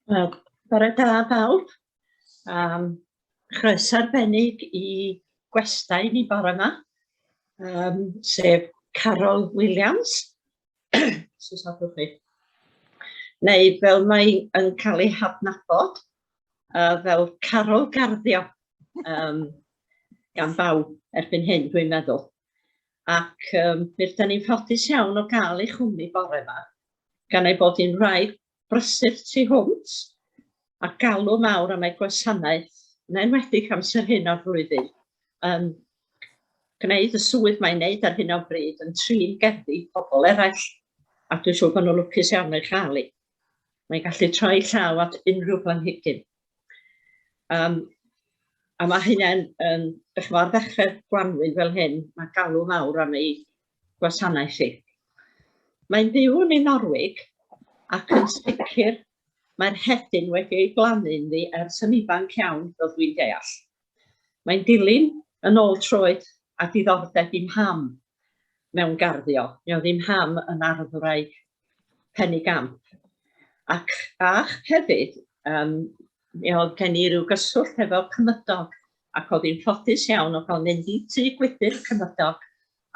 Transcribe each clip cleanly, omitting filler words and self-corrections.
Wel, bore da bawb. Chroeso arbennig i gwestai ni bore yma, sef Carol Williams. Sut chi. Neu fel mae yn cael ei hadnabod fel Carol Garddio gan bawb erbyn hyn, dwi'n meddwl. Ac mi rydan ni'n ffodus iawn o gael ei chwmni bore yma, gan ei bod hi'n wraig brysur tu hwnt a galw mawr am ei gwasanaeth, yn enwedig amser hyn o'r flwyddyn, yn gwneud y swydd mae'n wneud ar hyn o bryd yn trin gerddi pobl eraill, a dwi'n siŵr bod nhw'n lwcus iawn o'i chael hi. Mae'n gallu troi llaw at unrhyw blanhigyn. A mae hynna'n, yn, dych chi'n ar ddechrau'r gwanwyn fel hyn, mae galw mawr am ei gwasanaeth hi. Mae'n byw yn Dinorwig ac yn sicr mae'r hedyn wedi ei blannu ynddi ers yn ifanc iawn, fel dwi'n deall. Mae'n dilyn yn ôl troed a diddordeb i mham mewn garddio. Mi oedd i mham yn arddwraig penigamp. Ac, ac hefyd, mi oedd gen i ryw gyswllt efo cymydog ac oedd hi'n ffodus iawn o gael mynd i tŷ gwydr cymydog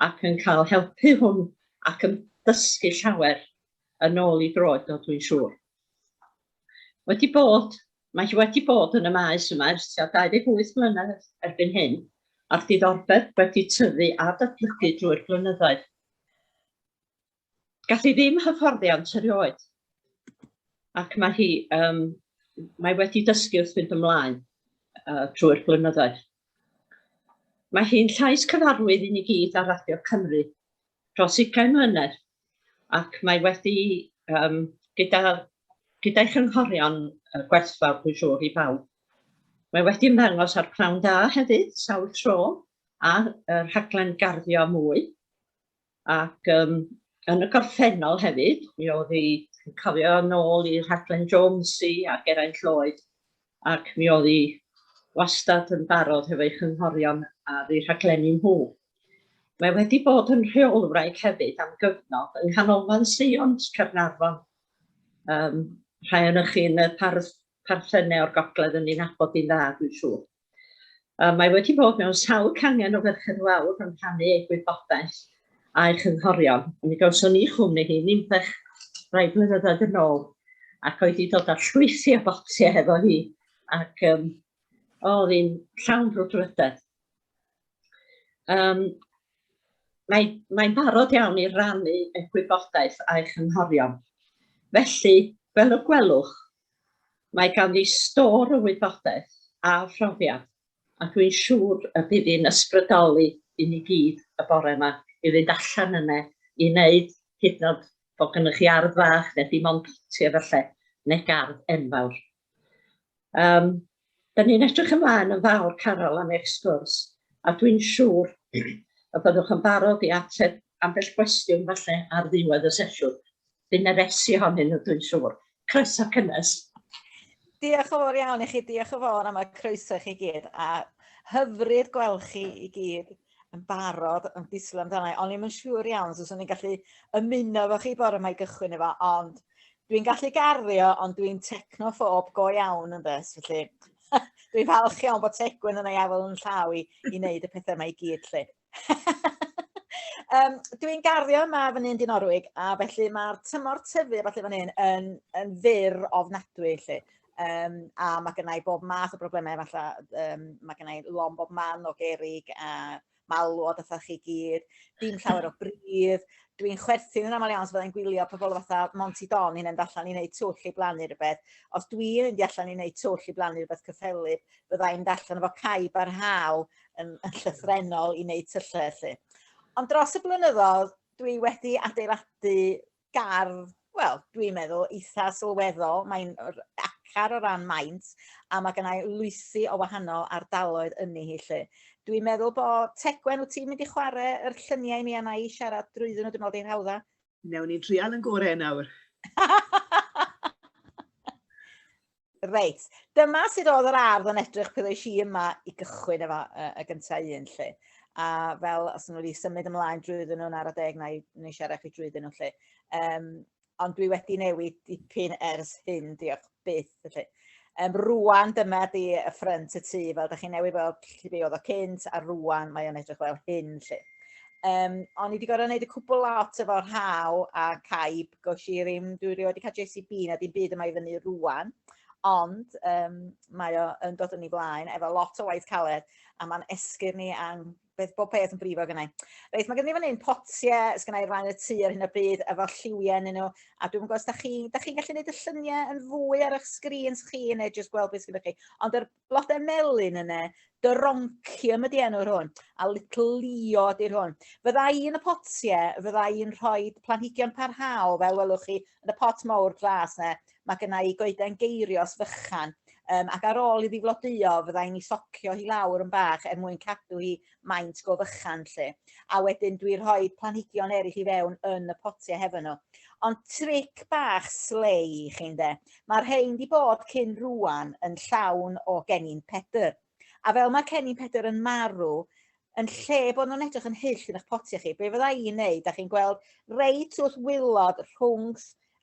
ac yn cael helpu hwn ac yn dysgu llawer yn ôl i droed o, dwi'n siŵr. Wedi bod, mae hi wedi bod yn y maes yma ers tua 28 mlynedd erbyn hyn, a'r diddordeb wedi tyfu a datblygu drwy'r blynyddoedd. Gath hi ddim hyfforddiant erioed, ac mae hi, mae wedi dysgu wrth fynd ymlaen trwy'r blynyddoedd. Mae hi'n llais cyfarwydd i ni gyd ar Radio Cymru dros 20 mlynedd, ac mae wedi, gyda, gyda'i chynghorion gwerthfawr, dwi'n siŵr, i bawb. Mae wedi ymddangos ar Pnawn Da hefyd, sawl tro, a y rhaglen Garddio Mwy. Ac yn y gorffennol hefyd, mi oedd hi, yn cofio nôl i rhaglen Jonesy a Geraint Lloyd, ac mi oedd hi wastad yn barod hefo'i chynghorion ar ei rhaglenni nhw. Mae wedi bod yn rheolwraig hefyd am gyfnod yng Nghanolfan Seiont, Caernarfon. Rhai ohonoch chi yn y parthenau o'r gogledd yn ei nabod hi'n dda, dwi'n siŵr. Mae wedi bod mewn sawl cangen o Ferched Wawr yn rhannu ei gwybodaeth a'i chynghorion. Mi gawson ni chwmni hi Ninbych rai blynyddoedd yn ôl ac oedd hi dod â llwythi o botiau hefo hi ac oedd hi'n llawn brwdfrydedd. Mae'n barod iawn i rannu ei gwybodaeth a'i chynghorion. Felly, fel y gwelwch, Mae ganddi stôr o wybodaeth a phrofiad, a dwi'n siŵr y bydd hi'n ysbrydoli i ni gyd y bore yma i fynd allan yna i wneud hyd yn oed bod gennych chi ardd fach neu dim ond potiau falle, neu gardd enfawr. Da ni'n edrych ymlaen yn fawr, Carol, am eich sgwrs, a dwi'n siŵr y byddwch yn barod i ateb ambell gwestiwn falle ar ddiwedd y sesiwn. Bydd 'na resi ohonyn nhw, dwi'n siŵr. Croeso cynnes. Diolch yn fawr iawn i chi, diolch yn fawr am y croeso i chi gyd, a hyfryd gweld chi i gyd yn barod yn disgwyl amdana i. O'n i'm yn siŵr iawn os o'n i'n gallu ymuno efo chi bore yma i gychwyn efo, ond dwi'n gallu garddio, ond dwi'n technophob go iawn yn bes, felly dwi'n falch iawn bod Tegwen yn ei afel yn llaw i wneud y pethau yma i gyd, lle. Dwi'n garddio yma fan hyn Dinorwig, a felly mae'r tymor tyfu falle fan hyn yn fyr ofnadwy, lle. A mae gynna i bob math o broblemau, falle, mae gynna i lon bob man o gerig a malwod a chi gyd, dim llawer o bridd. Dwi'n chwerthin yn aml iawn os fyddai'n gwylio pobl fatha Monty Don hi'n mynd allan i wneud twll i blannu rhywbeth. Os dwi'n mynd allan i wneud twll i blannu rhywbeth cyffelyb, fyddai'n mynd allan efo caib ar hael yn llythrennol i wneud tyllau felly. Ond dros y blynyddoedd, dwi wedi adeiladu gardd, wel, dwi'n meddwl, eitha sylweddol. Mae'n acar o ran maint, a mae gennau lwythi o wahanol ardaloedd ynni hi lle. Dwi'n meddwl bod Tegwen, wyt ti'n mynd i chwarae yr lluniau i mi a na i siarad drwyddyn nhw, dwi'n meddwl di'n hawdda. Newn ni drial yn gorau nawr. Reit, dyma sut oedd yr ardd yn edrych pryd oes i yma i gychwyn efo y gyntaf un lle. A fel os nhw wedi symud ymlaen drwyddyn nhw'n ar y deg, na i, na i siarad chi drwyddyn nhw lle. Ond dwi wedi newid dipyn ers hyn, diolch byth. Felly. Rwan dyma di y ffrynt y tŷ, fel da chi'n newid fel lle be oedd o cynt, a rwan mae o'n edrych fel hyn. Lle. O'n i wedi gorfod gwneud y cwbl lot efo rhaw a caib, gosh i ddim, dwi rioed wedi cael JCB na dim byd yma i fyny rwan, ond mae o yn dod yn ei flaen efo lot o waith caled, a mae'n esgyrn ni a'n beth bob peth yn brifo gennau. Reit, mae gen i fan hyn potiau sgynna i flaen y tŷ ar hyn o bryd efo lliwiau yn nhw, a dwi'm yn gwybod os da chi'n da chi gallu gwneud y lluniau yn fwy ar eich sgrins chi neu jyst gweld beth sgynnoch chi. Ond yr blodau melyn yna, Dyroncium ydy enw'r hwn, a Little Leo ydy'r hwn. Fydda i yn y potiau, fydda i'n rhoi planhigion parhaol, fel welwch chi yn y pot mawr glas yna, mae gynna i goeden geirios fychan, ac ar ôl iddi flodeuo, fydda i'n ei thocio hi lawr yn bach er mwyn cadw hi maint go fychan 'lly. A wedyn dwi'n rhoi planhigion eraill i fewn yn y potiau hefo nhw. Ond tric bach slei i chi ynde, mae'r rhein 'di bod cyn rŵan yn llawn o gennin Pedr. A fel mae cennin Pedr yn marw, yn lle bod nhw'n edrych yn hyll yn eich potiau chi, be fydda i'n neud, da chi'n gweld reit wrth wylod rhwng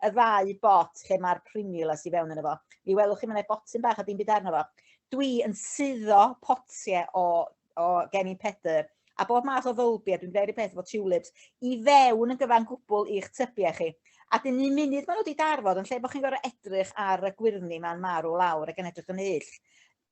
y ddau bot lle mae'r primulas i fewn yno fo. Mi welwch chi mae yna botyn bach a dim byd arno fo. Dwi yn suddo potiau o gennin Pedr a bob math o fylbiau, dwi'n gwneud y peth efo tulips, i fewn yn gyfan gwbl i'ch tybiau chi. A dyn un munud maen nhw wedi darfod, yn lle bod chi'n gorfod edrych ar y gwyrddni ma'n marw lawr ac yn edrych yn hyll,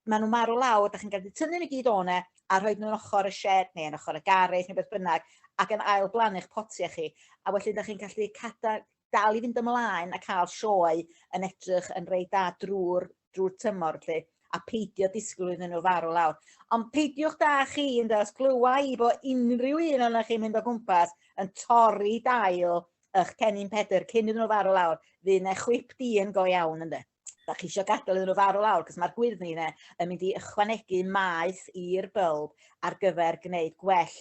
maen nhw'n marw lawr, da chi'n gallu tynnu nhw gyd o'na a rhoi nhw'n ochr y shed neu yn ochr y garej neu beth bynnag ac yn ail blannu'ch potiau chi. A felly da chi'n gallu cada, dal i fynd ymlaen a cael sioe yn edrych yn reit da drwy'r drwy tymor lle, a peidio disgwyl iddyn nhw farw lawr. Ond peidiwch da chi, ynde, os glywa i bod unrhyw un ohonoch chi'n mynd o gwmpas yn torri dail eich cennin Pedr cyn iddyn nhw farw lawr, fydd yna chwip dîn go iawn, ynde. Da chi eisiau gadael iddyn nhw farw lawr, cos mae'r gwyrddni yna yn mynd i ychwanegu maeth i'r bylb ar gyfer gwneud gwell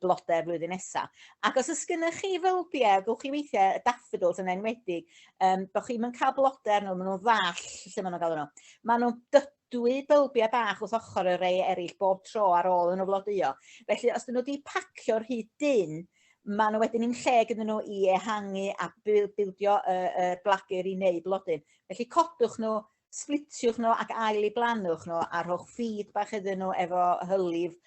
blodau flwyddyn nesaf. Ac os oes gennych chi fylbiau, gewch chi weithiau, y daffodils yn enwedig, bod chi'n mynd cael blodau arnyn nhw, maen nhw'n ddall lle maen nhw'n gael nhw. Maen nhw'n dydwy bylbiau bach wrth ochr y rei eraill bob tro ar ôl yn nhw flodeuo. Felly, os dyn nhw wedi pacio'r rhy dynn, maen nhw wedyn ddim lle gyda nhw i ehangu a bildio y blagur i wneud blodyn. Felly codwch nhw, splitiwch nhw ac ail i blanwch nhw a rhowch ffid bach iddyn nhw efo hylif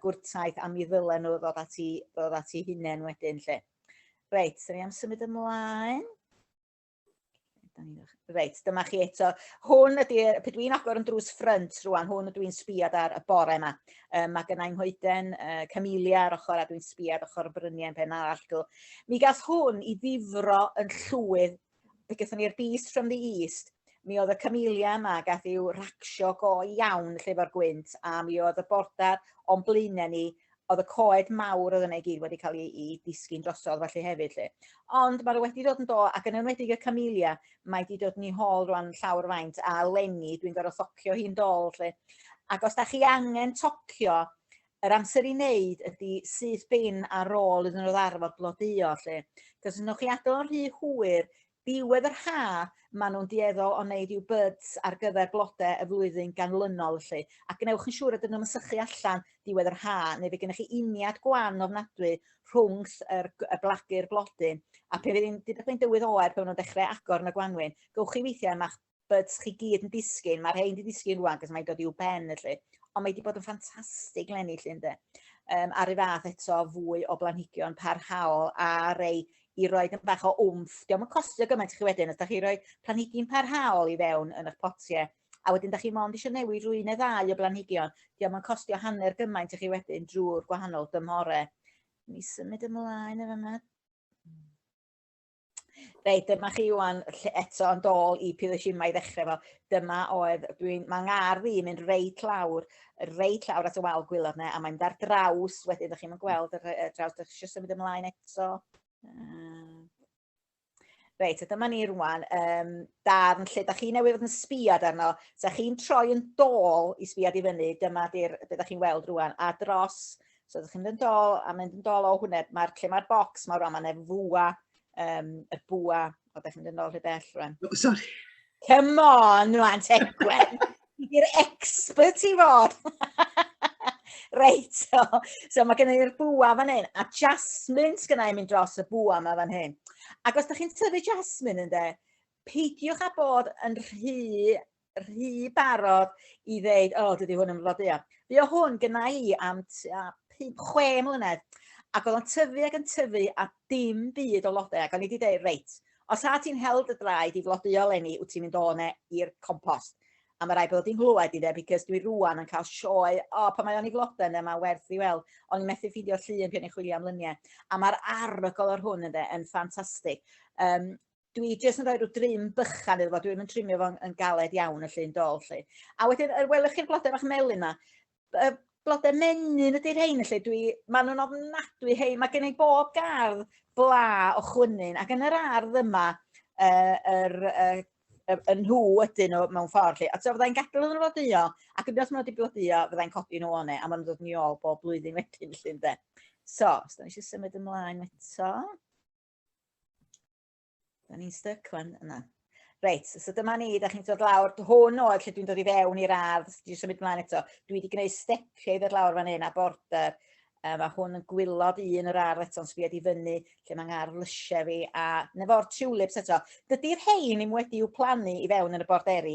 gwrtaith a mi ddylen nhw ddod at eu hunain wedyn lle. Reit, da ni am symud ymlaen. Reit, dyma chi eto. Hwn ydy, pe dwi'n agor yn drws ffrynt rwan, hwn ydw i'n sbiad ar y bore yma. Mae gennau nghoeden camellia ar ochr a dwi'n sbiad ochr y bryniau yn pen arall. Mi gath hwn i ddifro yn llwydd. Fe gathon ni'r Beast from the East. Mi oedd y camellia yma gath i'w racsio go iawn lle fo'r gwynt, a mi oedd y bordar o'n blaenau ni, oedd y coed mawr oedd yna i gyd wedi cael ei disgyn drosodd felly hefyd lle. Ond mae nhw wedi dod yn do, ac yn enwedig y camellia, mae wedi dod yn ei hôl rwan llawr faint, a leni dwi'n gorfod thocio hi'n dôl lle. Ac os da chi angen tocio, yr amser i wneud ydy syth bin ar ôl iddyn nhw ddarfod blodeuo lle. Cos os wnewch chi adael yn rhy hwyr, Diwedd yr ha, maen nhw'n dueddol o wneud i'w buds ar gyfer blodau y flwyddyn ganlynol felly. A gwnewch yn siŵr ydyn nhw'n sychu allan diwedd yr ha, neu fe gennych chi uniad gwan ofnadwy rhwng y blagur blodyn. A pe fydd hi'n dydych chi'n dywydd oer pan maen nhw'n dechrau agor yn y gwanwyn, gywch chi weithiau ma'ch buds chi gyd yn disgyn, mae'r rhain 'di disgyn rwan cos mae'n dod i'w ben felly. Ond mae wedi bod yn ffantastig leni 'lly ynde. A'r un fath eto fwy o blanhigion parhaol a rei i roed yn bach o wmff. Dio'm yn costio gymaint i chi wedyn os da chi roi planhigyn parhaol i fewn yn eich potiau, a wedyn da chi mond eisiau newid rhyw un neu ddau o blanhigion, dio'm yn costio hanner gymaint i chi wedyn drwy'r gwahanol dymhorau. Ni symud ymlaen efo yma. Reit, dyma chi wan eto yn dôl i Piddoshima i ddechrau fo. Dyma oedd, dwi'n, mae ngardd i'n mynd reit lawr, reit lawr at y wal gwylod yna, a mae'n mynd ar draws, wedyn ydych chi'n gweld yr, y draws, ydych chi eisiau symud ymlaen eto? Reit, a dyma ni rwan, darn lle da chi newydd fod yn sbiad arno, sa chi'n troi yn dôl i sbiad i fyny, dyma di'r, be da chi'n weld rwan, a dros, so ydych chi'n mynd yn dôl, a mynd yn dôl o hwnna, mae'r, lle mae'r bocs ma rwan, mae'n fwa, y bwa, o, da chi'n mynd yn ôl rhy bell rwan. Oh, sorry. Come on, rwan, Tegwen. Ti di'r expert i fod. Reit, so mae gen i'r bwa fan hyn, a jasmine sgynna i mynd dros y bwa yma fan hyn. Ac os da chi'n tyfu jasmine ynde, peidiwch â bod yn rhy, rhy barod i ddeud, o, oh, dydy hwn yn flodeuo. Fuo hwn gynna i am tua 5, 6 mlynedd, ac oedd o'n tyfu ac yn tyfu a dim byd o lodau, ac o'n i wedi dweud, reit, os a ti'n hel dy draed i flodeuo leni, wyt ti'n mynd o ne i'r compost. A mae rhaid bod i'n nghlywed i dde, because dwi rwan yn cael sioe, o, oh, pan mae o'n i flodau yna, mae werth i weld. O'n i'n methu ffeindio llun pan i'n chwilio am luniau. A mae'r arogl o'r hwn ynddo yn ffantastig. Dwi jyst yn rhoi rhyw drim bychan iddo fo, dwi'n yn trimio fo'n yn galed iawn y llun dol, lle. A wedyn, yr welwch chi'r blodau bach melyn yma, y blodau menyn ydy'r rhain, lle dwi, maen nhw'n ofnadwy hei, mae gen i bob gardd bla o chwynyn, ac yn yr ardd yma, yr, y nhw ydyn nhw mewn ffordd lle. A so fyddai'n gadael iddyn nhw flodeuo, ac yn os maen nhw wedi blodeuo, fyddai'n codi nhw o'ne, a maen nhw'n dod yn ôl bob blwyddyn wedyn, lle ynde. So, os da ni eisiau symud ymlaen eto. Da ni'n styc fan yna. Reit, so dyma ni, da chi'n dod lawr, hwn oedd lle dwi'n dod i fewn i'r ardd, dwi'n symud ymlaen eto. Dwi wedi gwneud stepiau i ddod lawr fan hyn a border. Mae hwn yn gwylod un yr ardd eto'n sbiad i fyny, lle mae'n ardd lysiau fi, a nefo'r tulips eto. Dydy'r rhein ddim wedi i'w plannu i fewn yn y borderi.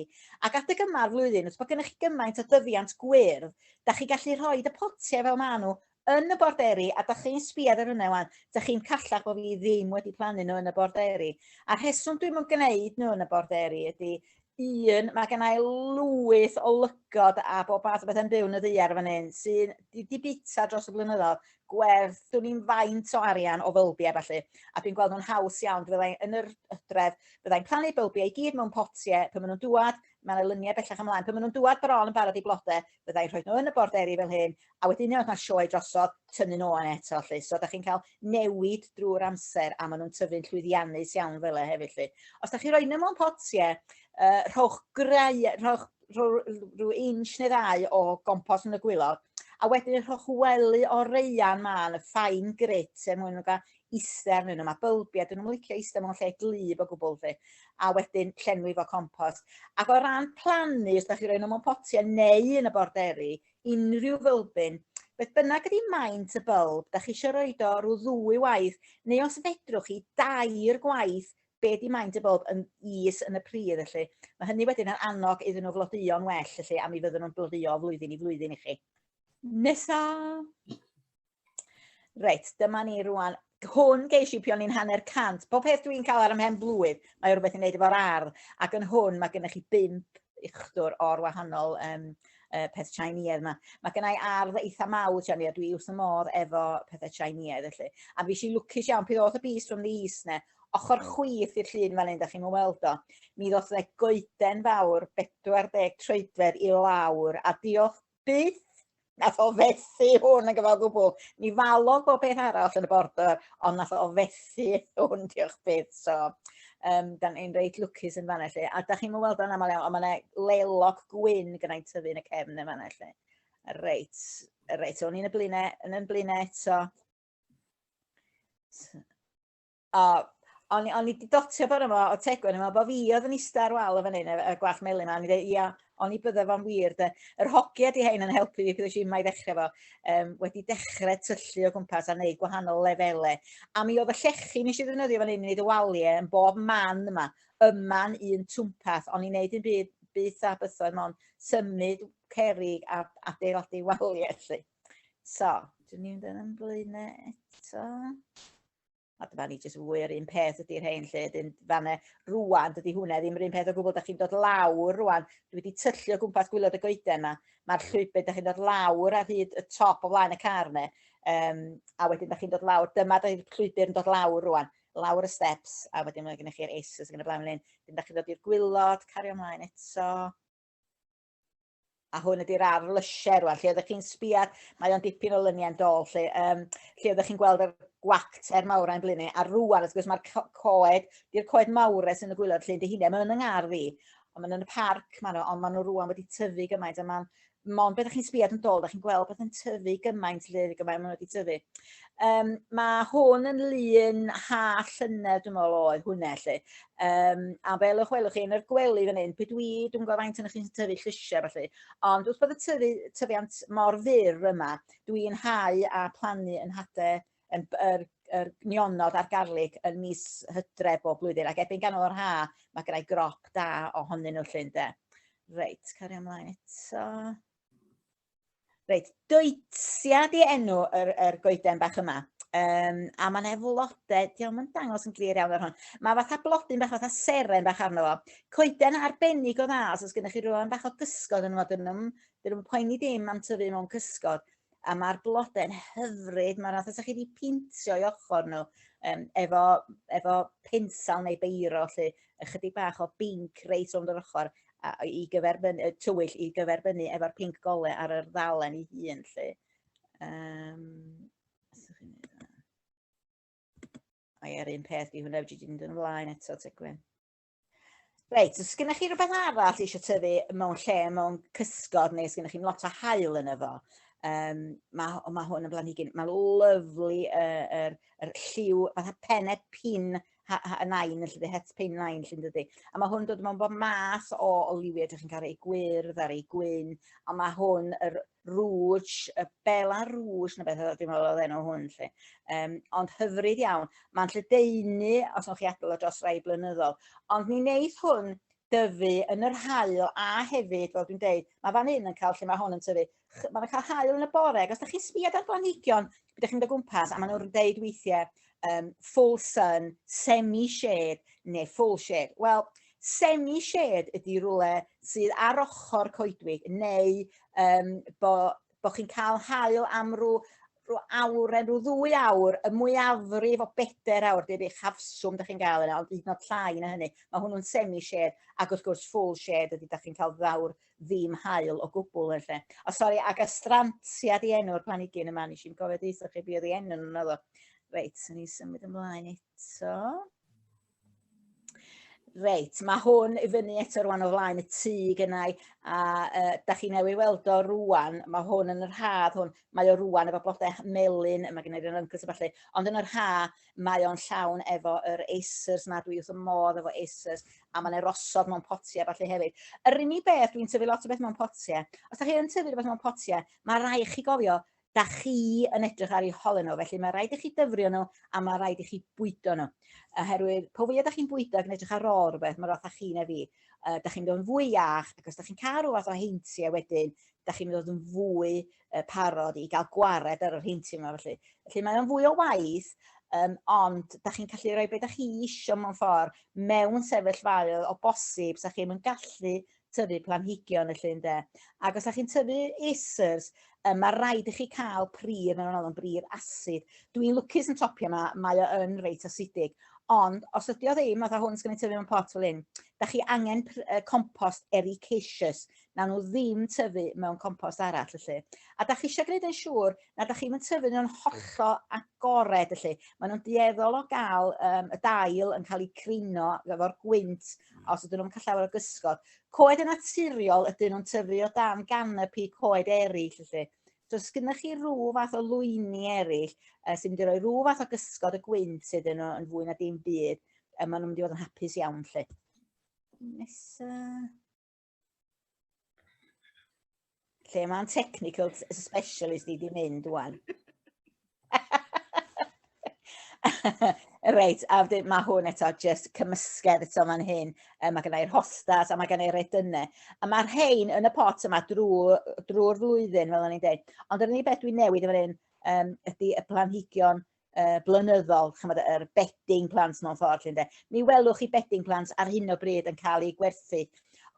Ac adeg yma'r flwyddyn, wrth bod gennych chi gymaint o dyfiant gwyrdd, da chi gallu rhoi y potiau fel maen nhw yn y borderi, a da chi'n sbiad ar hynna wan, da chi'n callach bod fi ddim wedi plannu nhw yn y borderi. A rheswm dwi'n mynd gwneud nhw yn y borderi ydy, un, mae gen i lwyth o lygod a bob math o beth yn byw yn y ddaear fan hyn, sy'n di, di bita dros y blynyddoedd, gwerth, dwi'n i'n faint o arian o fylbiau felly, a dwi'n gweld nhw'n haws iawn, fyddai yn yr hydref, fyddai'n plannu bylbiau i gyd mewn potiau, pan maen nhw'n dŵad, mae yna luniau bellach ymlaen, pan maen nhw'n dŵad bron yn barod i blodau, fyddai'n rhoi nhw yn y borderi fel hyn, a wedyn unwaith mae'r sioe drosodd, tynnu nhw o'n eto, lly. So, da chi'n cael newid drwy'r amser a maen nhw'n tyfu'n llwyddiannus iawn fel e hefyd, lly. Os da chi'n rhoi nhw mewn potiau, rhowch greu, rhowch rhyw inch neu ddau o gompost yn y gwylod, a wedyn rhowch wely o reian mân, y fine grit, er mwyn nhw gael eistedd arnyn nhw. Mae bylbiau, dyn nhw'n licio eistedd mewn lle glyb o gwbl, lly. A wedyn llenwi fo compost. Ac o ran plannu, os da chi'n rhoi nhw mewn potiau neu yn y borderi, unrhyw fylbyn, beth bynnag ydy maint y bylb, da chi eisiau roed o rhyw ddwy waith, neu os fedrwch chi, dair gwaith be di maint y bylb yn is yn y pridd felly. Mae hynny wedyn yn annog iddyn nhw flodeuo'n well felly, a mi fydden nhw'n blodeuo o flwyddyn i flwyddyn i chi. Nesa! Reit, dyma ni rwan. Hwn geis i pion i'n 150. Pob peth dwi'n cael ar ymhen blwydd, mae rhywbeth i wneud efo'r ardd. Ac yn hwn mae gennych chi bump uchdwr o'r wahanol um, peth Chinese yma. Mae gennau ardd eitha mawr Chinese, dwi wrth y modd efo pethau Chinese felly. A fi si lwcus iawn, pryd oedd y Beast from the East ne, ochr chwith i'r llun fan hyn, da chi'n weld o, mi ddoth yna goeden fawr 40 troedfedd i lawr, a diolch byth nath o fethu hwn yn gyfan gwbl. Mi falodd bob peth arall yn y border, ond nath o fethu hwn, diolch byth. So, da ni'n reit lwcus yn fanna lle. A da chi'n weld o'n aml iawn, ond mae yna lelog gwyn gyda'n tyfu yn y cefn yn fanna lle. Reit, reit, o'n i'n y blaenau, yn y blaenau eto. O, o'n i wedi dotio bore yma o Tegwen, yn meddwl bod fi oedd yn ista ar wal o fan hyn, y gwallt melyn yma, o'n i dweud, ia, o'n i bydde fo'n wir, de. Yr hogia di hein yn helpu fi, pryd i ddechrau fo, wedi dechrau tyllu o gwmpas a wneud gwahanol lefelau. A mi oedd y llechi nes i ddefnyddio fan hyn i wneud y waliau yn bob man yma, yma'n un twmpath, o'n i'n neud un byd, byth a bythoedd, mond symud cerrig a adeiladu waliau, felly. So, dwi'n mynd yn ymlaen eto. A dyma ni jyst fwy o'r un peth ydy'r rhain lle, dyn fanne rwan, dydy hwnna ddim yr un peth o gwbl, da chi'n dod lawr rwan, dwi wedi tyllu o gwmpas gwylod y goeden yma, mae'r llwybr, da chi'n dod lawr ar hyd y top o flaen y car ne, a wedyn da chi'n dod lawr, dyma dy'r llwybr yn dod lawr rwan, lawr y steps, a wedyn mae gennych chi'r aces ac yn y blaen fan hyn. Wedyn da chi'n dod i'r gwylod, cario ymlaen eto. A hwn ydy'r ardd lysiau rwan, lle oeddech chi'n sbiad, mae o'n dipyn o lyniau'n dol, lle, lle oeddech chi'n gweld yr gwacter mawr a'n blaenau, a rwan, wrth gwrs, mae'r coed, di'r coed mawr sy'n y gwylod lle di hynny, mae'n yng ngardd i, ond mae'n yn y parc, maen nhw, ond maen nhw rwan wedi tyfu gymaint, a mae'n Mond beth chi'n sbio yn dol, da chi'n gweld beth yn tyfu gymaint lle gymaint maen nhw wedi tyfu. Um, mae hwn yn lun ha llynedd, dwi'n meddwl oedd hwnna lle. Um, a fel y'ch welwch chi yn yr gwely fan hyn, pryd dwi, dwi'n gwybod faint yn chi'n tyfu llysiau felly, ond wrth bod y tyfu, tyfiant mor fyr yma, dwi'n hau a plannu yn hadau yn, yr, yr nionod a'r garlig yn mis Hydref bob blwyddyn, ac erbyn ganol yr ha, mae gennau grop da ohonyn nhw lle ynde. Reit, cario ymlaen eto. Reit, Deutzia di enw yr, yr goeden bach yma. Um, a mae'n e flodau, diolch yn dangos yn glir iawn ar hwn. Mae fatha blodyn bach, fatha seren bach arno fo. Coeden arbennig o dda, os oes gennych chi rhywun bach o gysgod yn fo, dyn nhw'n dyn nhw poeni dim am tyfu mewn cysgod. A mae'r blodau'n hyfryd, mae'n fatha sa chi wedi pintio i ochr nhw um, efo, efo pensel neu beiro, lle ychydig bach o binc reit rownd yr ochr a, i gyferbynnu, tywyll i gyferbynnu efo'r pinc gole ar yr ddalen ei hun, lle. Um, Ai ar un peth di hwnna, wedi mynd yn ymlaen eto, Tegwen. Reit, os gennych chi rhywbeth arall eisiau tyfu mewn lle, mewn cysgod, neu os gennych chi'n lot o haul yn efo, um, mae, mae hwn yn blanhigyn, mae'n lyflu uh, yr, yr lliw, fatha pen e pin ha, ha, nain, yn llydu, het pin nain, llyn dydy. A mae hwn dod mewn bob math o, o liwiau, ydych chi'n cael ei gwyrdd ar ei gwyn, a mae hwn yr Rouge, y Bela Rouge, na beth oedd dwi'n meddwl oedd enw hwn lle. Um, ond hyfryd iawn. Mae'n lledaenu os nwch chi adael o dros rai blynyddoedd. Ond mi wneith hwn dyfu yn yr haul a hefyd, fel dwi'n deud, mae fan hyn yn cael lle mae hwn yn tyfu. Mae'n cael haul yn y bore, ac os ydych chi'n sbiad ar blanhigion, ydych chi'n mynd o gwmpas, a maen nhw'n deud weithiau um, full sun, semi-shade neu full shade. Wel, semi-shade ydy rhywle sydd ar ochr coedwig neu um, bo, bo chi'n cael haul am rhyw, rhyw awr, rhyw ddwy awr, y mwyafrif o bedair awr, dy'r uchafswm da chi'n gael yna, ond hyd yn oed llai na hynny. Mae hwnnw'n semi-shade, ac wrth gwrs full shade ydy da chi'n cael ddawr ddim haul o gwbl yn lle. O sori, ac astrantia di enw'r planhigyn yma, nes i'n gofio deutha chi be oedd ei enw nhw'n oedd o. Reit, ni symud ymlaen eto. Reit, mae hwn i fyny eto rwan o flaen y tŷ gynnau, a uh, da chi newydd weld o rwan, mae hwn yn yr haf hwn, mae o rwan efo blodau melyn, mae gen i'r ymgys a falle, ond yn yr ha, mae o'n llawn efo yr acers na, dwi wrth y modd efo acers, a mae'n erosod mewn potiau falle hefyd. Yr unig beth, dwi'n tyfu lot o beth mewn potiau, os da chi yn tyfu rhywbeth mewn potiau, mae rhaid chi gofio, da chi yn edrych ar eu holen nhw, felly mae rhaid i chi dyfrio nhw a mae rhaid i chi bwydo nhw. Oherwydd, po fwyaf da chi'n bwydo ac yn edrych ar ôl rhywbeth, mae'r fath chi na fi, uh, da chi'n dod yn fwy iach, ac os da chi'n cael rhyw fath o heintiau wedyn, da chi'n dod yn fwy uh, parod i gael gwared ar yr heintiau yma. Felly, felly mae o'n fwy o waith, um, ond da chi'n gallu rhoi beth da chi isio mewn ffordd mewn sefyllfaoedd o bosib, sa chi'n gallu tyfu planhigion felly ynde. Ac os da chi'n tyfu acers, um, mae rhaid i chi cael pridd, mae'n alw'n bridd asid. Dwi'n lwcus yn topio yma, mae o yn reit asidig. Ond os ydy o ddim, fatha hwn sgen i tyfu mewn pot fel hyn, da chi angen compost ericaceous. Na nhw ddim tyfu mewn compost arall felly. A da chi eisiau gwneud yn siŵr na da chi'n tyfu nhw'n hollol agored felly. Maen nhw'n dueddol o gael um, y dail yn cael eu crino efo'r gwynt os ydyn nhw'n cael llawer o gysgod. Coed yn naturiol ydyn nhw'n tyfu o dan ganopi coed eraill felly. So os gennych chi rhyw fath o lwyni eraill uh, sy'n mynd i roi rhyw fath o gysgod y gwynt iddyn nhw yn fwy na dim byd, uh, maen nhw'n mynd i fod yn hapus iawn lle. Nesa. Lle mae'n technical specialist i di mynd wan. Reit, a wedyn mae hwn eto just cymysgedd eto fan hyn. E, mae gennau'r hostas a mae gennau'r redynau. A mae'r rhain yn y pot yma drwy'r drwy flwyddyn, fel o'n i'n dweud. Ond yr unig beth dwi'n newid yn fan hyn um, ydy y planhigion uh, blynyddol, chymod, yr bedding plants mewn ffordd, lle ynde. Mi welwch chi bedding plants ar hyn o bryd yn cael eu gwerthu.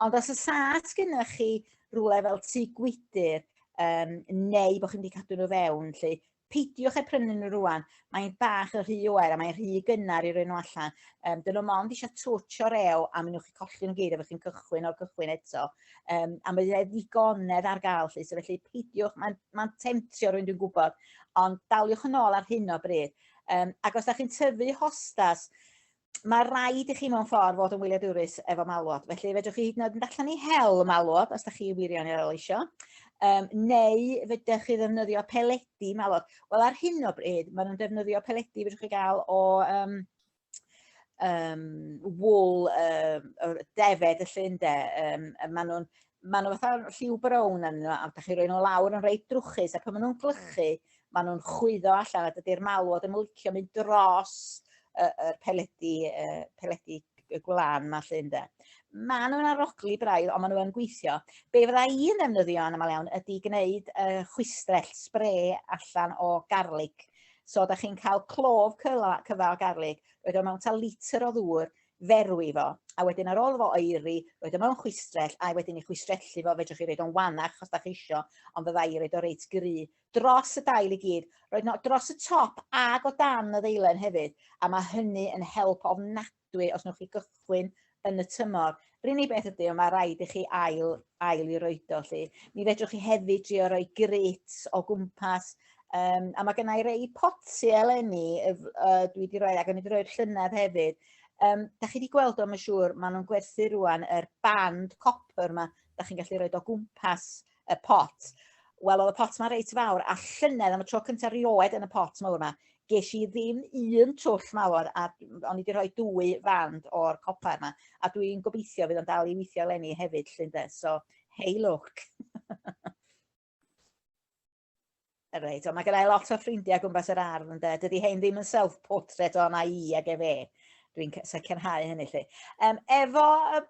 Ond os oes as gennych chi rhywle fel tŷ gwydr, um, neu bod chi'n mynd i cadw nhw fewn, lle, peidiwch eu prynu nhw rwan. Mae'n bach yn rhy oer a mae'n rhy gynnar i roi nhw allan. Um, dyn nhw mond eisiau twtsh o rew a mi nhw'ch chi colli nhw gyd a chi'n cychwyn o'r cychwyn eto. Um, a mae e ddigonedd ar gael, lle, so felly peidiwch, mae'n mae temtio rwy'n dwi'n gwybod, ond daliwch yn ôl ar hyn o bryd. Um, ac os da chi'n tyfu hostas, Mae rhaid i chi mewn ffordd fod yn wyliadwrus efo malwod. Felly fedrwch chi hyd yn oed mynd allan i hel malwod os da chi wirioneddol isio. Neu fedrwch chi ddefnyddio peledi malwod. Wel ar hyn o bryd maen nhw'n defnyddio peledi fedrwch chi gael o wool, defed y llun de. Maen nhw'n ma nhw fatha lliw brown arnyn nhw a da chi'n rhoi nhw lawr yn reit drwchus a pan maen nhw'n glychu maen nhw'n chwyddo allan a dydy'r malwod ddim yn licio mynd dros y, y peledi, peledi y gwlân ma lly ynde. Maen nhw'n arogli braidd, ond maen nhw yn gweithio. Be fydda i'n ddefnyddio yn aml iawn ydy gwneud chwistrell spre allan o garlig. So, da chi'n cael clof cyfa, cyfa o garlig, roed o mewn ta litr o ddŵr, ferwi fo, a wedyn ar ôl fo oeri, roed o mewn chwistrell, a wedyn i chwistrellu fo, fedrwch chi roed o'n wanach os da chi isio, ond fydda i roed o reit gry dros y dail i gyd, roed nhw dros y top ag o dan y ddeilen hefyd, a mae hynny yn help ofnadwy os newch chi gychwyn yn y tymor. Yr unig beth ydy, ond mae rhaid i chi ail, ail i roed o lly. Mi fedrwch chi hefyd drio roi grit o gwmpas, a mae gennau rei potiau eleni, dwi wedi rhoi, ac o'n i wedi rhoi'r llynedd hefyd. Da chi wedi gweld o, mae'n siŵr, maen nhw'n gwerthu rwan yr band copr yma, da chi'n gallu rhoi o gwmpas y pot. Wel, oedd y pot 'ma reit fawr, a llynedd am y tro cyntaf rioed yn y pot mawr 'ma, ges i ddim un twll mawr, a o'n i wedi rhoi dwy fand o'r copar 'ma, a dwi'n gobeithio fydd o'n dal i weithio eleni hefyd, 'lly ynde, so hey look. Reit, ond mae gen i lot o ffrindiau gwmpas yr ardd ynde, dydy hein ddim yn self-portrait o na i ag efe. Dwi'n sicrhau hynny 'lly. Efo y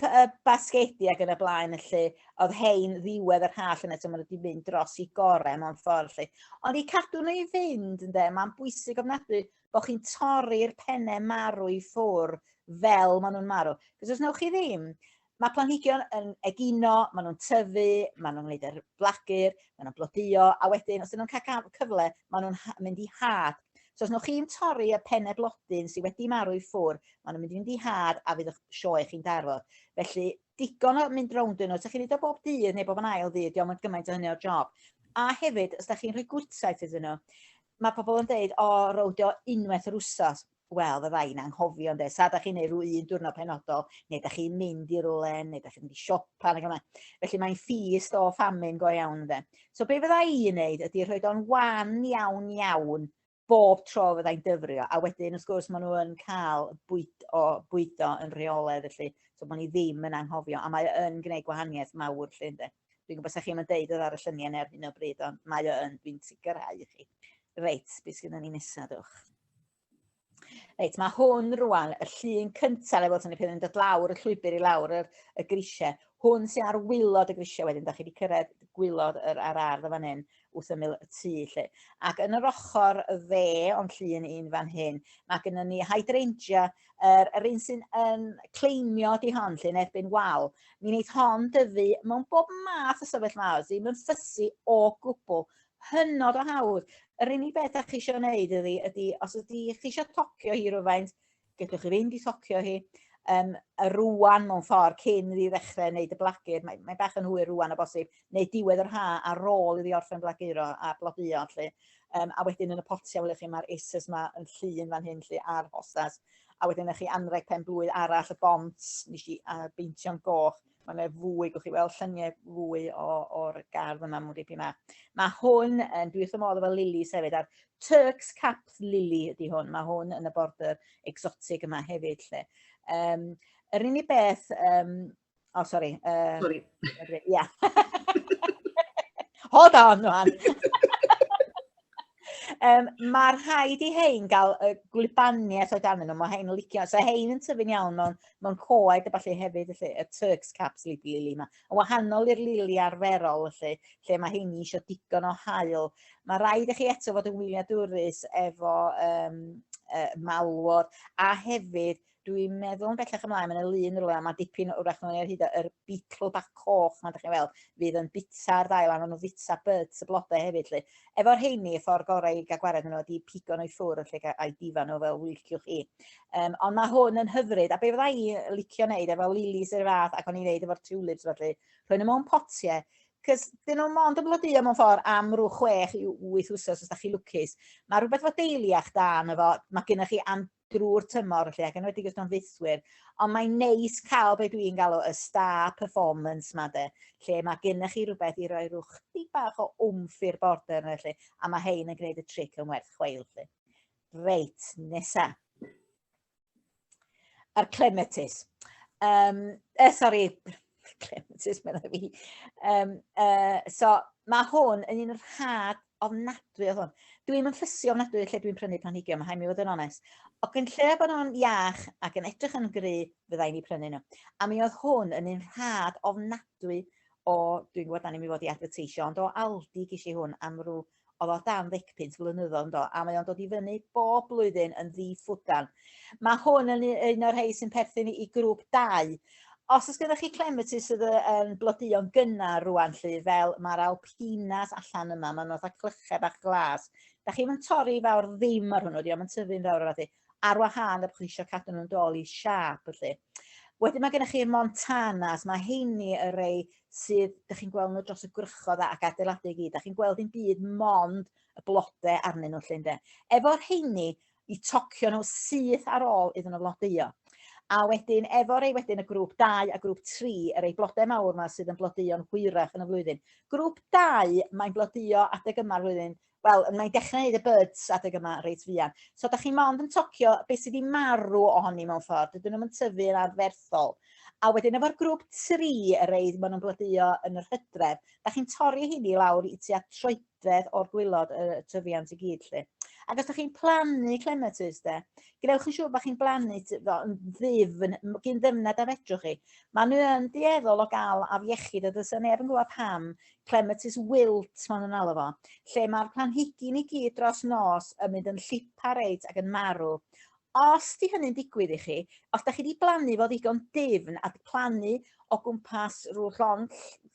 y basgedi ac yn y blaen felly, oedd hein ddiwedd yr ha llynedd, so maen nhw wedi mynd dros i gore mewn ffordd felly. Ond i cadw nhw i fynd, ynde, mae'n bwysig ofnadwy bod chi'n torri'r pennau marw i ffwr fel maen nhw'n marw. Cos os wnewch chi ddim, mae planhigion yn egino, maen nhw'n tyfu, maen nhw'n gwneud yr blagur, maen nhw'n blodeuo, a wedyn os ydyn nhw'n cael cyfle, maen nhw'n mynd i had. So os wnewch chi'n torri y pennau blodyn sydd wedi marw i ffwr, maen nhw'n mynd i fynd i had a fydd eich sioe chi'n darfod. Felly, digon o mynd rownd yn nhw. Os ydych chi'n neud o bob dydd neu bob yn ail ddydd, diolch yn gymaint o hynny o'r job. A hefyd, os ydych chi'n rhoi gwrtaith iddyn nhw, mae pobl yn deud, o, rowdio unwaith yr wsos. Wel, fydda i'n anghofio, ynde. Sa da chi'n neud rhyw un diwrnod penodol, neu da chi'n mynd i rywle, neu da chi'n mynd i siopa, neu gymaint. Felly mae'n feast o famine go iawn, ynde. So be fydda i'n neud ydy rhoi o'n wan iawn iawn bob tro fyddai'n dyfrio, a wedyn wrth gwrs maen nhw yn cael bwyd o, bwydo yn rheolaidd felly, so bod ni ddim yn anghofio, a mae o yn gwneud gwahaniaeth mawr lle ynde. Dwi'n gwybod sa chi'm yn deud oedd ar y lluniau neu ar hyn o bryd, ond mae o yn, dwi'n sicrhau i chi. Reit, beth sgynnon ni nesaf, dwch? Reit, mae hwn rwan, y llun cyntaf efo tynnu peth yn dod lawr y llwybr i lawr yr, y grisiau. Hwn sy'n ar wylod y grisiau wedyn, da chi wedi cyrraedd gwylod yr, ar ardd y fan hyn wrth ymyl y tŷ lle. Ac yn yr ochr dde o'n llun un fan hyn, mae gennym ni hydrangea, yr, yr un sy'n yn cleimio di hon lle yn erbyn wal. Mi wneith hon dyfu mewn bob math o sefyllfaoedd, ddim yn ffysu o gwbl. Hynod o hawdd. Yr unig beth ydych chi eisiau gwneud ydy, ydy os ydy chi eisiau tocio hi rhywfaint, gallwch chi fynd i tocio hi. Y rwan mewn ffordd cyn iddi ddechrau wneud y blagur, mae, mae bach yn hwyr rwan o bosib, neu diwedd yr ha ar ôl iddi orffen blaguro a blodeuo lle. A wedyn yn y potiau, welwch chi, mae'r aces yma yn llun fan hyn lle a'r hostas. A wedyn chi anreg pen blwydd arall, y bont, nes i a beintio'n goch. Mae yna fwy, gwch chi weld lluniau fwy o'r gardd yma mewn dipyn bach. Mae hwn yn, dwi wrth y modd efo lilies hefyd, a'r Turk's Cap Lily ydy hwn. Mae hwn yn y border exotic yma hefyd lle. Yr unig beth, oh sorry. Sorry. Yeah. Hold on, wan. Mae rhaid i hein gael y gwlybaniaeth o dan nhw, mae hein yn licio. So hein yn tyfu'n iawn mewn coed a ballu hefyd, felly, y Turk's Caps Lily yma. Yn wahanol i'r lili arferol, felly, lle mae hein eisiau digon o haul. Mae rhaid i chi eto fod yn wyliadwrus efo malwod, a hefyd dwi'n meddwl yn bellach ymlaen, mae'n lun rhywle, a mae dipyn wrach nhw'n ei hyd yr beetle bach coch 'ma, dach chi'n weld, fydd yn bita'r ddail, a maen nhw'n fita buds y blodau hefyd, lly. Efo'r rheini, y ffordd gorau i gael gwared nhw ydy pigo nhw i ffwrdd, felly, a'i difa nhw fel wylciwch chi. Ond mae hwn yn hyfryd, a be fydda i licio wneud efo lilies yr fath, ac o'n i'n wneud efo'r tulips, felly, rhoi nhw mewn potiau, cos dyn nhw mond yn blodeuo mewn ffordd am rhyw 6 i 8 wsos os da chi lwcus. Mae rhywbeth efo deiliach da yno fo, mae gennych chi am drwy'r tymor felly, ac enwedig os nhw'n fythwyr. Ond mae'n neis cael be dwi'n galw y star performance ma de, lle mae gennych chi rhywbeth i roi rhyw chydig bach o wmff i'r border yna felly, a mae hein yn gwneud y tric yn werth chweil felly. Reit, nesa. A'r clematis. Sorry, clematis, meddai fi. So, mae hwn yn un rhad ofnadwy oedd hwn. Dwi'n yn ffysi ofnadwy lle dwi'n prynu planhigion, mae rhaid mi fod yn onest. Ac yn lle bod nhw'n iach ac yn edrych yn gry, fyddai'n ei prynu nhw. A mi oedd hwn yn un rhad ofnadwy o, dwi'n gwybod dan ni'n mynd i fod i adverteisio, ond o Aldi ges i hwn am rhyw, oedd o dan ddecpunt flynyddoedd yndo, a mae o'n dod i fyny bob blwyddyn yn ddi-ffwdan. Mae hwn yn un o'r rhai sy'n perthyn i grŵp 2. Os oes gennych chi clematis sydd yn blodeuo'n gynnar rwan lly, fel mae'r alpinas allan yma, maen nhw'n fatha clychau bach glas. Da chi'n mynd torri fawr ddim ar hwnnw, diolch yn tyfu'n fawr ar ar wahân a bod chi eisiau cadw nhw'n dol i siâp felly. Wedyn mae gennych chi'r Montanas, mae heini y rei sydd, da chi'n gweld nhw dros y gwrychodd ac adeiladu i gyd, da chi'n gweld dim byd mond y blodau arnyn nhw lle ynde. Efo'r heini, i tocio nhw syth ar ôl iddyn nhw flodeuo. A wedyn, efo rei wedyn y grŵp 2 a grŵp 3, y rei blodau mawr yma sydd yn blodeuo'n hwyrach yn y flwyddyn. Grŵp 2, mae'n blodeuo adeg yma'r flwyddyn, wel, mae'n dechrau gwneud y buds adeg yma reit fuan. So, da chi mond yn tocio beth sydd wedi marw ohoni mewn ffordd, dydyn nhw'n tyfu yn arferthol. A wedyn efo'r grŵp 3, y rei maen nhw'n blodeuo yn yr hydref, da chi'n torri hynny lawr i tua troedfedd o'r gwylod y tyfiant i gyd 'lly. Ac os da chi'n plannu clematis de, gwnewch yn siŵr bod chi'n blannu yn ddyfn, gyn ddyfned a fedrwch chi. Maen nhw yn dueddol o gael afiechyd a does neb yn gwybod pam, clematis wilt maen nhw'n alw fo, lle mae'r planhigyn i gyd dros nos yn mynd yn llipa reit ac yn marw. Os 'di hynny'n digwydd i chi, os da chi wedi blannu fo ddigon dyfn a plannu o gwmpas rhyw llond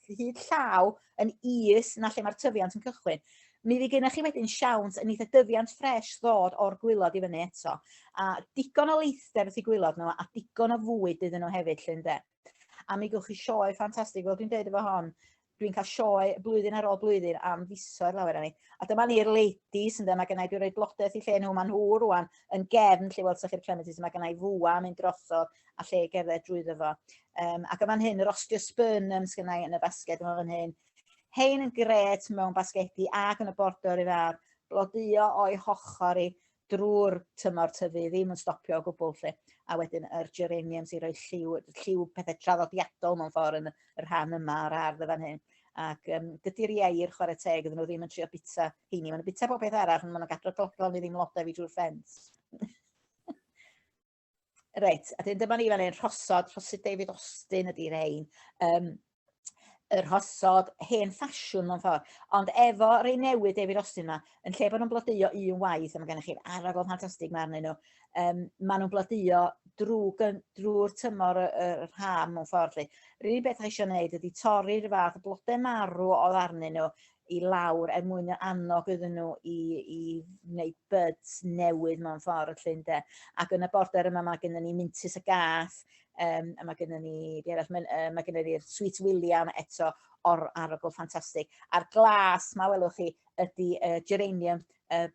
hyd llaw yn is na lle mae'r tyfiant yn cychwyn, mi fydd gennych chi wedyn siawns yn eitha dyfiant ffres ddod o'r gwylod i fyny eto. A digon o leithder wrth i gwylod nhw a digon o fwyd iddyn nhw hefyd, lle ynde. A mi gewch chi sioe ffantastig, fel dwi'n deud efo hon, dwi'n cael sioe blwyddyn ar ôl blwyddyn am fisoedd lawer arni. A dyma ni'r ladies, ynde, mae gennau dwi'n rhoi blodau i lle nhw, mae nhw rwan yn gefn lle welsoch chi'r clematis, mae gennau fwa mynd drosodd a lle gerdded drwyddo fo. Ac yn fan hyn, yr osteospermum sgynnau yn y basged yma fan hyn. Hein yn gret mewn basgedi ac yn y border i fawr, blodeuo o'i hochr i drwy'r tymor tyfu, ddim yn stopio o gwbl 'lly. A wedyn yr geraniums i roi lliw, lliw pethau traddodiadol mewn ffordd yn y rhan yma o'r ardd y fan hyn. Ac dydy'r ieir, chwarae teg, ydyn nhw ddim yn trio bita heini. Maen nhw'n bita bob peth arall, ond maen nhw'n gadw'r cloclon i ddim lodau fi drwy'r ffens. Reit, a dyn dyma ni fan hyn, rhosod, rhosod David Austin ydy'r rhain. Y rhosod hen ffasiwn mewn ffordd. Ond efo rei newydd David Austin yma, yn lle bod nhw'n blodeuo un waith, a mae gennych chi'r arogl ffantastig mae arnyn nhw, maen nhw'n blodeuo drwy'r drwy tymor y rhaf mewn ffordd. Lle. Yr unig beth eisiau gwneud ydy torri'r fath blodau marw oedd arnyn nhw i lawr er mwyn annog iddyn nhw i wneud buds newydd mewn ffordd felly ynde. Ac yn y border yma mae gennym ni mintys y gath, a mae gennym ni, be arall, mae gennym ni'r Sweet William eto o'r arogl ffantastig. A'r glas, ma welwch chi, ydy geranium,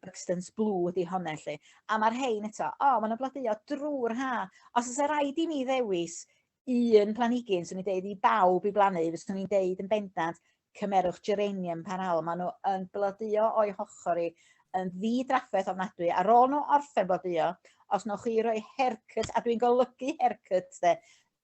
Buxton's Blue ydy honna lle. A mae'r rhain eto, o, maen nhw'n blodeuo drwy'r ha. Os oes rhaid i mi ddewis un planhigyn, swn i'n deud i bawb i blannu, fyswn i'n deud yn bendant, cymerwch geranium parhaol. Maen nhw yn blodeuo o'i hochr i yn ddi-drafferth ofnadwy. Ar ôl nhw orffen blodeuo, os newch chi roi haircut, a dwi'n golygu haircut de,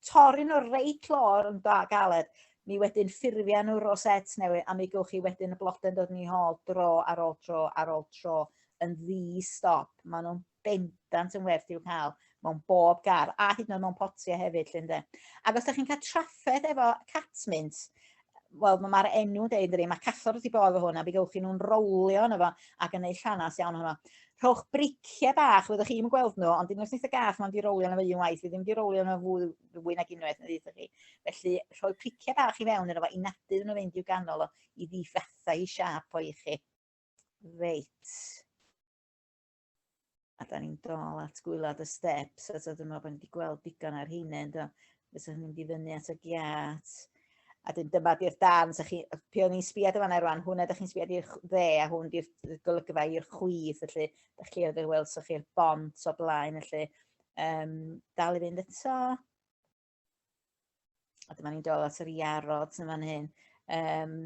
torri nhw reit lawr yn da galed, mi wedyn ffurfia nhw rosette newydd, a mi gewch chi wedyn y blodau'n dod yn ei hôl dro ar ôl tro ar ôl tro yn ddi-stop. Maen nhw'n bendant yn werth i'w cael mewn bob gar, a hyd yn oed mewn potiau hefyd, lle ynde. Ac os ydych chi'n cael trafferth efo catmint, wel, mae'r enw'n deud, dydi, mae cathod wrth i bodd efo hwn, a mi gewch chi nhw'n rowlio yno fo ac yn neud llanas iawn ohono. Rhowch briciau bach, fyddwch chi'n gweld nhw, ond unwaith wneith y gath ma'n di rowlio yno fo un waith, fydd ddim di rowlio yno fwy, fwy nag unwaith, na ddeuthoch chi. Felly, rhoi priciau bach i fewn yno fo, i nadu nhw fynd i'w ganol o, i ddifetha i siâp o i chi. Reit. A da ni'n dol at gwylod y steps, a so dwi'n meddwl bod ni wedi gweld digon ar hynny, ynddo? Fysa ni'n mynd i fyny at y giat. A dyn dyma di'r darn, so chi, pe o'n i'n sbiad yma rwan, hwnna ydych chi'n sbiad i'r dde a hwn di'r golygfa i'r chwith, felly ydych chi oedd weld so chi'r bont o blaen, felly um, dal i fynd eto. A dyma ni'n dod at yr iarod yn fan hyn. Um,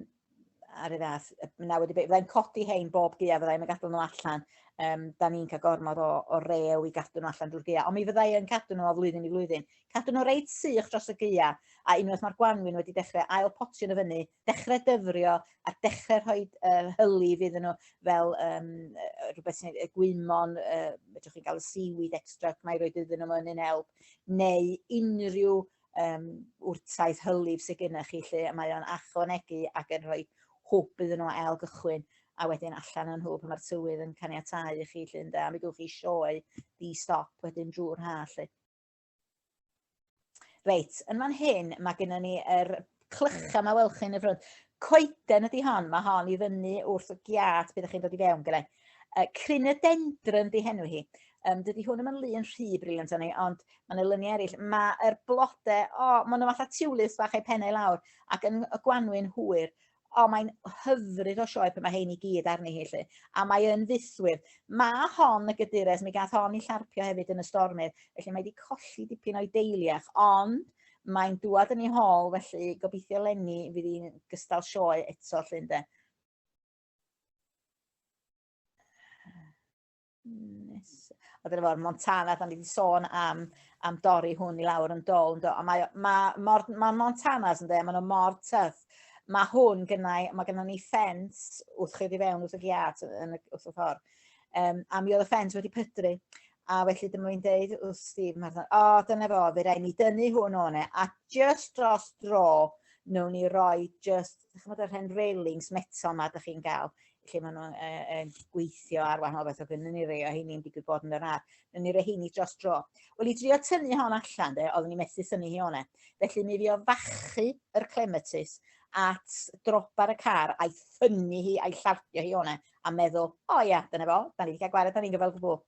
ar y fath, na wedi byddai'n codi hein bob gaea, fyddai'n gadw nhw allan. Um, da ni'n cael gormod o, o rew i gadw nhw allan drwy'r gaea, ond mi fyddai yn cadw nhw o flwyddyn i flwyddyn. Cadw nhw reit sych dros y gaea, a unwaith mae'r gwanwyn wedi dechrau ail potio nhw fyny, dechrau dyfrio a dechrau rhoi uh, hylif iddyn nhw fel um, rhywbeth sy'n y gwymon, uh, fedrwch chi gael y seaweed extract mae rhoi iddyn nhw mewn un help, neu unrhyw um, wrtaith hylif sydd gennych chi lle mae o'n achwanegu ac yn rhoi hwb iddyn nhw ail gychwyn a wedyn allan yn nhw pan mae'r tywydd yn caniatáu i chi lle ynde, a mi gewch chi sioe di-stop wedyn drwy'r ha lle. Reit, yn fan hyn mae gennym ni yr clychau yma welch chi yn y ffrwnt. Coeden ydy hon, mae hon i fyny wrth y giat byddwch chi'n dod i fewn gyda. Uh, Crinodendron di henw hi. Um, dydy hwn ddim yn lun rhy briliant o'n i, ond mae yna luniau eraill. Mae'r blodau, o, oh, maen nhw fatha tiwlips bach eu pennau lawr, ac yn y gwanwyn hwyr, o, mae'n hyfryd o sioe pan mae hein i gyd arni hi, 'lly. A mae yn fythwyr. Mae hon y gydures, mi gath hon i llarpio hefyd yn y stormydd, felly mae wedi colli dipyn o'i deiliach, ond mae'n dŵad yn ei hôl, felly gobeithio leni fydd hi'n gystal sioe eto, 'lly, ynde. Nes. A dyna fo'r Montana, da ni wedi sôn am, am dorri hwn i lawr yn dol. Yndo? A mae, mae, mor, mae Montanas yn dweud, maen nhw mor tyff. Mae hwn gynnau, mae gynnon ni ffens wrth chi i fewn wrth y giat yn y, wrth y ffordd. Um, a mi oedd y ffens wedi pydru. A felly dyma fi'n deud wrth Steve, o, oh, dyna fo, fe rai ni dynnu hwn o'n e. A just dros dro, wnawn ni roi just, chymod yr hen railings metal ma ydych chi'n gael, lle maen nhw'n uh, uh, gweithio ar wahanol beth, oedd gynnon ni rei o heini'n digwydd bod yn yr ardd, wnawn ni roi heini dros dro. Wel, i drio tynnu hon allan, de, oeddwn ni methu thynnu hi o'na. Felly mi fi o fachu yr clematis at drop ar y car a'i thynnu hi a'i llarpio hi o'na a meddwl, o oh, ia, dyna fo, da ni wedi cael gwared ar ni'n gyfel gwbl.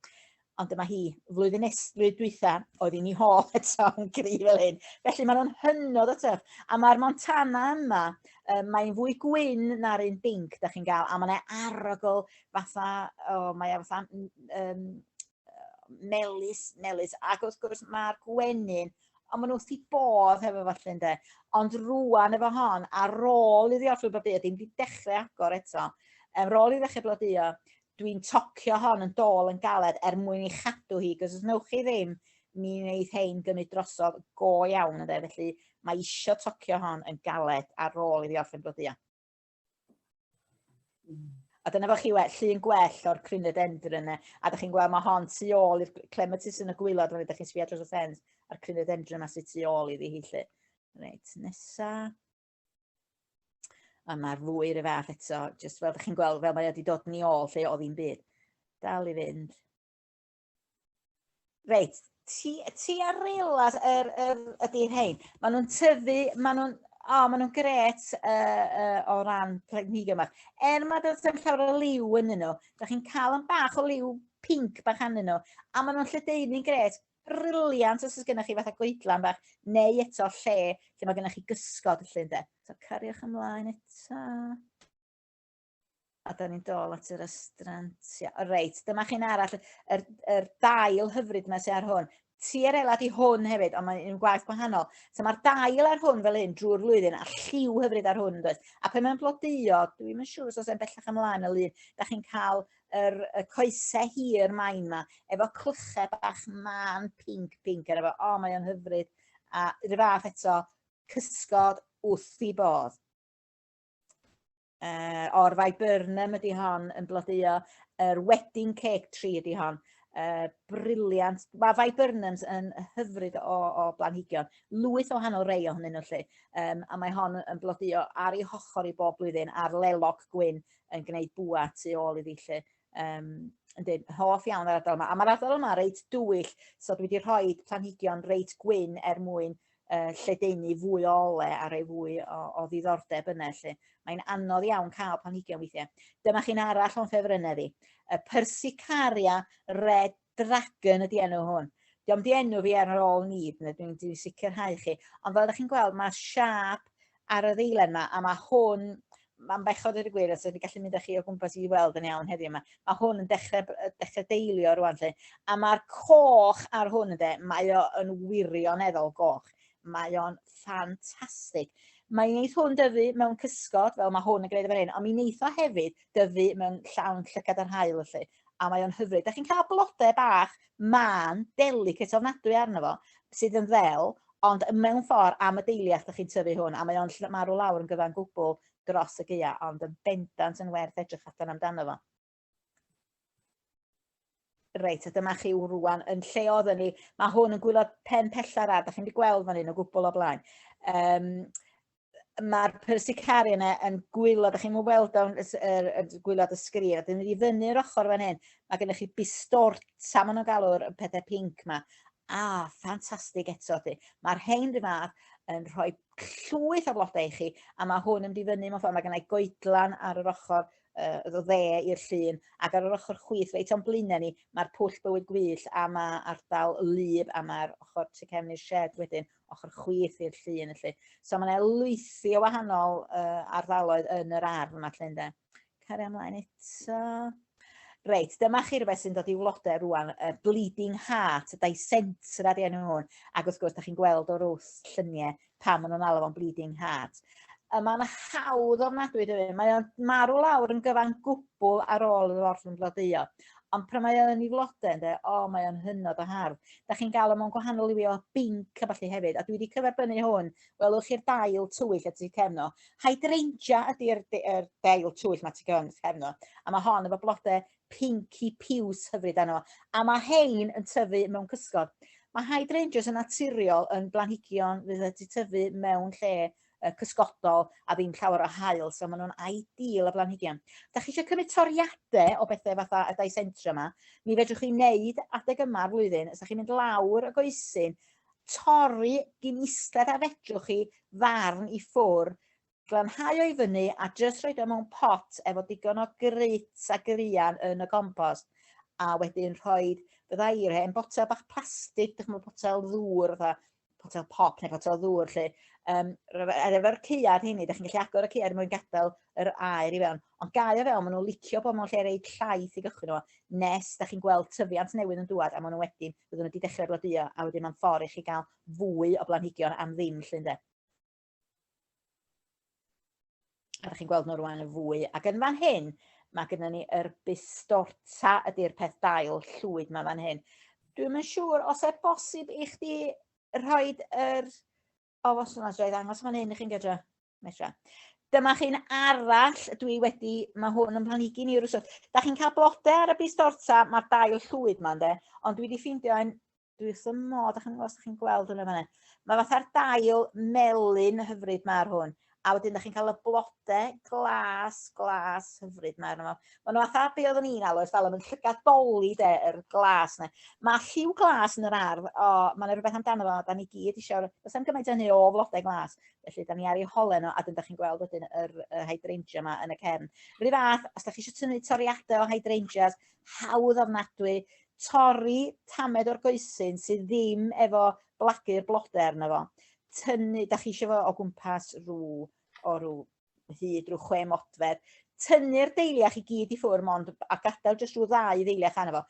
Ond dyma hi, flwyddyn nes, flwyddyn dwytha, oedd hi'n ei hôl eto yn gry fel hyn. Felly maen nhw'n hynod o tyff. A mae'r Montana yma, um, mae'n fwy gwyn na'r un binc da chi'n gael, a mae'n arogl fatha, o, oh, mae e fatha um, melys, melys. Ac wrth gwrs mae'r gwenyn, ond maen nhw wrth i bodd hefo falle ynde. Ond rwan efo hon, ar ôl iddi orffen blodeuo, dim wedi dechrau agor eto, ar ôl i ddechrau blodeuo, dwi'n tocio hon yn dôl yn galed er mwyn ei chadw hi, cos os wnewch chi ddim, mi wneith hein gymryd drosodd go iawn ynde, felly mae isio tocio hon yn galed ar ôl iddi orffen blodeuo. A dyna fo chi we, llun gwell o'r crinodendron yna. A da chi'n gweld mae hon tu ôl i'r clematis yn y gwylod, fan da chi'n sbio dros y ffens, a'r crinodendron yma sydd tu ôl iddi hi lle. Reit, nesa. A mae'r fwy yr fath eto, jyst fel da chi'n gweld, fel mae wedi dod ni ôl lle oedd hi'n byd. Dal i fynd. Reit, ti, ti ar relas yr, yr, ydy'r rhain. Maen nhw'n tyfu, maen nhw'n o, maen nhw'n gret uh, uh, o ran planhigion bach. Er mae does dim llawer o liw yn nhw, da chi'n cael yn bach o liw pinc bach arnyn nhw, a maen nhw'n lledaenu'n gret. Briliant os oes gennych chi fatha goedlan bach, neu eto lle, lle mae gennych chi gysgod felly ynde. So cariwch ymlaen eto. A da ni'n dod at yr astrantia. O, reit, dyma chi'n arall, yr, yr dail hyfryd yma sy'n ar hwn. Tiarella di hwn hefyd, ond mae'n gwaith gwahanol. So mae'r dail ar hwn fel un drwy'r flwyddyn, a lliw hyfryd ar hwn, does? A pan mae'n blodeuo, dwi'n yn siŵr os oes e'n bellach ymlaen y lun, da chi'n cael yr, y coesau hir main ma, efo clychau bach man pinc pinc ar efo. O, mae o'n hyfryd. A rhyw fath eto, cysgod wrth i bodd. Uh, o'r Viburnum ydy hon yn blodeuo. Yr wedding cake tree ydy hon. Uh, briliant. Mae Viburnums yn hyfryd o, o blanhigion. Lwyth o wahanol rei ohonyn nhw lle. Um, a mae hon yn blodeuo ar ei hochr i bob blwyddyn a'r lelog gwyn yn gwneud bwa tu ôl iddi lle. Um, yndyn, hoff iawn yr ardal yma. A mae'r ardal yma reit dywyll, so dwi wedi rhoi planhigion reit gwyn er mwyn uh, lledaenu fwy o ole a rhoi fwy o, o ddiddordeb yna. Lle. Mae'n anodd iawn cael planhigion weithiau. Dyma chi'n arall o'n ffefrynnau fi. Y Persicaria Red Dragon ydy enw hwn. Diolch di enw fi ar ôl nid, dwi'n dwi sicrhau chi. Ond fel ydych chi'n gweld, mae siâp ar y ddeilen yma, a mae hwn, mae'n bechod i'r gwir, os ydych chi'n gallu mynd â chi o gwmpas i weld yn iawn heddiw yma, mae hwn yn dechrau, dechrau deilio rwan lle, a mae'r coch ar hwn ynde, mae o yn wirioneddol goch. Mae o'n ffantastig. Mae wneith hwn dyfu mewn cysgod, fel mae hwn yn gwneud efo hyn, ond mi wneith o hefyd dyfu mewn llawn llygad yr haul felly, a mae o'n hyfryd. Da chi'n cael blodau bach mân, delicate ofnadwy arno fo, sydd yn ddel, ond mewn ffordd am y deiliach da chi'n tyfu hwn, a mae o'n marw lawr yn gyfan gwbl dros y gaea, ond yn bendant yn werth edrych allan amdano fo. Reit, a dyma chi rwan yn lle oedden ni. Mae hwn yn gwylod pen pella'r ar, da chi'n wedi gweld fan hyn o gwbl o blaen. Um, Mae'r persicaria yna yn gwylod, da chi'n weld o'n er, er, gwylod y sgrin, a dyn ni fyny'r ochr fan hyn, mae gennych chi bistorta, maen nhw'n galw'r pethau pinc yma. A, ffantastig eto, di. Mae'r hein rhyw fath yn rhoi llwyth o flodau i chi, a mae hwn yn mynd i fyny mewn ffordd, mae gennau goedlan ar yr ochr uh, dde i'r llun, ac ar yr ochr chwith, reit o'n blaenau ni, mae'r pwll bywyd gwyllt a mae ardal lyb a mae'r ochr tu cefn i'r shed wedyn, ochr chwith i'r llun felly. So mae yna lwythi o wahanol uh, ardaloedd yn yr ardd yma lle ynde. Cario ymlaen eto. Reit, dyma chi rhywbeth sy'n dod i wlodau rwan, uh, Bleeding Heart, y Dicentra di enw hwn, ac wrth gwrs, da chi'n gweld o'r wrth lluniau pam maen nhw'n alw fo'n Bleeding Heart. Mae'n hawdd ofnadwy, dydy. Mae o'n marw lawr yn gyfan gwbl ar ôl iddo orffen blodeuo. Ond pan mae o'n ei flodau, ynde, o, mae o'n hynod o hardd. Da chi'n gael o mewn gwahanol liwiau o binc a ballu hefyd, a dwi wedi cyferbynnu hwn, welwch chi'r dail tywyll at y cefn o. Hydrangea ydy'r er dail tywyll ma tu cefn o, a mae hon efo blodau pinky piws hyfryd arno fo. A mae hein yn tyfu mewn cysgod. Mae hydrangeas yn naturiol yn blanhigion fydd wedi tyfu mewn lle cysgodol a ddim llawer o haul, so maen nhw'n ideal o blanhigion. Da chi eisiau cymryd toriadau o bethau fatha y dicentra yma, mi fedrwch chi wneud adeg yma'r flwyddyn, os da chi'n mynd lawr y goesyn, torri gyn isted a fedrwch chi ddarn i ffwr, glanhau o i fyny a jyst rhoid o mewn pot efo digon o grit a grian yn y compost a wedyn rhoi, fydda i rhoi hen botel bach plastig, dych chi'n potel ddŵr, fatha potel pop neu potel ddŵr lle, um, ar efo'r caead hynny, dych chi'n gallu agor y caead er mwyn gadael yr aer i fewn, ond gau o fewn, maen nhw'n licio bod mewn lle reit llaith i gychwyn o, nes da chi'n gweld tyfiant newydd yn dŵad, a maen nhw wedyn, byddwn nhw wedi dechrau blodeuo, a wedyn mae'n ffordd i chi gael fwy o blanhigion am ddim, lle ynde. A ydych chi'n gweld nhw rwan yn fwy. Ac yn fan hyn, mae gennym ni yr bistorta ydy'r peth dail llwyd mae fan hyn. Dwi'n yn siŵr os e bosib i chdi rhoi yr... O, os yna, rhaid ddangos fan hyn i chi'n gyda. Mesra. Dyma chi'n arall, dwi wedi, mae hwn yn planhigyn i rwsod. Da chi'n cael blodau ar y bistorta, mae'r dail llwyd ma, ynddo, ond dwi wedi ffeindio un Dwi wrth fy modd, ydych chi'n gwybod os ydych chi'n gweld hwnna fan'na. Mae fatha'r dail melyn hyfryd ma ar hwn. A wedyn ydych chi'n cael y blodau glas, glas hyfryd ma arno fo. Mae nhw fatha be oeddwn i'n alw ers talwm yn llygad doli de, yr glas yna. Mae lliw glas yn yr ardd, o, mae yna rhywbeth amdano fo, da ni gyd eisiau, does am gymaint o hynny o flodau glas. Felly, da ni ar ei holen nhw, a dyn da chi'n gweld wedyn yr, yr hydrangea yma yn y cefn. Rhyw fath, os da chi eisiau tynnu toriadau o hydrangeas, hawdd ofnadwy, torri tamed o'r goesyn sydd ddim efo blagu'r blodau arno fo. Tynnu, da chi eisiau fo o gwmpas rhyw, o rhyw hyd rhyw chwe modfedd. Tynnu'r deiliach i gyd i ffwrdd mond a gadael jyst rhyw ddau ddeiliach arno fo.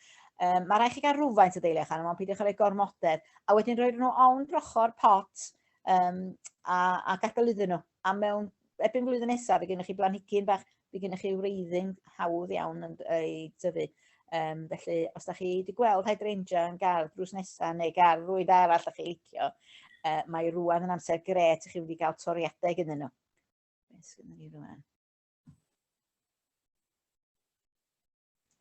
Um, mae rhaid chi gael rhywfaint o ddeiliach arno fo, ond peidiwch â rhoi gormodedd. A wedyn rhoi nhw ond ochr pot um, a, a gadael iddyn nhw. A mewn erbyn flwyddyn nesaf, fe gennych chi blanhigyn bach, fe gennych chi wreiddyn hawdd iawn yn ei tyfu. Um, felly, os da chi wedi gweld hydrangea yn gardd drws nesaf neu gardd rwyd arall da chi licio, uh, mae rwan yn amser gret i chi wedi cael toriadau gyda nhw. Beth sgynnon ni rwan?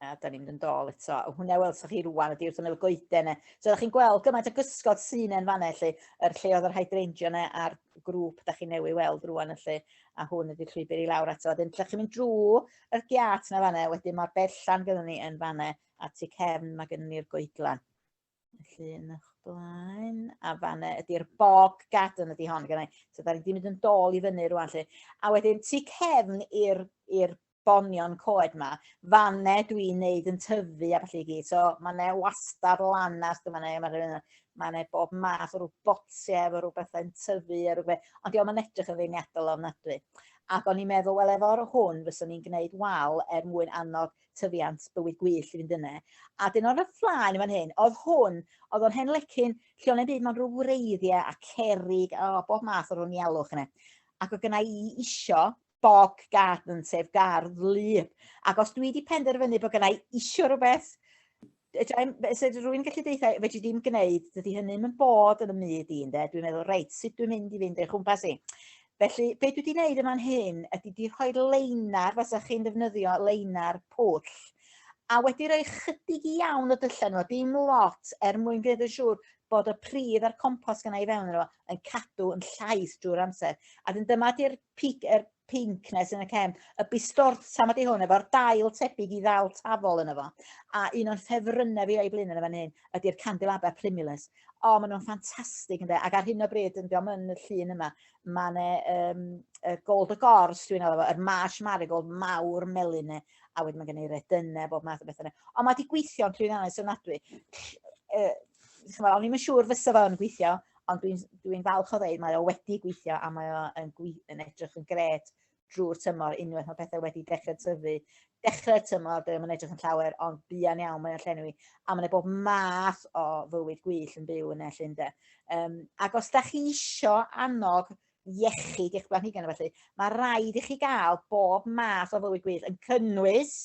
A da ni'n mynd yn dôl eto. Hwna welsoch chi rwan ydy wrth ymyl goeden e. So da chi'n gweld gymaint o gysgod sy'n yn fanna lle, yr lle oedd yr hydrangea yna a'r grŵp da chi newydd weld rwan lle, a hwn ydy'r llwybr i lawr ato. Wedyn, lle chi'n mynd drwy yr giat na fanna, wedyn mae'r berllan gyda ni yn fanna, a tu cefn mae gyda ni'r goedlan. Felly yn eich blaen, a fanna ydy'r bog garden ydy hon gynnau. So da ni wedi mynd yn dôl i fyny rwan lle. A wedyn tu cefn i'r i'r bonion coed ma, fanne dwi'n neud yn tyfu a ballu i gyd. So mae yna wastad lanast yma neu mae Mae yna bob math o rhyw botiau efo rhyw bethau'n tyfu a rhywbeth, ond diolch yn edrych yn feirniadol ofnadwy. Ac o'n i'n meddwl, wel efo'r hwn fyswn ni'n gwneud wal er mwyn annog tyfiant bywyd gwyllt i fynd yna. A dyn o'r flaen yn fan hyn, oedd hwn, oedd o'n hen lecyn lle o'n byd mewn rhyw wreiddiau a cerig, o, bob math o rhwng ialwch yna. Ac oedd gynna i isio bog garden, sef gardd wlyb. Ac os dwi wedi penderfynu bod gynna i isio rhywbeth, se rwy'n gallu deitha, fedri ddim gwneud, dydy hynny ddim yn bod yn y myd i, ynde? Dwi'n meddwl, reit, sut dwi'n mynd i fynd o'i chwmpas i? Felly, be dwi wedi gwneud yma'n hyn ydy di rhoi leinar, fysa chi'n defnyddio leinar pwll, a wedi rhoi chydig iawn o dyllau nhw, dim lot, er mwyn gwneud yn siŵr bod y pridd a'r compost gyna i fewn yno yn cadw yn llaith drwy'r amser. A dyn dyma di'r pic, yr pinc nes yn y cefn, y bistorta ma di hwn, efo'r dail tebyg i ddal tafol yno fo. A un o'n ffefrynnau fi o'i blaen yn y fan hyn ydy'r candelabra primulas. O, maen nhw'n ffantastig ynde, ac ar hyn o bryd, yn diolch yn y llun yma, mae yna um, y gold y gors, dwi'n alw fo, yr marsh marigold mawr melyn ne, a wedyn mae gen i redynau, bob math o bethau yna. Ond mae wedi gweithio'n llwyddiannus ofnadwy. Uh, o'n i'm yn siŵr fysa fo'n gweithio, ond dwi'n dwi falch o ddeud mae o wedi gweithio a mae o yn, gwe yn edrych yn gret drwy'r tymor unwaith mae pethau wedi dechrau tyfu. Dechrau'r tymor, dwi ddim yn edrych yn llawer, ond buan iawn mae'n llenwi. A mae'n bob math o fywyd gwyllt yn byw yn y llyn de. Um, ac os da chi isio annog iechyd i'ch blanhigion a felly, mae rhaid i chi gael bob math o fywyd gwyllt yn cynnwys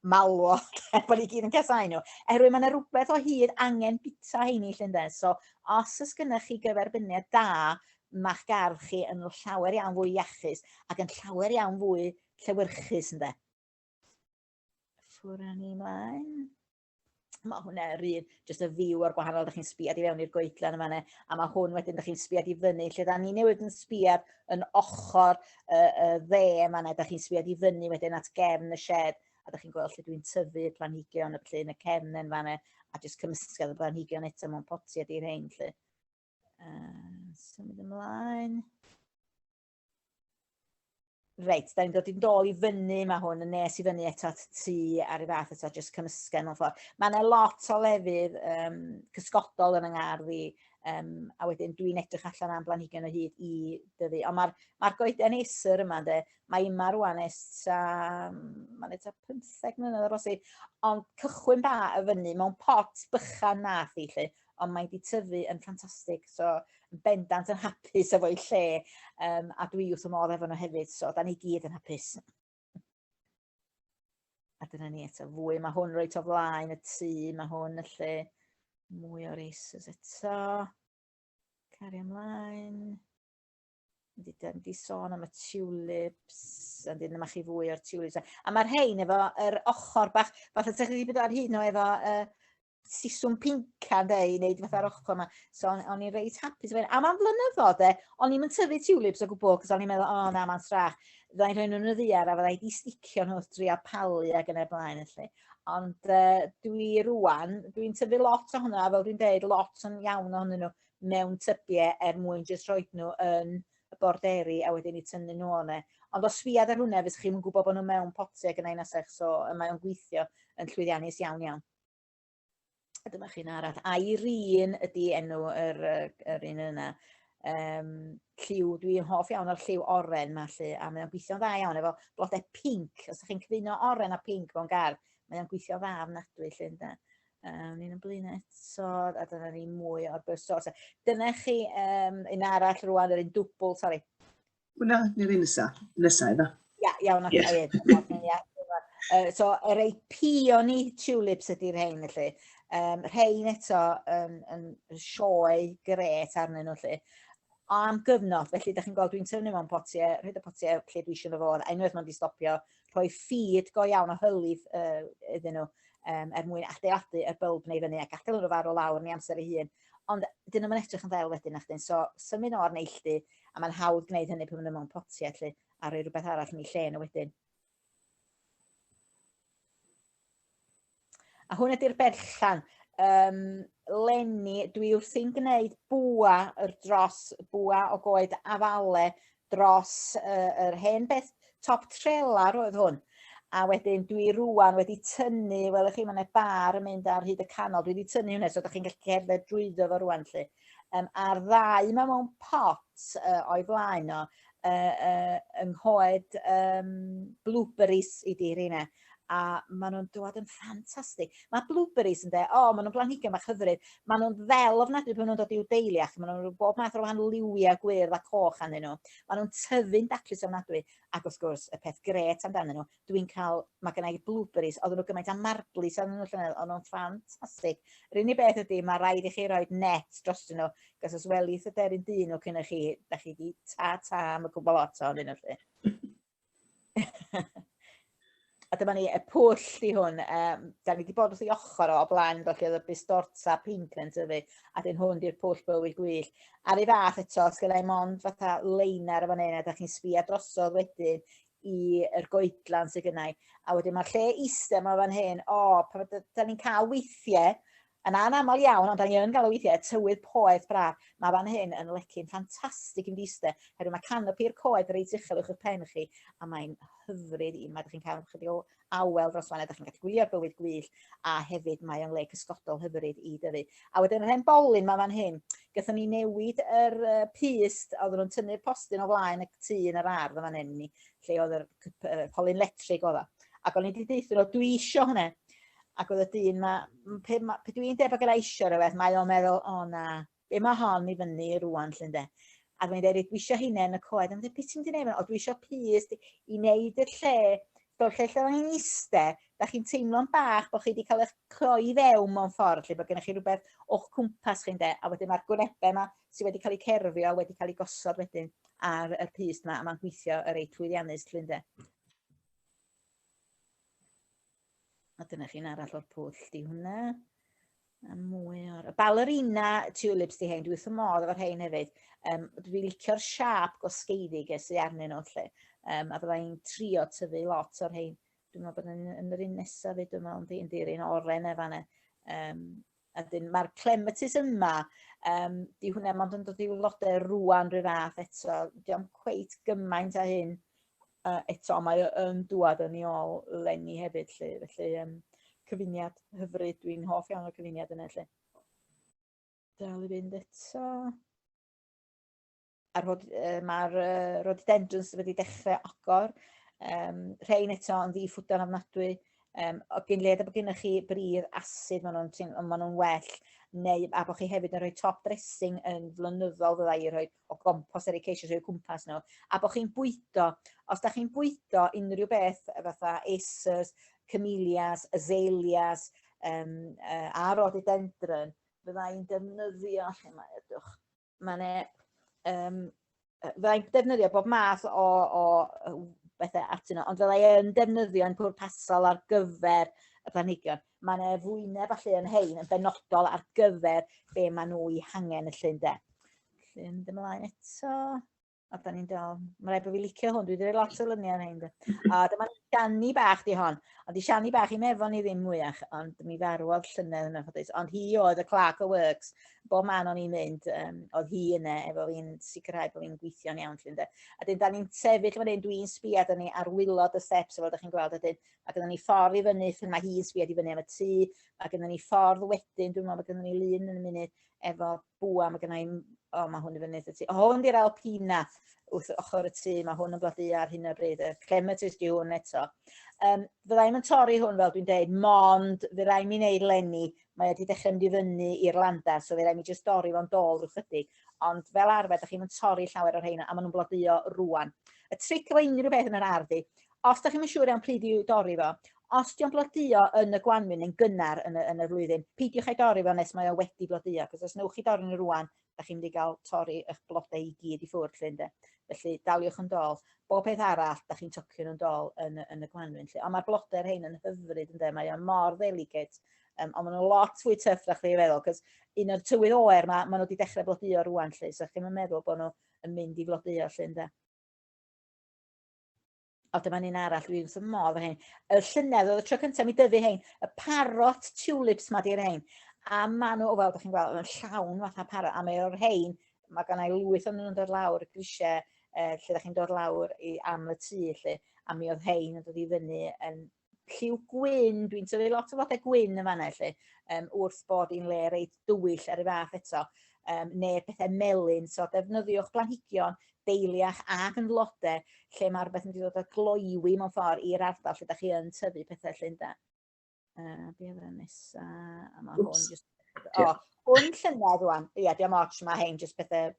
malwod, er bod ni gyd yn casau nhw. Oherwydd mae yna rhywbeth o hyd angen bita heini llyn de. So, os oes gennych chi gyferbyniad da, mae'ch gardd chi yn llawer iawn fwy iachus ac yn llawer iawn fwy llewyrchus ynde. Ffwrdd â ni ymlaen. Mae hwnna yr un, jyst y view o'r gwahanol, da chi'n sbiad i fewn i'r goedlan yma ne, a mae hwn wedyn, da chi'n sbiad i fyny, lle da ni newid yn sbiad yn ochr y, y dde yma ne, da chi'n sbiad i fyny wedyn at gefn y shed, a da chi'n gweld lle dwi'n tyfu planhigion y lle yn y cefn yn fanna, a jyst cymysgedd y planhigion eto mewn potiau di'r rhain, lle. Symud ymlaen. Reit, da ni'n dod i'n dôl i fyny, mae hwn yn nes i fyny eto at tŷ ar ei fath eto, jyst cymysgedd mewn ffordd. Mae yna lot o lefydd um, cysgodol yn yng ngardd i, um, a wedyn dwi'n edrych allan am blanhigion o hyd i dyfu. Ond mae'r mae goeden Acer yma, de, mae yma rwan ers ta, mae'n eta 15 mlynedd o bosib, ond cychwyn ba y fyny mewn pot bychan nath i, lle, ond mae wedi tyfu yn ffantastig, so yn bendant yn hapus efo'i lle, um, a dwi wrth y modd efo nhw hefyd, so da ni gyd yn hapus. A dyna ni eto, fwy, mae hwn reit o flaen y tŷ, mae hwn y lle, mwy o races eto. Cario ymlaen. Di, di sôn am y tulips, a dyn yma chi fwy o'r tulips. A mae'r rhain efo yr ochr bach, fatha sa chi wedi bod ar hyd nhw efo uh, siswrn pinca ynde, i wneud fatha'r ochr yma. So o'n, o'n i'n reit hapus efo hyn. A mae'n flynyddoedd de, o'n i'm yn tyfu tulips o gwbl, cos o'n i'n meddwl, o oh, na, mae'n strach. Fyddai'n rhoi nhw yn y ddiar a fyddai di sticio nhw wrth drio palu ac yn y blaen felly. Ond uh, dwi rwan, dwi'n tyfu lot o hwnna, fel dwi'n deud, lot yn iawn ohonyn nhw mewn tybiau er mwyn jyst rhoi nhw yn y borderi a wedyn i tynnu nhw o'na. Ond os sbiad ar hwnna, fysa chi'n gwybod bod nhw mewn potiau gynnau nesach, so mae o'n gweithio yn llwyddiannus iawn iawn. A dyma chi'n arall. Irene ydy enw yr, yr un yna. Um, lliw, dwi'n hoff iawn o'r lliw oren ma lle, a mae o'n gweithio'n dda iawn efo blodau pinc. Os ydych chi'n cyfuno oren a pinc mewn gardd, mae o'n gweithio dda ofnadwy lle ynde. Um, ni'n y blaen eto, a dyna ni mwy o'r bus. Dyna chi um, un arall rwan, yr un dwbl, sori. Hwna, neu'r un nesa? Nesa iddo. Ia, iawn, oce, yeah. ia. So, y rei peony tulips ydy'r rhain, felly. Um, rhain eto yn, yn sioe gret arnyn nhw, felly. Am gyfnod, felly, da chi'n gweld dwi'n tyfu mewn potiau, rhaid y potiau lle dwi eisiau nhw fod, a unwaith ma'n di stopio, rhoi ffid go iawn o hylif uh, iddyn nhw um, er mwyn adeiladu y bylb neu fyny a gadael nhw farw lawr yn ei amser ei hun. Ond dyn nhw'n edrych yn ddel wedyn, nachdyn, so symud nhw o'r neilltu, a mae'n hawdd gwneud hynny pan maen nhw mewn potiau, lle, a rhoi rhywbeth arall yn ei lle nhw wedyn. A hwn ydy'r berllan. Um, Lenni, dwi wrthi'n gwneud bwa yr dros, bwa o goed afale dros uh, yr hen beth top trelar oedd hwn. A wedyn dwi rwan wedi tynnu, welwch chi, mae yna bar yn mynd ar hyd y canol, dwi wedi tynnu hwnna, so da chi'n gallu cerdded drwyddo fo rwan 'lly. A'r ddau yma mewn pot o'i flaen o, yng nghoed blueberries i di rheina. A maen nhw'n dod yn ffantastig. Mae blueberries yn de, o, maen nhw'n blanhigion bach hyfryd. Maen nhw'n ddel ofnadwy pan maen nhw'n dod i'w deiliach. Maen nhw'n bob math o wahanol liwiau gwyrdd a coch arnyn nhw. Maen nhw'n tyfu'n daclus ofnadwy. Ac wrth gwrs, y peth grêt amdanyn nhw, dwi'n cael, mae gen i blueberries, oedden nhw gymaint â marblis arnyn nhw llynedd, oedden nhw'n ffantastig. Yr unig beth ydy, mae rhaid i chi roi net drostyn nhw, cos os welith y deryn dyn nhw cyn i chi, da chi di ta-ta am y cwbl lot ohonyn nhw. Lly. A dyma ni, y pwll di hwn. Da ni wedi bod wrth ei ochr o blaen, felly oedd y bistorta pinc yn tyfu, a dyn hwn di'r pwll bywyd gwyllt. Ar ei fath eto, sgynna i mond fatha leiner efo hyn, a da chi'n sbio drosodd wedyn i'r goedlan sydd gynna i. A wedyn mae'r lle eistedd yma fan hyn, o, pan da ni'n cael weithiau, Yn anaml iawn, ond da ni yn gael o weithiau, tywydd poeth braf. Mae fan hyn yn lecyn ffantastig i fynd i iste, oherwydd mae canopi'r coed reit uchel uwch eich pen chi, a mae'n hyfryd i, mae ydych chi'n cael chydig o awel dros fan, ydych chi'n gallu gwylio'r bywyd gwyllt, a hefyd mae o'n le cysgodol hyfryd i dyfu. A wedyn yr hen bolyn mae fan hyn, gathon ni newid yr pyst, oedden nhw'n tynnu'r postyn o flaen y tŷ yn yr ardd yn fan hyn, ni, lle oedd yr polyn letrig oedd o. Ac o'n i wedi deutha nhw, dwi isio hwnna. Ac oedd y dyn ma, pe, ma, pe dwi'n deud bod gyda eisiau rhywbeth, mae o'n meddwl, o na, be mae hon i fyny rwan, llyn de. Ac mae'n dweud, dwi eisiau hynna yn y coed. A mae'n dweud, beth ti'n mynd i wneud? O, dwi eisiau pyst i wneud y lle, fel lle lle o'n i'n iste, da chi'n teimlo'n bach bod chi wedi cael eich cloi fewn mewn ffordd, lle bod gennych chi rhywbeth o'ch cwmpas chi'n de, a wedyn mae'r gwynebau yma sydd wedi cael eu cerfio wedi cael eu gosod wedyn ar y pyst yma, a mae'n gweithio y reit llwyddiannus, llyn de. A dyna chi'n arall o'r pwll di hwnna. A mwy o'r... Y ballerina tulips di hein, dwi wrth y modd efo'r rhain hefyd. Dwi'n licio'r siâp gosgeiddig sydd arnyn nhw lle. A byddai'n trio tyfu lot o'r rhain. Dwi'n meddwl bod yn yr un nesaf fyd, dwi'n meddwl, yndi, yndi, yr un oren efo yna. A dyn mae'r clematis yma, di hwnna mond yn dod i'w flodau rwan rhyw fath eto. Di o'm cweit gymaint â hyn eto, mae o yn dŵad yn ei ôl leni hefyd 'lly. Felly yym cyfuniad hyfryd, dwi'n hoff iawn o'r cyfuniad yna 'lly. Dal i fynd eto. A'r rhod, mae'r rhododendrons wedi dechrau agor. Rhein eto yn ddi-ffwdan ofnadwy. O gyn led a bod gennych chi bridd asid, maen nhw'n ma nhw well, neu a bod chi hefyd yn rhoi top dressing yn flynyddol fydda i rhoi o gompost er eu ceisio rhoi cwmpas nhw, a bod chi'n bwydo, os da chi'n bwydo unrhyw beth fatha acers, camellias, azaleas, a rhododendron, fydda i'n defnyddio, lle mae, ydwch, mae 'ne yym fydda i'n defnyddio bob math o bethau atyn nhw, ond fydda i yn defnyddio yn pwrpasol ar gyfer y planhigion. Mae 'ne fwynau falle yn hein yn benodol ar gyfer be maen nhw i hangen y llun de. Felly, mynd ymlaen eto. A da ni'n dal, mae rhaid bod fi licio hwn, dwi wedi rhoi lot o luniau ar hyn. A dyma Siani bach di hon. Ond di Siani bach i mefon i ddim mwyach, ond mi farwodd llynedd yn anffodus. Ond hi oedd y clerk o works. Bob man o'n i'n mynd, oedd hi yna efo fi'n sicrhau bod fi'n gweithio'n iawn. Lle, ynde. A dyn, da ni'n sefyll fan hyn, dwi'n sbiad yn ni ar wylod y steps, fel ydych chi'n gweld, ydyn. Mae gynnon ni ffordd i fyny, lle mae hi'n sbiad i fyny am y tŷ. Mae gynnon ni ffordd wedyn, dwi'n meddwl bod gynnon ni lun yn y munud, efo bwa, mae gynna i, o, mae hwn i fyny wrth y tŷ. O, hwn di'r Alpina wrth ochr y tŷ, mae hwn yn blodeuo ar hyn o bryd, y clematis di hwn eto. Fydda i'm yn torri hwn fel dwi'n deud, mond fe rai mi wneud leni, mae wedi dechrau mynd i fyny i'r landar, so fe rai mi jyst dorri fo'n dôl rhyw chydig. Ond fel arfer, da chi'n mynd torri llawer o'r rheina, a maen nhw'n blodeuo rwan. Y tric efo unrhyw beth yn yr ardd di, os da chi'n mynd siŵr iawn pryd i'w dorri fo, os dio'n blodeuo yn y gwanwyn yn gynnar yn y flwyddyn, peidiwch â'i dorri fo nes mae o wedi blodeuo, cos os newch chi dorri nhw rwan, da chi'n mynd i gael torri eich blodau i gyd i ffwrdd, lle, ynde. Felly, daliwch yn dôl. Bob peth arall, da chi'n tocio nhw'n dôl yn y gwanwyn. Lle. Ond mae'r blodau'r rhain yn hyfryd, ynde. Mae o'n mor ddelicate. Ond maen nhw'n lot fwy tyff na chdi feddwl, cos un o'r tywydd oer ma, maen nhw wedi dechrau blodeuo rwan, lle, so chi'n meddwl bod nhw yn mynd i flodeuo, lle, ynde. O, dyma un arall, dwi wrth y modd o hyn. Y llynedd oedd y tro cyntaf mi dyfu hein. Y parrot tulips ma di'r hein. A ma nhw, o fel ydych chi'n gweld, yn llawn fatha parrot. A mae o'r hein, mae gennau lwyth o'n nhw'n dod lawr y grisiau lle da chi'n dod lawr i, am y tŷ lle, a mi oedd hein yn dod i fyny yn lliw gwyn, dwi'n tyfu lot o flodau gwyn yn fanna lle, wrth bod i'n le reit dywyll ar y fath eto, neu pethau melyn, so defnyddiwch blanhigion deiliach ac yn flodau lle mae rhywbeth yn mynd i ddod â gloywi mewn ffordd i'r ardal lle da chi yn tyfu pethau lle ynda. Be oedd y nesa? A mae hwn just... O, hwn llynedd rwan. Ia, diolch ots, mae hein just pethau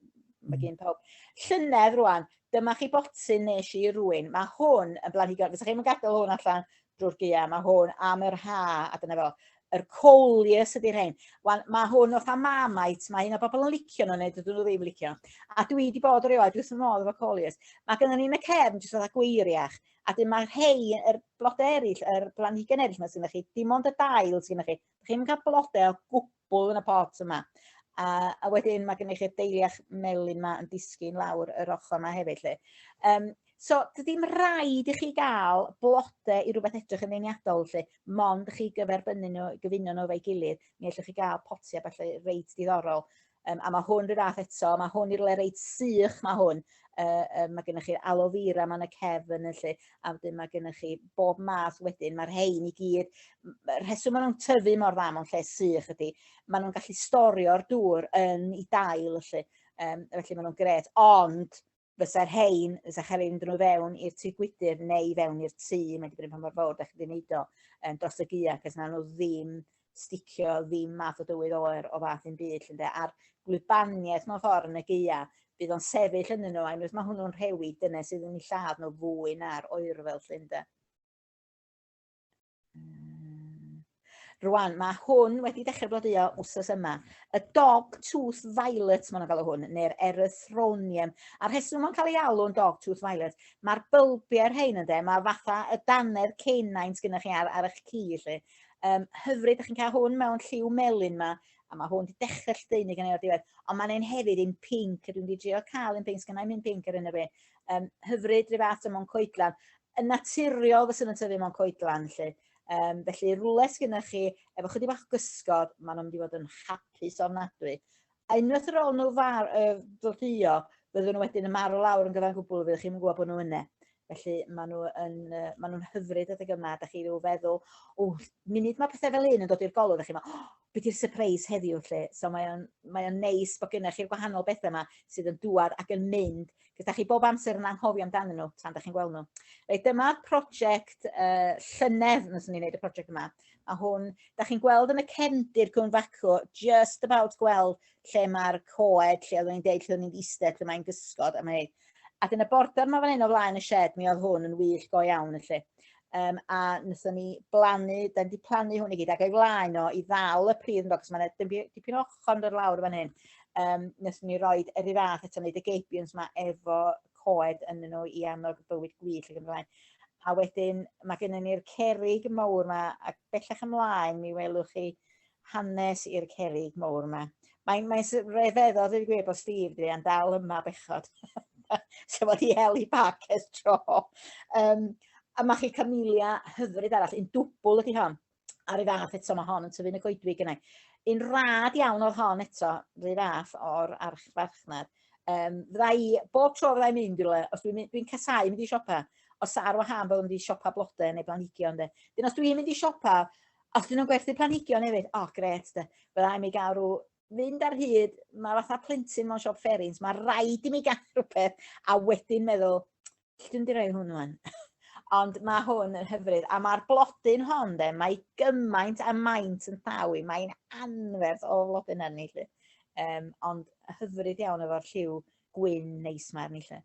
mae gen pawb. Llynedd rwan, dyma chi botyn nes i rwy'n. Mae hwn yn blanhigion. Fysa chi'n gadael hwn allan drwy'r gaea. Mae hwn am yr ha, a dyna fo. Yr coleus ydy'r rhain. Wan, mae hwn fatha Marmite, mae un o bobl yn licio nhw neu dydyn nhw ddim yn licio. A dwi wedi bod erioed, dwi wrth fy modd efo coleus. Mae gennym ni yn y cefn jyst fatha gweiriach. A dyn mae rhei, yr blodau eraill, yr blanhigion eraill yma sydd chi, dim ond y dail sydd chi. Chi'n cael blodau o gwbl yn y pot yma. A wedyn mae gennych chi'r deiliach melyn yma yn disgyn lawr yr ochr yma hefyd. Lle. So, dydy'm rhaid i chi gael blodau i rhywbeth edrych yn ddeniadol, lle, mond chi gyferbynnu nhw, gyfuno nhw efo'i gilydd, mi allwch chi gael potiau falle reit diddorol. A mae hwn rhyw fath eto, mae hwn i rywle reit sych, mae hwn. Mae gennych chi'r aloe vera ma'n y cefn yn lle, a wedyn mae gennych chi bob math wedyn, mae'r rhein i gyd, y rheswm maen nhw'n tyfu mor dda mewn lle sych ydy, maen nhw'n gallu storio'r dŵr yn ei dail felly, felly maen nhw'n gret, ond fysa'r rhein, fysa chael ei fynd nhw fewn i'r tŷ gwydr neu fewn i'r tŷ, mae'n dibynnu pa mor fawr da chi wedi wneud o, dros y gaea, cos na nhw ddim sticio, ddim math o dywydd oer o fath un byd, ynde, a'r gwlybaniaeth mewn ffordd yn y gaea, bydd o'n sefyll ynddyn nhw, a unwaith mae hwnnw'n rhewi, dyna sydd yn ei lladd nhw fwy na'r oerfel, lle, ynde. Rwan, mae hwn wedi dechrau blodeuo wsos yma. Y dog tooth violet, maen nhw'n galw hwn, neu'r erythronium. A'r rheswm mae'n cael ei alw'n dog tooth violet, mae'r bylbiau'r rhain ynde, mae fatha y dannedd canine sgynnoch chi ar eich ci, lle. Hyfryd, ydych chi'n cael hwn mewn lliw melyn ma, a mae hwn wedi dechrau lledaenu gen i o'r diwedd, ond mae'n un hefyd un pinc, a dwi'n wedi drio cael un pinc, sgynna i'm un pinc ar hyn o bryd. Hyfryd, rhyw fath o mewn coedlan. Yn naturiol fysa nhw'n tyfu mewn coedlan, lle. Felly, rhywle sgynnoch chi, efo chydig bach o gysgod, maen nhw'n mynd i fod yn hapus ofnadwy. A unwaith ar ôl nhw flodeuo, fydden nhw wedyn yn marw lawr yn gyfan gwbl, fyddwch chi'n gwybod bod nhw yna. Felly maen nhw yn, maen nhw'n hyfryd adeg yma, da chi ryw feddwl, o, munud mae pethau fel un yn dod i'r golwg, da chi'n meddwl, oh, beth yw'r surprise heddiw lle? So mae o'n, mae o'n neis bod gennych chi'r gwahanol bethau yma sydd yn dŵad ac yn mynd, cos da chi bob amser yn anghofio amdanyn nhw tan da chi'n gweld nhw. Reit, dyma'r prosiect llynedd, nes ni'n neud y prosiect yma. A hwn, da chi'n gweld yn y cefndir cwn facw, just about gweld lle mae'r coed, lle oeddwn i'n deud, lle oeddwn i'n eistedd, lle mae'n gysgod, a mae'n A dyna border ma fan hyn o flaen y shed, mi oedd hwn yn wyllt go iawn felly. A wnaethon ni blannu, da ni wedi plannu hwn i gyd, ac o'i flaen o i ddal y pridd yn cos mae'n dipyn o ochr yn dod lawr fan hyn. Wnaethon ni roed yr un fath eto, wneud y gabions ma efo coed yn nhw i annog bywyd gwyllt ac yn y blaen. A wedyn mae gennym ni'r cerrig mawr ma, ac bellach ymlaen mi welwch chi hanes i'r cerrig mawr yma. Mae'n mae rhyfeddol, dweud gwir, bod Steve druan dal yma bechod. So fod i hel i bac ers tro. A mae chi camellia hyfryd arall, un dwbl ydy hon. Ar ei fath eto, mae hon yn tyfu yn y goedwig yna. Un rad iawn oedd hon eto, rhy fath o'r archfarchnad. Fydda i, bob tro fydda i'n mynd i rywle, os dwi'n dwi casau mynd i siopa, os ar wahân bod yn mynd i siopa blodau neu blanhigion, de. Dyn os dwi'n mynd i siopa, os dyn nhw'n gwerthu planhigion hefyd, o, oh, gret, de. Fydda i'n mi gael rhyw fynd ar hyd, mae fatha plentyn mewn siop fferins, mae rhaid i mi gael rhywbeth, a wedyn meddwl, lle dwi'n di rhoi hwn wan? Ond mae hwn yn hyfryd, a mae'r blodyn hon, de, mae gymaint a maint yn llaw i, mae'n anferth o flodyn arni, lle. Ond hyfryd iawn efo'r lliw gwyn neis ma arni, lle.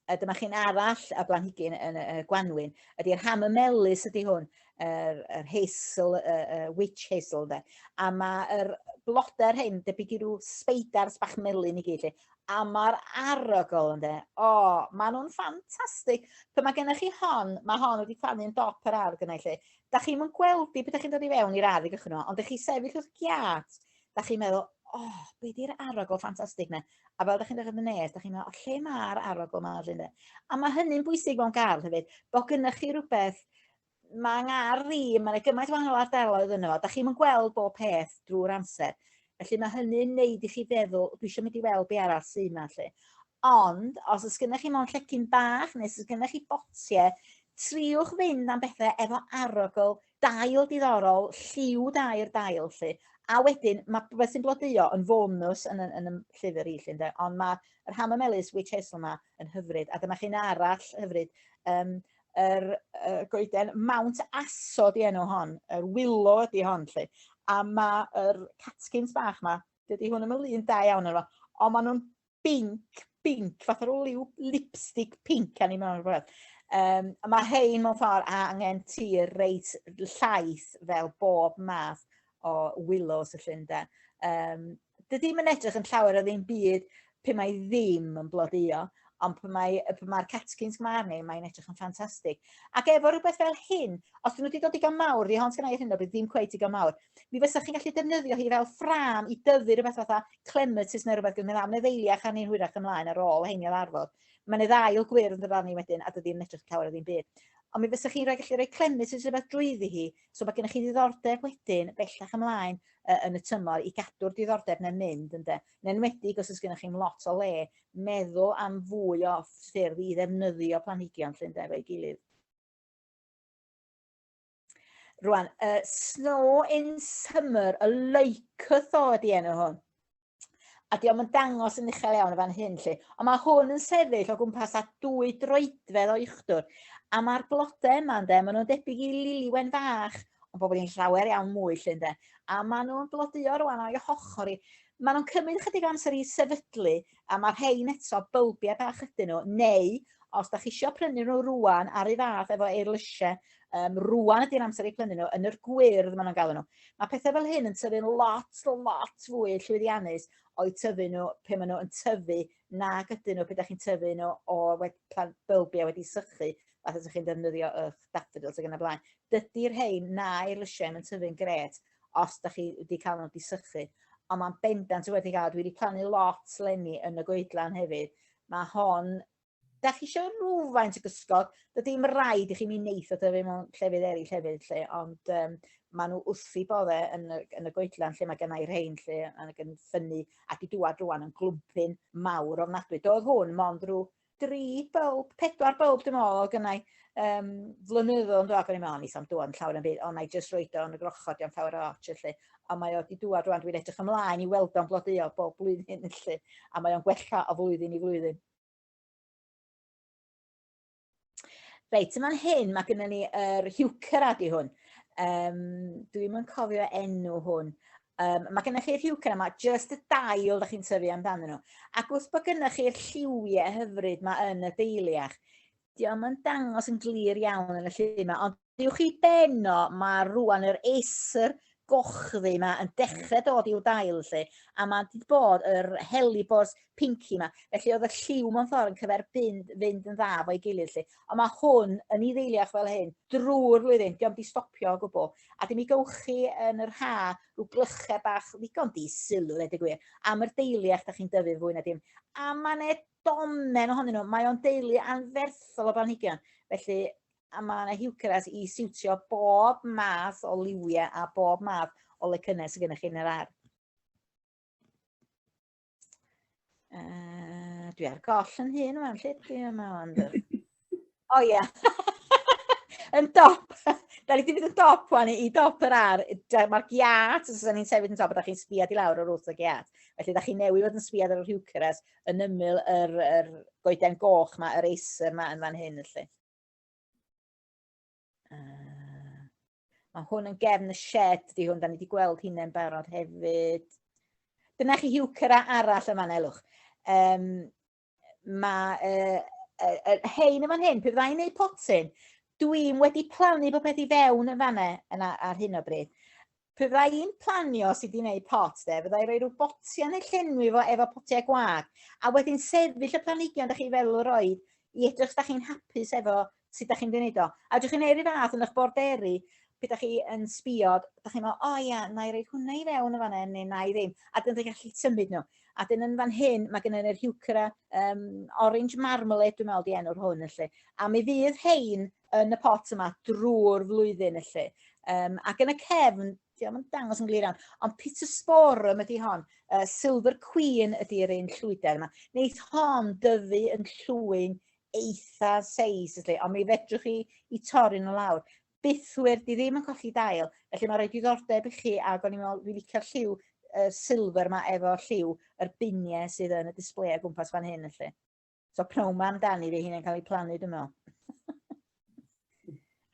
A dyma chi'n arall y blanhigyn yn y gwanwyn, ydy'r ham y melys ydy hwn, yr hazel, y witch hazel, de. A mae'r blodau'r hyn debyg i ryw speidars bach melyn i gyd, lle. A mae'r arogl, ynde, o, maen nhw'n ffantastig. Pan mae gennych chi hon, mae hon wedi plannu'n dop yr ardd gynnau, lle. Da chi'n mynd gweld i beth chi'n dod i fewn i'r ardd i gychwyn nhw, ond da chi sefyll wrth giat, da chi'n meddwl, o, oh, be di'r arogl ffantastig na? A fel da chi'n dod yn nes, da chi'n meddwl, o, lle mae'r arogl yma? Lle, a mae hynny'n bwysig mewn gardd hefyd, bod gennych chi rhywbeth, mae ngardd i, mae'n gymaint o wahanol ardaloedd yno fo, da chi'n gweld bob peth drwy'r amser. Felly mae hynny'n neud i chi feddwl, dwi eisiau mynd i weld be arall sy'n yma, lle. Ond, os oes gennych chi mewn llecyn bach neu os oes gennych chi botiau, triwch fynd am bethau efo arogl, dail diddorol, lliw da i'r dail 'lly. A wedyn, mae rhywbeth sy'n blodeuo yn fonws yn, yn, yn y llyfr i 'lly, ynde? Ond mae yr hamamelis witch hazel yma yn hyfryd. A dyma chi'n arall hyfryd. Um, yr uh, goeden Mount Aso di enw hon, yr willow ydi hon 'lly. A mae'r catkins bach yma, dydy hwn ddim yn lun da iawn yno, ond maen nhw'n binc, binc, fath o liw lipstick pink a ni mewn rhywbeth. Um, a mae hein mewn ffordd angen tir reit llaith fel bob math o willows y llun de. Um, dydy ddim yn edrych yn llawer o ddim byd pe mae ddim yn blodeuo, ond pe mae, pe mae'r catkins yma arni, mae'n edrych yn ffantastig. Ac efo rhywbeth fel hyn, os dyn nhw wedi dod digon mawr, di hon sgynna i ar hyn o bryd ddim cweit digon mawr, mi fysa chi'n gallu defnyddio hi fel ffrâm i dyfu rhywbeth fatha clematis neu rhywbeth, gyda am ddeiliach arni'n hwyrach ymlaen ar ôl heini o ddarfod. Mae'n ei ddail gwyrdd yn dod arni wedyn a dydy ddim edrych llawer o ddim byd. Ond mi fysa chi'n rhoi gallu rhoi clematis rhywbeth drwyddi hi, so mae gennych chi ddiddordeb wedyn bellach ymlaen yn y tymor i gadw'r diddordeb neu'n mynd ynde. Yn enwedig os oes gennych chi'm lot o le, meddwl am fwy o ffyrdd i ddefnyddio planhigion 'lly ynde efo'i gilydd. Rwan, Snow in Summer, y Lycotho ydi enw hwn. A di o'm yn dangos yn uchel iawn y fan hyn 'lly. Ond mae hwn yn sefyll o gwmpas a 2 droedfedd o uchdwr. A mae'r blodau yma ynde, maen nhw'n debyg i lili wen fach, ond bod hi'n llawer iawn mwy 'lly ynde. A maen nhw'n blodeuo rwan o'i hochr i. Maen nhw'n cymryd chydig o amser i sefydlu, a mae'r rhain eto bylbiau bach ydyn nhw, neu os da chi eisiau prynu nhw rwan ar ei fath efo eirlysiau, um, rwan ydy'r amser i prynu nhw, yn yr gwyrdd maen nhw'n galw nhw. Mae pethau fel hyn yn tyfu'n lot, lot fwy llwyddiannus o'u tyfu nhw pe maen nhw yn tyfu nag ydyn nhw pe da chi'n tyfu nhw o wed, bylbiau wedi sychu, fath ydych chi'n defnyddio eich daffodils ac yn y blaen. Dydy'r rhain na eirlysiau yn tyfu'n gret os da chi wedi cael nhw wedi sychu. Ond mae'n bendant wedi cael, dwi wedi plannu lot lenni yn y goedlan hefyd. Mae hon, da chi eisiau rhywfaint o gysgod, dydy dim rhaid i chi mi neith o dyfu mewn llefydd eraill hefyd, lle, ond um, maen nhw wrthi bodde yn y, yn y goedlan lle mae gennau rhain lle ac yn ffynnu a di dŵad rwan yn glwmpyn mawr ofnadwy. Doedd hwn mond rhyw dri bylb, pedwar bylb dwi'n meddwl oedd gynna i um, flynyddoedd yn dod ac o'n i'n meddwl, nes am dŵad yn llawer yn byd, ond na i jyst roed o yn y grochod, diolch llawer o ots felly. Ond mae o wedi dŵad rwan, dwi'n edrych ymlaen i weld o'n blodeuo bob blwyddyn felly, a mae o'n gwella o flwyddyn i flwyddyn. Reit, yma'n hyn mae gennym ni yr heuchera di hwn. Um, Dwi'm yn cofio enw hwn. Um, mae gennych chi'r heuchera yma, just y dail da chi'n tyfu amdanyn nhw. Ac wrth bod gennych chi'r lliwiau hyfryd yma yn y deiliach, diolch yn dangos yn glir iawn yn y llun yma, ond Uwch i ben o, mae rwan yr Acer gochddu yma yn dechrau dod i'w dail 'lly, a mae 'di bod yr helibors pinky yma, felly oedd y lliw mewn ffordd yn cyferbyn fynd yn dda efo'i gilydd 'lly. Ond mae hwn yn ei ddeiliach fel hyn drwy'r flwyddyn, dio'm 'di stopio o gwbl. A 'di mi gowch chi yn yr ha rhyw glychau bach ddigon di-sylw, ddeud y gwir, am yr deiliach da chi'n dyfu fwy na dim. A mae 'ne domen ohonyn nhw, mae o'n deulu anferthol o blanhigion, felly a mae yna heucheras i siwtio bob math o liwiau a bob math o lecynnau sydd gennych chi yn yr ardd. Dwi ar goll yn hun wan, lle dwi yma wan? O ia. Yn dop. Da ni wedi mynd yn dop wan i dop yr ar. Mae'r giat, os ydyn ni'n sefyll yn top, da chi'n sbiad i lawr o'r wrth y giat. Felly, da chi newydd fod yn sbiad ar yr heucheras yn ymyl yr, yr goeden goch ma, yr Acer ma yn fan hyn, felly. Mae hwn yn gefn y shed, di hwn, da ni wedi gweld hynny'n barod hefyd. Dyna chi heuchera arall yma, Nelwch. Um, mae hein yn fan hyn, pe fyddai'n neud potyn, dwi'n wedi plannu bod peth i fewn yn fanna yna ar hyn o bryd. Pe fydda i'n planio sut i wneud pot de, fydda i roi rhyw botiau neu llenwi fo efo potiau gwag, a wedyn sefyll y planhigion da chi feddwl roed i edrych os da chi'n hapus efo sut da chi'n mynd i wneud o. A ydych chi'n gwneud rhyw fath yn eich borderi, pryd da chi yn sbio, da chi'n meddwl, o oh, ia, na i roi hwnna i fewn yn fanna, neu na i ddim. A dyn chi'n gallu symud nhw. A dyn yn fan hyn, mae gennym ni'r heuchera um, orange marmalade, dwi'n meddwl, di enw'r hwn, felly. A mi fydd hein yn y pot yma drwy'r flwyddyn felly. Um, ac yn y cefn, Diolch yn dangos yn glir iawn. Ond Pittosporum ydy hon. Silver Queen ydy'r un llwyder yma. Neith hon dyfu yn llwyn eitha seis, ysli, ond mi fedrwch chi i torri nhw lawr. Bythwyr, di ddim yn colli dail, felly mae'n rhoi diddordeb i chi, ac o'n i'n meddwl, dwi'n licio'r lliw silver yma efo lliw yr biniau sydd yn y display o gwmpas fan hyn, felly. So pnawn ma amdani fi hynny'n cael ei plannu dwi'n meddwl.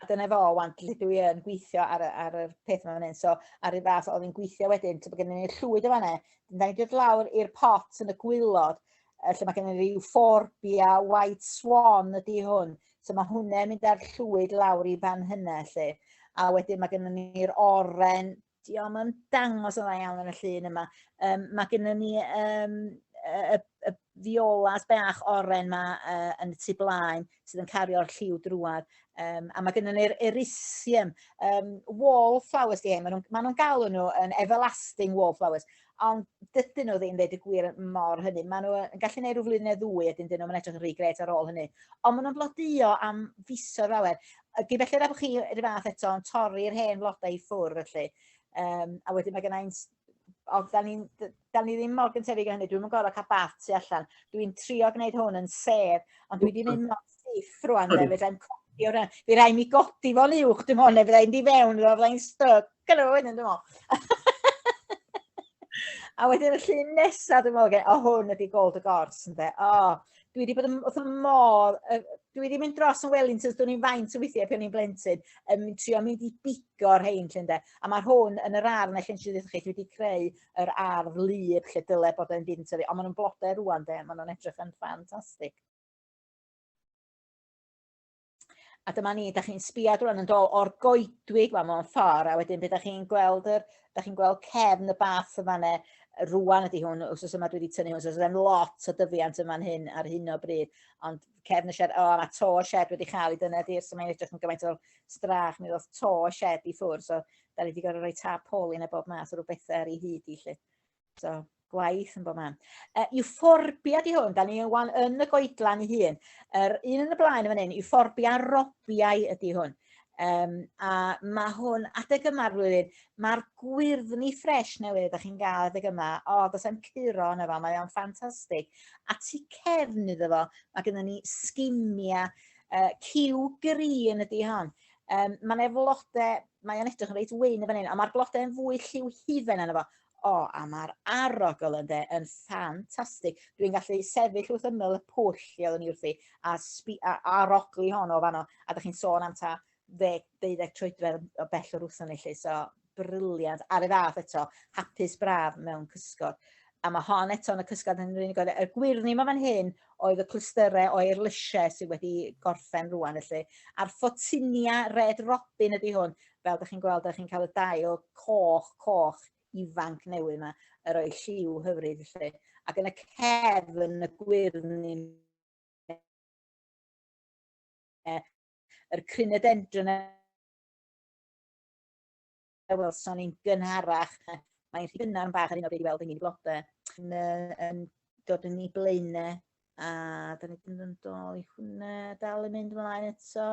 A dyna fo, wan, lle dwi yn gweithio ar, ar y peth yma fan hyn. So, ar y fath, oedd hi'n gweithio wedyn, so bod gennym ni llwyd o fanna, da ni'n dod lawr i'r pot yn y gwylod, lle mae gennym ni Euphorbia White Swan ydy hwn. So mae hwnna'n mynd ar llwyd lawr i fan hynna, lle. A wedyn mae gennym ni'r oren, diolch yn dangos yn dda iawn yn y llun yma. Mae gennym ni y, y fiolas bach oren ma yn y tu blaen sydd yn cario'r lliw drwad. A mae gennym ni'r Erisium, wallflowers di hyn, maen nhw'n ma nhw galw nhw yn everlasting wallflowers, ond dydyn nhw ddim dweud y gwir mor hynny. Maen nhw yn gallu gwneud rhyw flwyddyn neu ddwy, a dyn nhw'n edrych yn rhy gret ar ôl hynny. Ond maen nhw'n blodeuo am fisoedd lawer. Gyn belled â bod chi rhyw fath eto yn torri'r hen flodau i ffwrdd felly. A wedyn mae gennau'n ond da ni, da ni ddim mor gyntefig â hynny, dwi'n yn gorfod cael bath tu allan. Dwi'n trio gwneud hwn yn sedd, ond dwi wedi mynd mor stiff rwan, de, fedra i'm codi o'r hyn. Fi rai mi godi fo'n uwch, dwi'n meddwl, neu fydda i'n di fewn, fydda i'n stuck gyda fo wedyn, dwi'n meddwl. A wedyn y llun nesaf, dwi'n meddwl, o hwn ydi gold y gors, ynde. O, dwi wedi bod yn, wrth y modd, dwi wedi mynd dros yn Wellingtons, dwi'n i'n faint o weithiau pan i'n blentyn, yn mynd trio mynd i bigo'r rhein lle ynde. A mae'r hwn yn yr ardd, neu lle ddweud chi, dwi wedi creu yr ardd lib lle dyle bod e'n byd yn tyfu, ond maen nhw'n blodau rwan de, maen nhw'n edrych yn ffantastig. A dyma ni, da chi'n sbio rwan yn dod o'r goedwig, wel, mewn ffordd, a wedyn beth da chi'n gweld, yr, da chi'n gweld cefn y bath yma ne, rwan ydy hwn, wrth yma dwi wedi tynnu hwn, so there's lot o dyfiant yma'n hyn ar hyn o bryd, ond cefn y shed, o, mae to y shed wedi chael ei dyna di'r, so mae'n edrych yn gymaint o'r strach, mi ddoth to y shed i ffwrdd, so da ni wedi gorfod rhoi tarpaulin a bob math o rhywbethau ar ei hyd i, lle. So, gwaith yn bob man. Euphorbia di hwn, da ni wan yn y goedlan ei hun. Yr un yn y blaen yn fan hyn, Euphorbia robiau ydy hwn. A mae hwn, adeg yma'r flwyddyn, mae'r gwyrddni ffres newydd ydych chi'n gael adeg yma, o, does e'n curo yna fo, mae o'n ffantastig. A tu cefn iddo fo, mae gennym ni sgimia, cyw green ydy hon. Mae yna flodau, mae o'n edrych yn reit wyn yn fan hyn, ond mae'r blodau yn fwy lliw hufen yna fo. O, a mae'r arogl ynde yn ffantastig. Dwi'n gallu sefyll wrth ymyl y pwll lle oeddwn i wrthi a, sbi, a arogli hon o fanno. A da chi'n sôn am ta 10, 12 troedfedd o bell o'r wrthon ni lle. So, briliant. Ar y fath eto, hapus braf mewn cysgod. A mae hon eto yn y cysgod yn yr unig oed. Y gwyrddni yma fan hyn oedd y clystyrau o eirlysiau sydd wedi gorffen rwan felly. A'r ffotinia Red Robin ydy hwn. Fel ydych chi'n gweld, ydych chi'n cael y dail coch, coch ifanc newydd yma, yr o'i lliw hyfryd felly. Ac yn y cefn, y gwyrddni, yr crinodendron a welson ni'n gynharach, mae'n rhy gynnar yn bach ar hyn o bryd i weld yn blodau, yn, yn dod yn ei blaenau, a da ni wedi mynd yn dol i hwnna, dal i mynd ymlaen eto.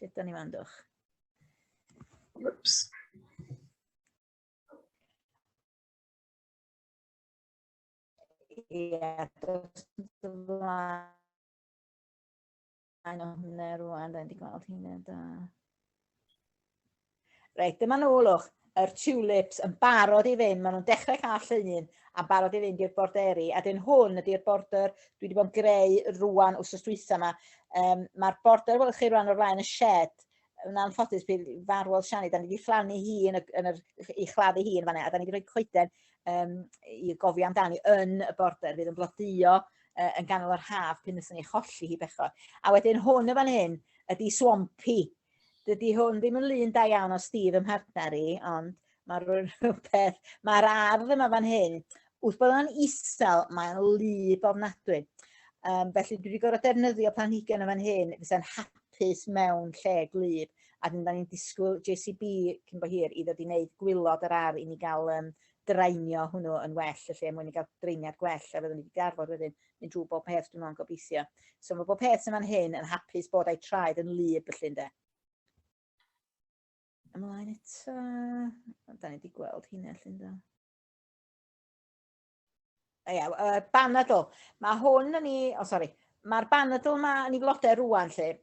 Lle da ni fan dwch? Whoops. Ie, dos ymlaen o hwnna rwan, da ni wedi gweld hynna da. Reit, dyma nhw, lwch, yr tulips yn barod i fynd, maen nhw'n dechrau cael llun a barod i fynd i'r borderi, a dyn hwn ydy'r border dwi wedi bod yn greu rwan wrth dwytha yma. Mae'r border, welwch chi rwan o'r flaen y shed, yn anffodus bydd farwol Siani, da ni wedi phlannu hi yn y, yn yr, i chladdu hi yn fanna, a da ni wedi rhoi coeden i gofio amdani yn y border, fydd yn blodeuo yn ganol yr haf pyn wnaethon ni cholli hi bechod. A wedyn hwn yn fan hyn ydy Swampy. Dydy hwn ddim yn lun da iawn o Steve ym mhartner i, ond mae rhywbeth, mae'r ardd yma fan hyn, wrth bod o'n isel, mae'n wlyb ofnadwy. Felly dwi wedi gorfod defnyddio planhigion yn fan hyn, fysa'n hapus mewn lle gwlyb, a dyn ni'n disgwyl JCB cyn bo hir i ddod i wneud gwylod yr ardd i ni gael draenio hwnnw yn well, felly er mwyn i gael draeniad gwell, a fyddwn ni wedi darfod wedyn mynd drwy bob peth dwi'n meddwl gobeithio. So mae bob peth sy'n fan hyn yn hapus bod ei traed yn wlyb felly ynde. Ymlaen eto. Da ni wedi gweld hynna, llun do. Ia, banadl. Mae hwn yn ei... O, oh, sori. Mae'r banadl yma yn ei flodau rwan, lle.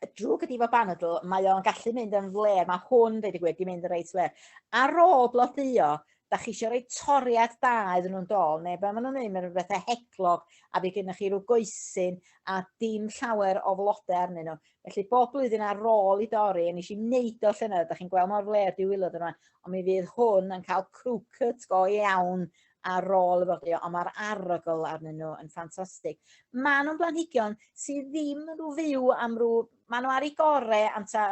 Y drwg ydi fo banadl, mae o'n gallu mynd yn fler. Mae hwn, dweud y gwir, di mynd yn reit fler. Ar ôl blodeuo, da chi eisiau rhoi toriad da iddyn nhw'n dol, neu be maen nhw'n neud, maen nhw'n bethau heglog, a fi gennych chi rhyw goesyn a dim llawer o flodau arnyn nhw. Felly bob blwyddyn ar ôl i dorri, a nes i wneud o llynedd, da chi'n gweld mor fler di wylod yma, ond mi fydd hwn yn cael crew cut go iawn ar ôl y fodeo, ond mae'r arogl arnyn nhw yn ffantastig. Maen nhw'n blanhigion sydd ddim yn rhyw fyw am rhyw... Maen nhw ar eu gorau am ta,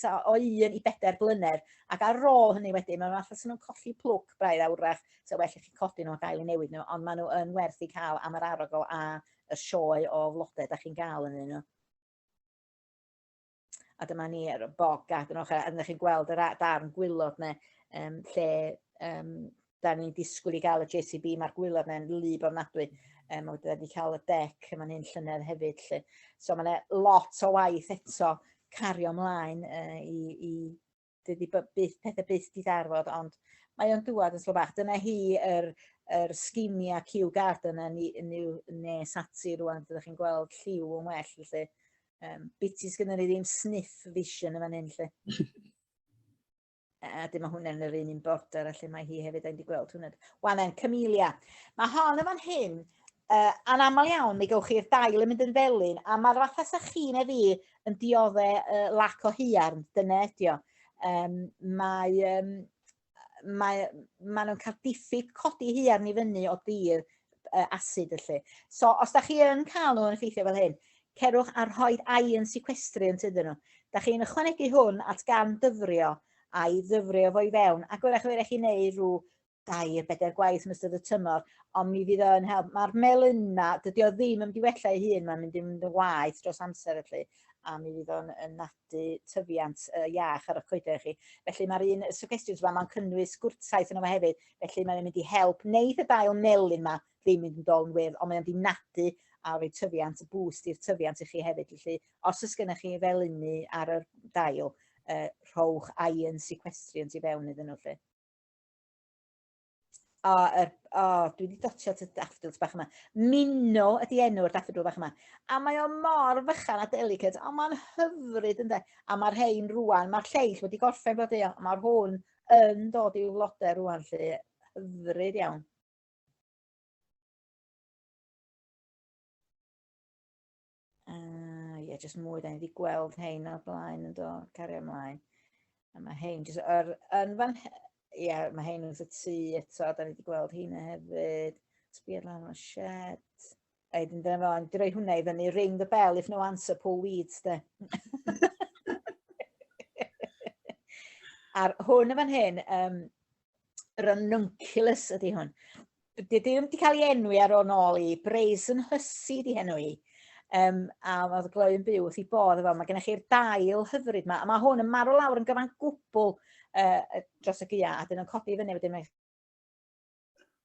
ta o un i bedair blynedd, ac ar ôl hynny wedyn, maen nhw fatha sy'n nhw'n colli plwc braidd awrach, so well i chi codi nhw ac ail i newid nhw, ond maen nhw yn werth i cael am yr arogl a y sioe o flodau da chi'n gael yn nhw. A dyma ni ar y bog garden ochr, a ydych chi'n gweld yr darn gwylod yna, um, lle um, da ni'n disgwyl i gael y JCB, mae'r gwylod yna'n lib ofnadwy. Um, mae wedi cael y dec yma'n hyn llynedd hefyd. Lle. So mae yna lot o waith eto cario ymlaen uh, i, i dydy byth, pethau byth di ddarfod, ond mae o'n dŵad yn slo bach. Dyna hi yr, yr skimmia Kew Garden yn yw nes ati rwan, ydych chi'n gweld lliw yn well, felly. Um, biti sgynnon ni ddim sniff vision yn fan hyn, lle. A dim mae hwnna'n yr un un border, a lle mae hi hefyd, ein di gweld hwnna. Wan en, Camellia. Mae hon yn fan hyn, uh, anaml iawn, mi gewch chi'r dail yn mynd yn felyn, a mae'r fatha sa chi neu fi yn diodde uh, lac o haearn, dyna ydi o. Um, mae, um, mae, mae nhw'n cael diffyg codi haearn i fyny o dir uh, asid felly. So, os da chi yn cael nhw yn effeithio fel hyn, cerwch a rhoi iron sequestriant iddyn nhw. Da chi'n ychwanegu hwn at gan dyfrio a'i ddyfrio fo i fewn, ac wrach wrach chi wneud rhyw dair, bedair gwaith yn ystod y tymor, ond mi fydd o'n help. Mae'r melyn yma, dydy o ddim yn mynd i wella ei hun, mae'n mynd i fynd yn waeth dros amser felly, a mi fydd o'n yn nadu tyfiant uh, iach ar y coedau chi. Felly mae'r un suggestions yma, mae'n cynnwys gwrtaith yno fo hefyd, felly mae'n mynd i help wneud y dail melyn yma ddim mynd yn dol yn wyrdd, ond mae'n mynd i nadu a rhoi tyfiant, boost i'r tyfiant i chi hefyd. Felly, os oes gennych chi felynu ar y dail, uh, rhowch iron sequestriant i fewn iddyn nhw. Felly. O, er, o, dwi wedi dotio at y daffodils bach yma. Mino ydy enw'r daffodil bach yma. A mae o mor fychan a delicate, ond mae'n hyfryd ynddo. A mae'r rhain rwan, mae'r lleill wedi gorffen blodeuo, ond mae'r hwn yn dod i'w flodau rwan, lle hyfryd iawn. Uh, ie, yeah, jyst mwy, da ni wedi gweld hein o'r blaen yn do, cario ymlaen. A mae hein, jyst, er, yn fan, ie, yeah, mae hein wrth y tŷ eto, da ni wedi gweld heina hefyd. Sbio lan o'r shed. Ei, dyn dyna fo, di roi hwnna i fyny, ring the bell if no answer, pull weeds, de. A'r hwn yn fan hyn, um, ranunculus ydy hwn. Dydy ddim wedi cael ei enwi ar ôl nôl i, Brazen Hussy di henw i. Um, a oedd gloi yn byw wrth i bodd efo. Mae gennych chi'r dail hyfryd yma, a mae hwn yn marw lawr yn gyfan gwbl uh, dros y gia, a dyn nhw'n codi fyny wedyn mae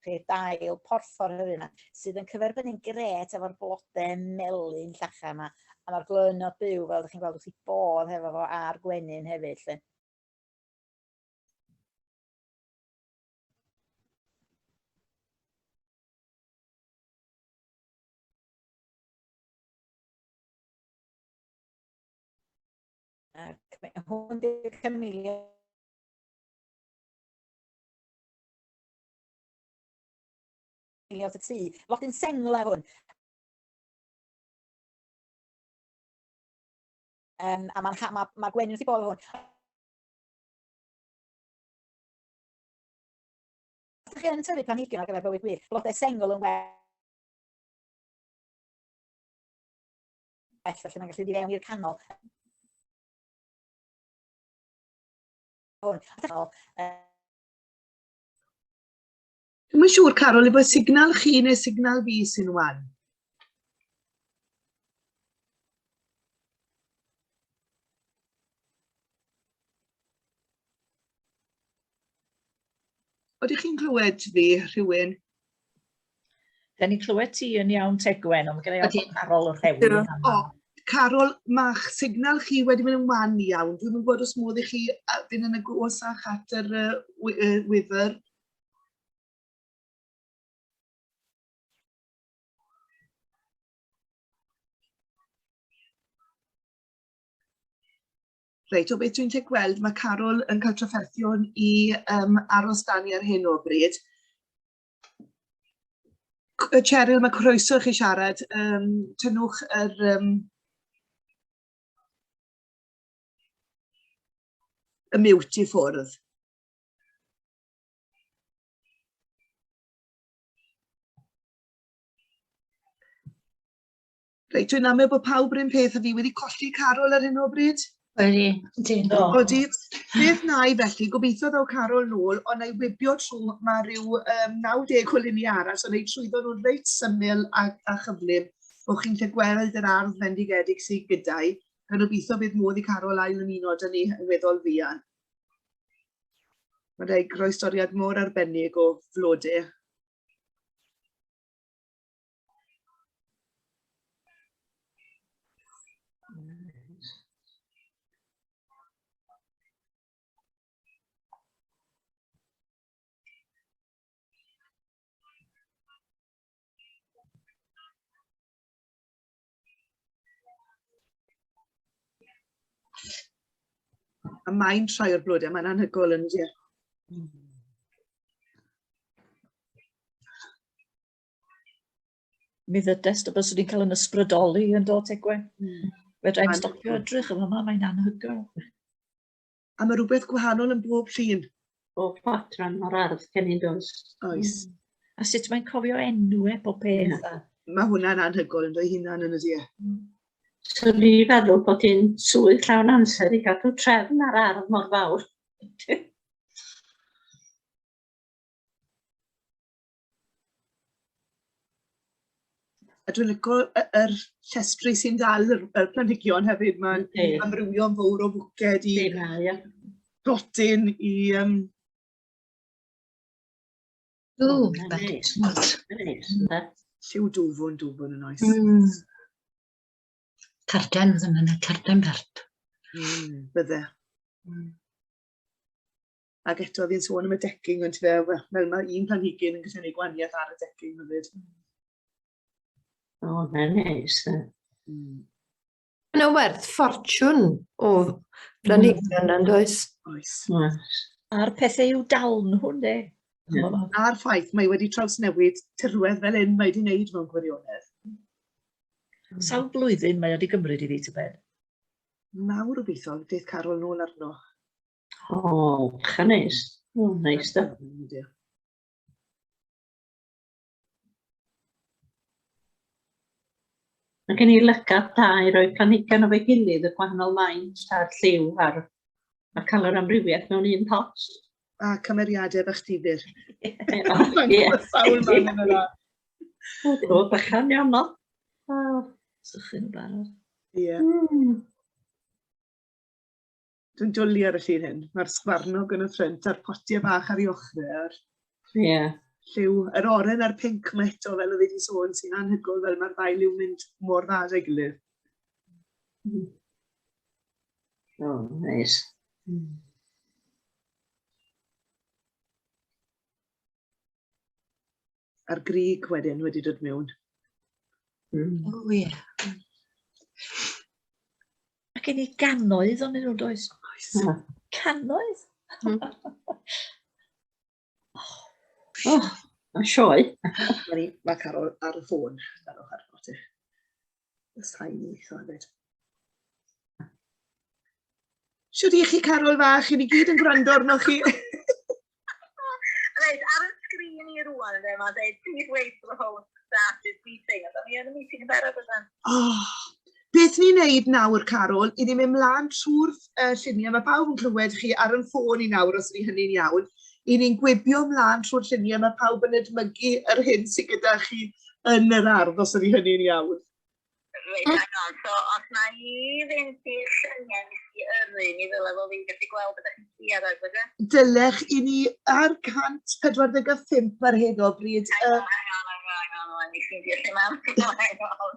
chi'r dail porffor hyfryd yma, sydd yn cyferbynnu'n gret efo'r blodau melyn llacha yma. A mae'r glöynod byw, fel ydych chi'n gweld, wrth i bodd hefo fo a'r gwenyn hefyd. Lle. Ac mae hwn di'r Camellia y tŷ. Blodyn sengl ar hwn. Um, a mae'r ma, ma gwenyn wrth i bodd hwn. Os ydych chi yn tyfu planhigion ar gyfer bywyd gwyllt, blodau sengl yn well, felly mae'n gallu mynd i fewn i'r canol. Hwn. Dwi'm yn siŵr, Carol, i bod signal chi neu signal fi sy'n wan. Ydych chi'n clywed fi, rhywun? Da ni'n clywed ti yn iawn, Tegwen, ond mae gen i ofn Carol yn rhewi. O, Carol, ma'ch signal chi wedi mynd yn wan iawn. Dwi'm yn gwybod os modd i chi fynd yn agosach at yr wifr. Reit, o beth dwi'n gallu gweld, mae Carol yn cael trafferthion i aros 'da ni ar hyn o bryd. Cheryl, mae croeso i chi siarad. Tynnwch yr y mute i ffwrdd. Reit, dwi'n amau bod pawb yr un peth a fi wedi colli Carol ar hyn o bryd. Wedi, ydy. Odi. Beth na i felly, gobeithio ddaw Carol nôl, ond na i wibio trwy, mae rhyw 90 o luniau arall, so na i trwyddo nhw'n reit syml a chyflym, bod chi'n gallu gweld yr ardd fendigedig sydd gyda i, gan obeithio bydd modd i Carol ail ymuno 'da ni yn weddol fuan. Mae'n rhaid groestoriad mor arbennig o flodau. A mae'n troi o'r blodau, mae'n anhygoel yn dydi? Mi ddydest y byswn i'n cael yn ysbrydoli yn dod Tegwen. Fedra i'm stopio edrych yn fama, mae'n anhygoel. A mae rhywbeth gwahanol yn bob llun. Bob adran o'r ardd gen i'n does. Oes. A sut mae'n cofio enwau pob peth. A... Mae hwnna'n anhygoel yn dweud hunan yn ydy e. Swn i feddwl bod hi'n swydd llawn amser i gadw trefn ar ardd mor fawr. A dwi'n lico yr llestri sy'n dal yr planhigion hefyd. Mae'n amrywio'n fawr o fwced i blotyn i... Ww, neis. Lliw dwfwn, dwfwn yn oes. Carden, fydden nhw'n carden pert. Bydde. Ac eto, oedd hi'n sôn am y decking, ond fe, wel, fel mae un planhigyn yn gallu gwneud gwahaniaeth ar y decking hefyd. O, mae'n neis. Mae'n werth ffortiwn o blanhigion yn does? Oes. Oes. A'r pethau i'w dal nhw, ynde? A'r ffaith, mae wedi trawsnewid tirwedd fel hyn mae wedi wneud mewn gwirionedd. Sawl blwyddyn mae wedi gymryd iddi, tybed? Mawr obeithio, deith Carol nôl arno. O, cha neis. O, neis da. Mae gen i lygad da i roi planhigion efo'i gilydd, y gwahanol maint a'r lliw a'r a cael yr amrywiaeth mewn un pot. A cymeriadau bach difyr. Ie. Sawl man yn yr ardd. O, bychan iawn o. Sychu'n barod. Ie. Dwi'n dwlu ar y llun hyn. Mae'r sgwarnog yn y ffrynt a'r potiau bach ar ei ochrau a'r lliw, yr oren a'r pinc mae eto, fel oedd wedi sôn, sy'n anhygoel fel mae'r ddau liw'n mynd mor dda â'i gilydd. O, neis. A'r grug wedyn wedi dod mewn. O, ie. Mae gen i gannoedd o'n nhw, does? Oes. Cannoedd? O, mae'n sioe. Mae ma Carol ar y ffôn. Darwch arno ti. Y sain i weithio hefyd. Shwd i chi, Carol fach? I ni gyd yn gwrando arnoch chi. Reit, ar y sgrin i rwan, ynde, mae'n dweud, please wait for the host to start this meeting. A da ni yn y meeting yn barod yna. Oh, beth ni'n neud nawr, Carol, i ni'n mynd mlaen trwy'r lluniau. Mae pawb yn clywed chi ar yn ffôn i nawr, os ydy hynny'n iawn. I ni'n gwibio mlaen trwy'r lluniau. Mae pawb yn edmygu yr hyn sydd gyda chi yn yr ardd, os ydy hynny'n iawn. Reit, hang on. So, os na i fynd i'r lluniau nes i yrru, mi ddyle fo fi'n gallu gweld beth ydych chi'n siarad, bydd e? Dylech i ni ar 145 ar hyn o bryd. Hang on, hang on, hang on, hang on, i ffeindio lle mae'n. Hang on.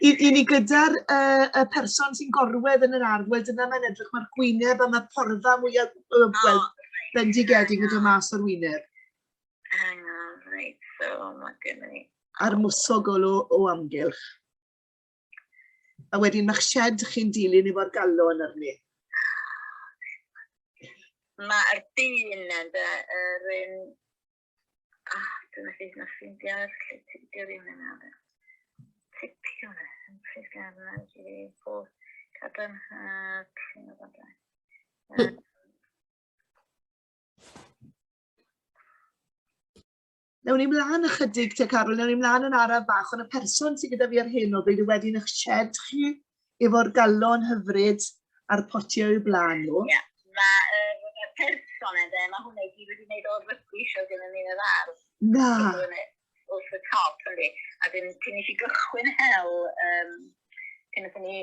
I, i ni gyda'r y person sy'n gorwedd yn yr ardd, wel dyna mae'n edrych, mae'r gwyneb a mae porfa mwyaf, wel, bendigedig yn dod mas o'r wyneb. Hang on, reit, so mae gen i... A'r mwsogl o amgylch. A wedyn mae'ch shed chi'n dilyn efo'r galon arni. Mae'r dyn yna, yr un... Ah, dyna chi, na ffeindio'r lle ti ddim yna. Tipio yna, yn pryd gan yna, i bod cadarnhad, llun o ddadau. Newn ni mlaen ychydig te, Carol, newn ni mlaen yn araf bach, ond y person sydd gyda fi ar hyn o bryd yw wedyn eich shed chi, efo'r galon hyfryd a'r potiau o'u blaen nhw. Ie, mae y person yna, mae hwnna i gyd wedi gwneud o'r rygbi sydd gen i yn yr ardd. Na! Wrth y top, yndi. A dyn, cyn i chi gychwyn hel, cyn i ni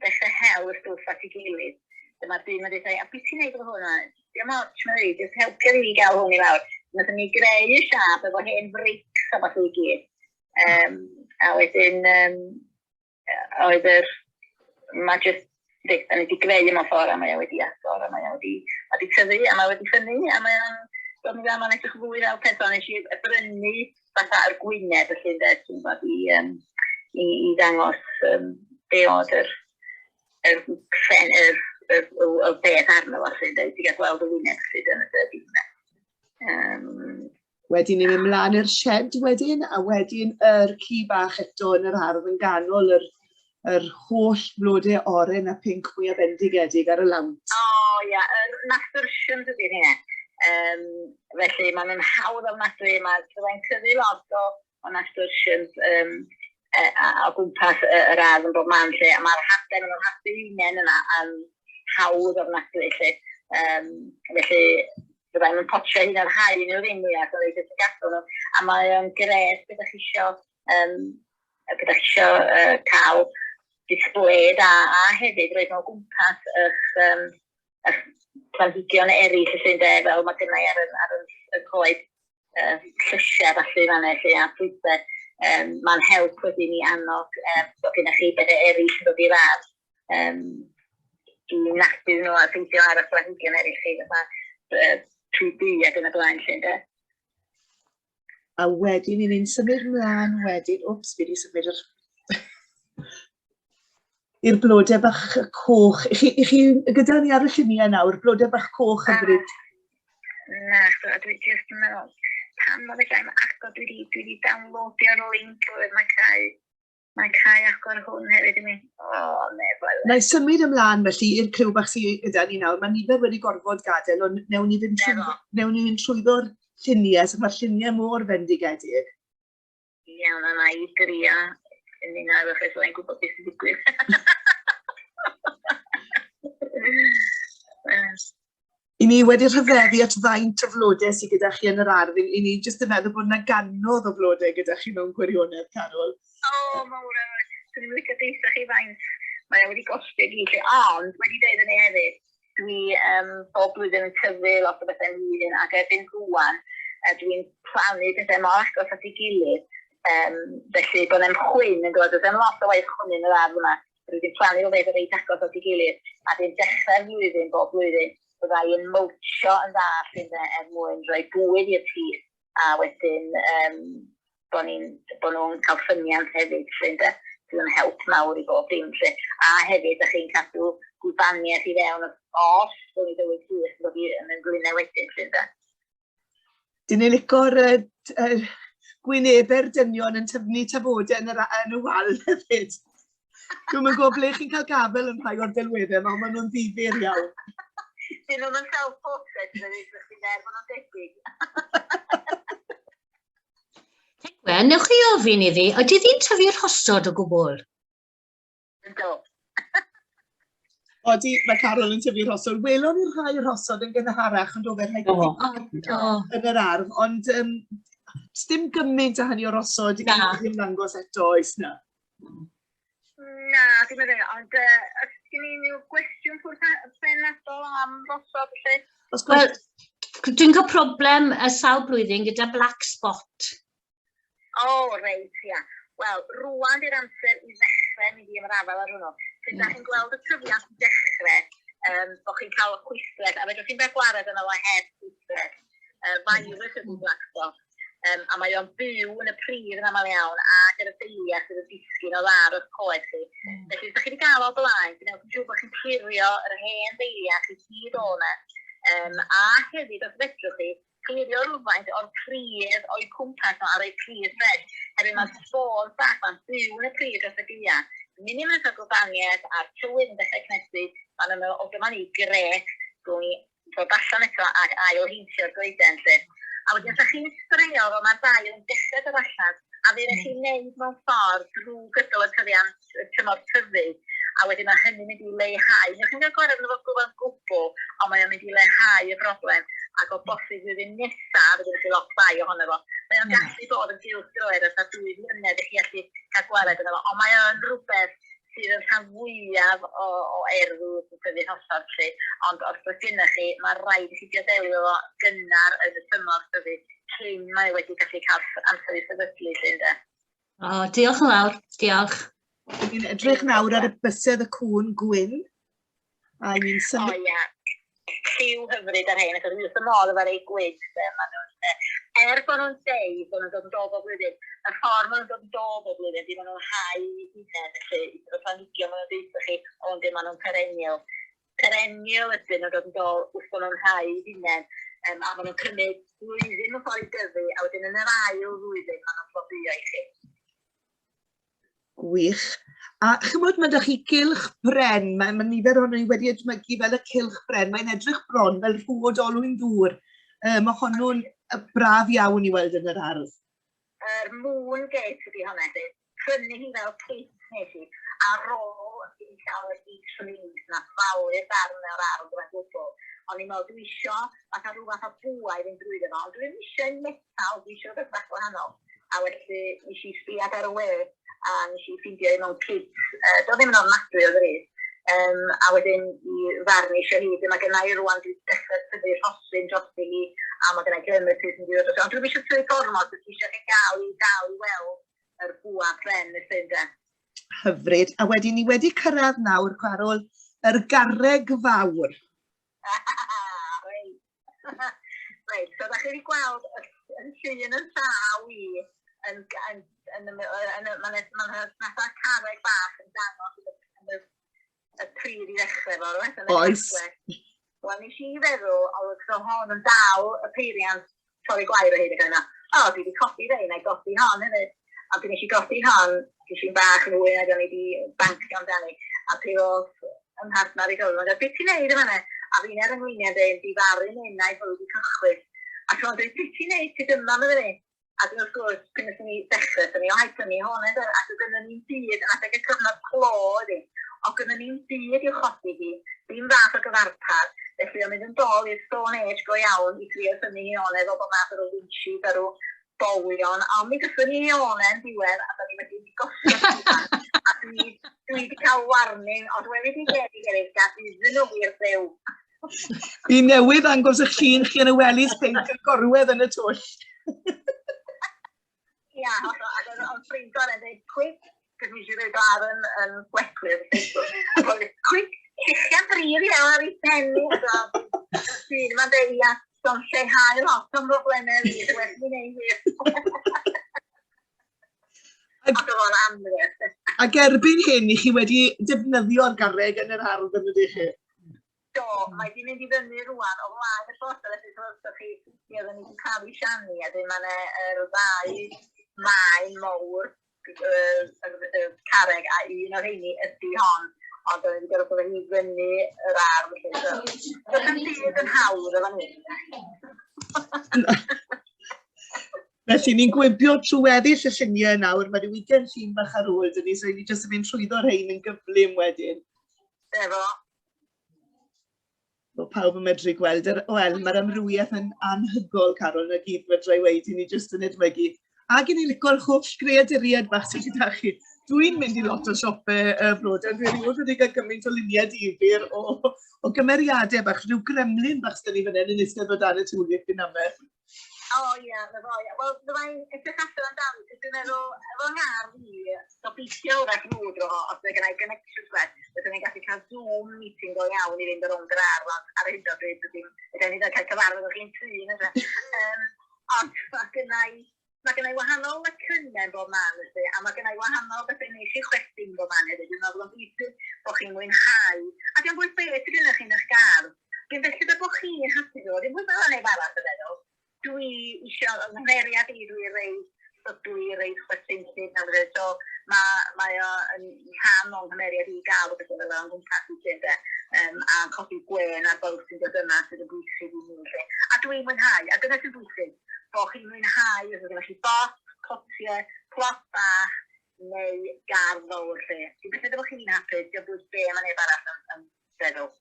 ddechrau hel y stwff at ei gilydd, dyma'r dyn yn dweud, a beth ti'n neud efo hwnna? Dim ots, mae'n dweud, jyst helpu fi i gael hwn i lawr. Nathon ni greu y siâp efo hen frics a fath i gyd. A wedyn, oedd yr, mae jyst, yndi, da ni wedi greu mewn ffordd a mae o wedi agor a mae o wedi, mae wedi tyfu a mae wedi ffynnu a mae o'n dod yn dda, mae'n edrych fwy fel peth, ond nes i brynu fatha yr gwyneb felly ynde, ti'n gwybod, i ddangos be oedd yr pren, yr beth arno fo, felly ynde, ti'n gallu gweld y wyneb felly dyna dy hwnna. Wedyn ni'n mynd mlaen i'r shed wedyn, a wedyn yr ci bach eto yn yr ardd yn ganol yr holl flodau oren a pinc mwyaf bendigedig ar y lawnt. O ia, yr nasturtiums ydy rheina. Felly maen nhw'n hawdd ofnadwy, mae byddai'n tyfu lot o nasturtiums o gwmpas yr ardd yn bob man lle, a mae'r hadau, maen nhw'n hadau unen yna yn hawdd ofnadwy lle. Felly byddai'n nhw'n potio hyn o'r hau nhw ddim mwyaf, so jyst yn gadw nhw. A mae o'n gres beth ydych chi isio, beth ydych chi isio cael display da, a hefyd roed nhw o gwmpas eich planhigion eraill felly ynde, fel mae gynna i ar y coed llysiau falle fan'na felly, a ffrwythau. Mae'n help wedyn i annog bod gennych chi bethau eraill yn dod i'r ardd, i nadu nhw a ffeindio ar y planhigion eraill chi, fatha pry du ac yn y blaen lle, ynde. A wedyn i ni'n symud mlaen wedyn, wps, fi wedi symud yr i'r blodau bach coch. I chi gyda ni ar y lluniau nawr, blodau bach coch hyfryd. Na, so, dwi jyst yn meddwl, pam mae fe gael agor, dwi wedi downloadio'r link, oedd mae'n cael agor hwn hefyd i mi. O, ne, fel. Na i symud ymlaen felly i'r criw bach sydd gyda ni nawr. Mae nifer wedi gorfod gadael, ond newn ni fynd trwy, newn ni fynd trwyddo'r lluniau, so mae'r lluniau mor fendigedig. Iawn, a na i drio yn un ar achos dwi'n gwybod beth sy'n digwydd. I ni wedi rhyfeddu at faint o flodau sydd gyda chi yn yr ardd. I ni jyst yn meddwl bod yna gannoedd o flodau gyda chi mewn gwirionedd, Carol. O, mawr, swn i'n licio deutha chi faint mae o wedi gostio gyd, ond wedi dweud hynny hefyd, dwi bob blwyddyn yn tyfu lot o bethau'n hun, ac erbyn rŵan dwi'n plannu pethau mor agos at ei gilydd, felly bod e'n chwyn yn dod, does lot o waith chwyn yn yr ardd yma, dwi wedi plannu o beth reit agos at ei gilydd, a dwi'n dechrau'r flwyddyn bob blwyddyn, bydda i'n mulchio yn dda ynde, er mwyn rhoi bwyd i'r tir, a wedyn bod nhw'n cael ffyniant hefyd, lle, ynde, sydd yn help mawr i bob dim, lle. A hefyd, ydych chi'n cadw gwlybaniaeth i fewn os bod ni dywydd sych yn dod i yn y glunau wedyn, lle, ynde. Dyn ni'n lico'r gwynebau'r dynion yn tyfnu tafodau yn y wal hefyd. Dwi'm yn gwybod ble chi'n cael gafel yn rhai o'r delweddau yma, ond maen nhw'n ddifyr iawn. Dyn nhw'n self-portrait, dyn nhw'n er bod nhw'n debyg. Tegwen, newch chi ofyn iddi, ydy ddi'n tyfu rhosod o gwbl? Ynddo. Odi, mae Carol yn tyfu rhosod. Welon ni'r rhai rhosod yn gynharach yn dod fe rhai yn yr ardd, ond dim gymaint o hynny o rosod i ymddangos eto, oes na? Na, dim yn rhaid, ond os gen i unrhyw gwestiwn penodol am rosod, felly? Wel, dwi'n cael problem y sawl blwyddyn gyda black spot. O, reit, ia. Wel, rŵan di'r amser i ddechrau. dechrau mynd i ymrafael ar hwnnw. Pryd da chi'n gweld y tyfiant yn dechrau, bod chi'n cael y chwistrell, a fedrwch chi'n cael gwared yna fo heb chwistrell. Virus ydy black spot. A mae o'n byw yn y pridd yn aml iawn ac yn y deuliau sydd yn disgyn o dda o'r coed chi. Felly, os ydych chi wedi gael o blaen, gwnewch yn siŵr bod chi'n clirio yr hen ddeiliach i gyd o yna. A hefyd, os fedrwch chi, clirio rhywfaint o'r pridd o'u cwmpas nhw ar eu pridd ffres. Hefyd mae'r spores bach ma'n byw yn y pridd dros y gaea. Munud mae'n cael gwlybaniaeth a'r tywydd yn dechrau cynhesu, maen nhw'n meddwl, o dyma ni, grêt, gwn i ddod allan eto ac ail heintio'r goeden 'lly. A wedyn os chi'n sbreio fo, mae'r dail yn dechrau dod allan, a fydd mm. chi'n neud mewn ffordd drwy gydol y tyfiant, y tymor tyfu, a wedyn mae hynny'n mynd i leihau. Newch chi'n cael gwared yn efo gwbl gwbl, ond mae o'n mynd i leihau y broblem, ac o bosib flwyddyn nesaf, fydd gennych chi lot llai ohono fo. Mae o'n gallu bod yn gylch droed os na 2 mlynedd i chi allu cael gwared yno fo, ond mae o'n rhywbeth sydd yn rhan fwyaf o, o erw sy'n tyfu rhosod 'lly, ond os oes gennych chi, mae rhaid i chi dioddelu fo gynnar yn y tymor tyfu cyn mae wedi gallu cael amser i sefydlu 'lly ynde. O, diolch yn fawr, diolch. Ni'n edrych nawr ar y bysedd y cŵn gwyn. A ni'n symud... O ia, lliw hyfryd ar hein, achos dwi wrth fy modd efo rei gwyn, de, ma' nhw'n, er bod nhw'n deud bod nhw'n dod yn dôl bob blwyddyn, y ffordd maen nhw'n dod yn dôl bob blwyddyn, di maen nhw'n hau eu hunain, felly y planhigion maen nhw'n deutha chi, o yndi, maen nhw'n perennial. Perennial ydyn nhw'n dod yn dôl wrth bod nhw'n hau eu hunain, a maen nhw'n cymryd blwyddyn mewn ffordd i dyfu, a wedyn yn yr ail flwyddyn maen nhw'n blodeuo i chi. Gwych. A chymod, mae 'da chi gylch bren, mae, mae nifer ohono ni wedi edmygu fel y cylch bren, mae'n edrych bron fel rhwod olwyn ddŵr. Mae hwnnw'n braf iawn i weld yn yr ardd. Yr moon gate ydi hwnna, ydi. Prynu hi fel kit nes i, ar ôl i fi cael y beach release, nath falu'r darn o'r ardd gyfan gwbl. O'n i'n meddwl, dwi isio fatha rhyw fath o bwa i fynd drwyddo fo, ond dwi ddim isio un metal, dwi isio rhywbeth bach gwahanol. A felly nes i sbiad ar y we a nes i ffeindio un mewn kit. Doedd ddim yn ofnadwy o ddrud. A wedyn i farnish o hyd, mae gennau i rwan, dwi dechrau tyfu rhosyn drosti hi, a mae gennau clematis yn dod. Ond dwi'm eisiau tyfu gormod, dwi eisiau chi gael i dal i weld yr bwa pren y llyn de. Hyfryd. A wedyn ni wedi cyrraedd nawr, Carol, yr garreg fawr. Reit. Reit, so da chi wedi gweld y, y llun yn llaw i yn, yn, yn, yn, yn, yn, mae'n ma fatha carreg bach yn dangos yn y, yn y, y pridd i ddechrau fo, reit? Yn y Oes. casgle. Wel, nes i feddwl, oedd so hon yn dal y peiriant torri gwair o hyd ac yna, o, dwi wedi codi rei, na i godi hon hefyd. A pryd nes i godi hon, ges i'n bach yn fwy nag o'n i wedi bancio amdani. A pryd oedd ym mhartner i gofyn, mae'n dweud, beth ti'n neud yma ne? A fi'n ar yng ngwynion dweud, difaru neu fod wedi cychwyn. A ti'n dweud, beth ti'n neud, ti dyma, medde fi. A dyn wrth gwrs, pryd wnaethon ni ddechrau, wnaethon ni, o, hai prynu hwn, ynde? Ac oedd gynnon ni'm byd, adeg y cyfnod clo oedd hi, oedd gynnon ni'm byd i'w chodi hi, dim fath o gyfarpar, felly o'n mynd yn dol i'r Stone Age go iawn i drio tynnu hi o'n efo bob math o ryw winchies a rhyw bolion, ond mi gython ni hi o'n e'n diwedd, a da ni wedi gosod hi a dwi wedi cael warning, ond wedi di geri geri, gad iddyn nhw wir ddew. Fi newydd ddangos eich llun chi yn y wellies pinc yn gorwedd yn y twll. Ia, hollol, ac oedd o'n ffrind gorau yn dweud, quick, cos mi eisiau rhoi ar yn, yn gwecwyr, quick, llechian brif iawn ar ei pen i, so, dyn ma'n dweud, ia, so'n lleihau lot o'n broblemau fi, well mi wneud hir. Ac oedd o'n anferth. Ac erbyn hyn, i chi wedi defnyddio'r garreg yn yr ardd yn ydych chi? Do, mae 'di mynd i fyny rŵan o flaen y llosg, felly so os chi, mi oedden ni wedi cael ei siani, a dyn mae yna yr ddau maen mowr, y, y, carreg, a un o'r rheini ydy hon, ond oedden ni wedi gorfod bod hi fyny yr ardd, felly so. Does dim byd yn hawdd efo ni. Felly ni'n gwibio trwy weddill y lluniau nawr, mae rhyw ugain llun bach ar ôl dyn ni, so ni jyst yn mynd trwyddo rhein yn gyflym wedyn. Efo. Mae pawb yn medru gweld, yr, wel, mae'r amrywiaeth yn anhygol, Carol, na gyd fedra i weud, i ni jyst yn edmygu. Ac i ni licio'r holl greaduriaid bach sydd gyda chi. Dwi'n mynd i lot o siopau blodau, dwi erioed wedi cael gymaint o luniau difyr o, o gymeriadau bach, rhyw gremlin bach sydd ni fan hyn yn eistedd o dan y tulip fi'n amau. O ia, na fo, ia. Wel, fydda i'n edrych allan amdano, cos dwi'n meddwl, efo ngar fi, gobeithio wrach nhw dro, os mae gennau connections gwell, fyswn i'n gallu cael Zoom meeting go iawn i fynd ar rownd yr ardd, ond ar hyn o bryd, dydyn, ydyn ni'n cael cyfarfod o'ch chi'n tŷ, na ond mae gennau, mae gennau wahanol lecynnau yn bob man, felly, a mae gennau wahanol bethau neis i chwerthin bob man hefyd. Dwi'n meddwl bod o'n bwysig bod chi'n mwynhau. A diolch bwys beth sydd gennych chi yn eich gardd. Dwi'n felly bod chi'n hapus efo, dim bwys fel neb arall yn meddwl. Dwi eisiau, yng nghymeriad i, dwi reit, so dwi reit chwerthinllyd na fydde. So mae, mae o yn rhan o'n nghymeriad i gael o bethau fel o'n gwmpas i lle, ynde. A codi gwên ar bawb sy'n dod yma sydd yn bwysig i mi, lle. A dwi'n mwynhau, a dyna sy'n bwysig, bod chi'n mwynhau, os ydych chi bot, potiau, plot bach, neu gardd fawr, lle. Dwi'n beth bod chi'n hapus, diolch bwys be mae neb arall yn, yn feddwl.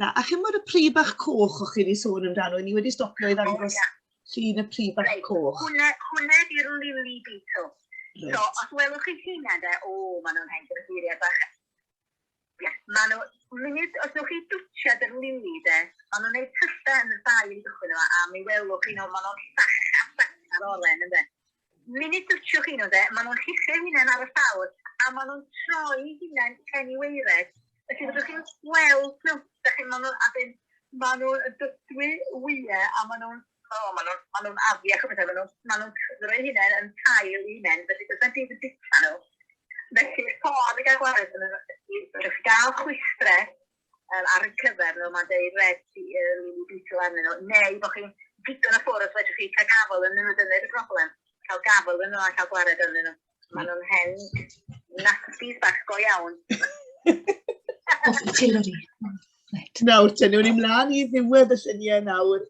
Na, a chi'n bod y pry bach coch o'ch chi wedi sôn amdano, ni wedi stopio i ddangos oh, yeah. llun y pry bach right. coch. Hwna, hwna di'r lily beetle. Right. So, os welwch chi hynna, de, o, maen nhw'n hen gyda bach. Ia, maen nhw, munud, os wnewch chi dwtsiad yr lili, de, maen nhw'n gwneud tyllau yn y dail i gychwyn yma, a mi welwch chi nhw, maen nhw'n llacha, llacha'r oren, ynde. Munud dwtsiwch chi nhw, de, maen nhw'n lluchio hunain ar y llawr, a maen nhw'n troi hunain pen i weired. Felly, fyddwch chi'n gweld nhw, da chi, maen nhw'n, a dyn, maen nhw'n dydwy wyau, a maen nhw'n, o, maen nhw'n, maen nhw'n afiach o bethau, maen nhw'n, maen nhw'n cyfro hunain yn tail eu hunain, felly does na'm byd yn bita nhw. Felly, y ffordd i gael gwared yn y, chi gael chwistre ar y cyfer nhw, mae'n deud red lily beetle arnyn nhw, neu bod chi'n digon o ffwrdd os fedrwch chi cael gafel yn nhw, dyna'r broblem, cael gafel yn nhw a cael gwared arnyn nhw. Maen nhw'n hen nasties bach go iawn. Off artillery. Right. Nawr, te, newn ni mlaen i ddiwedd y lluniau nawr.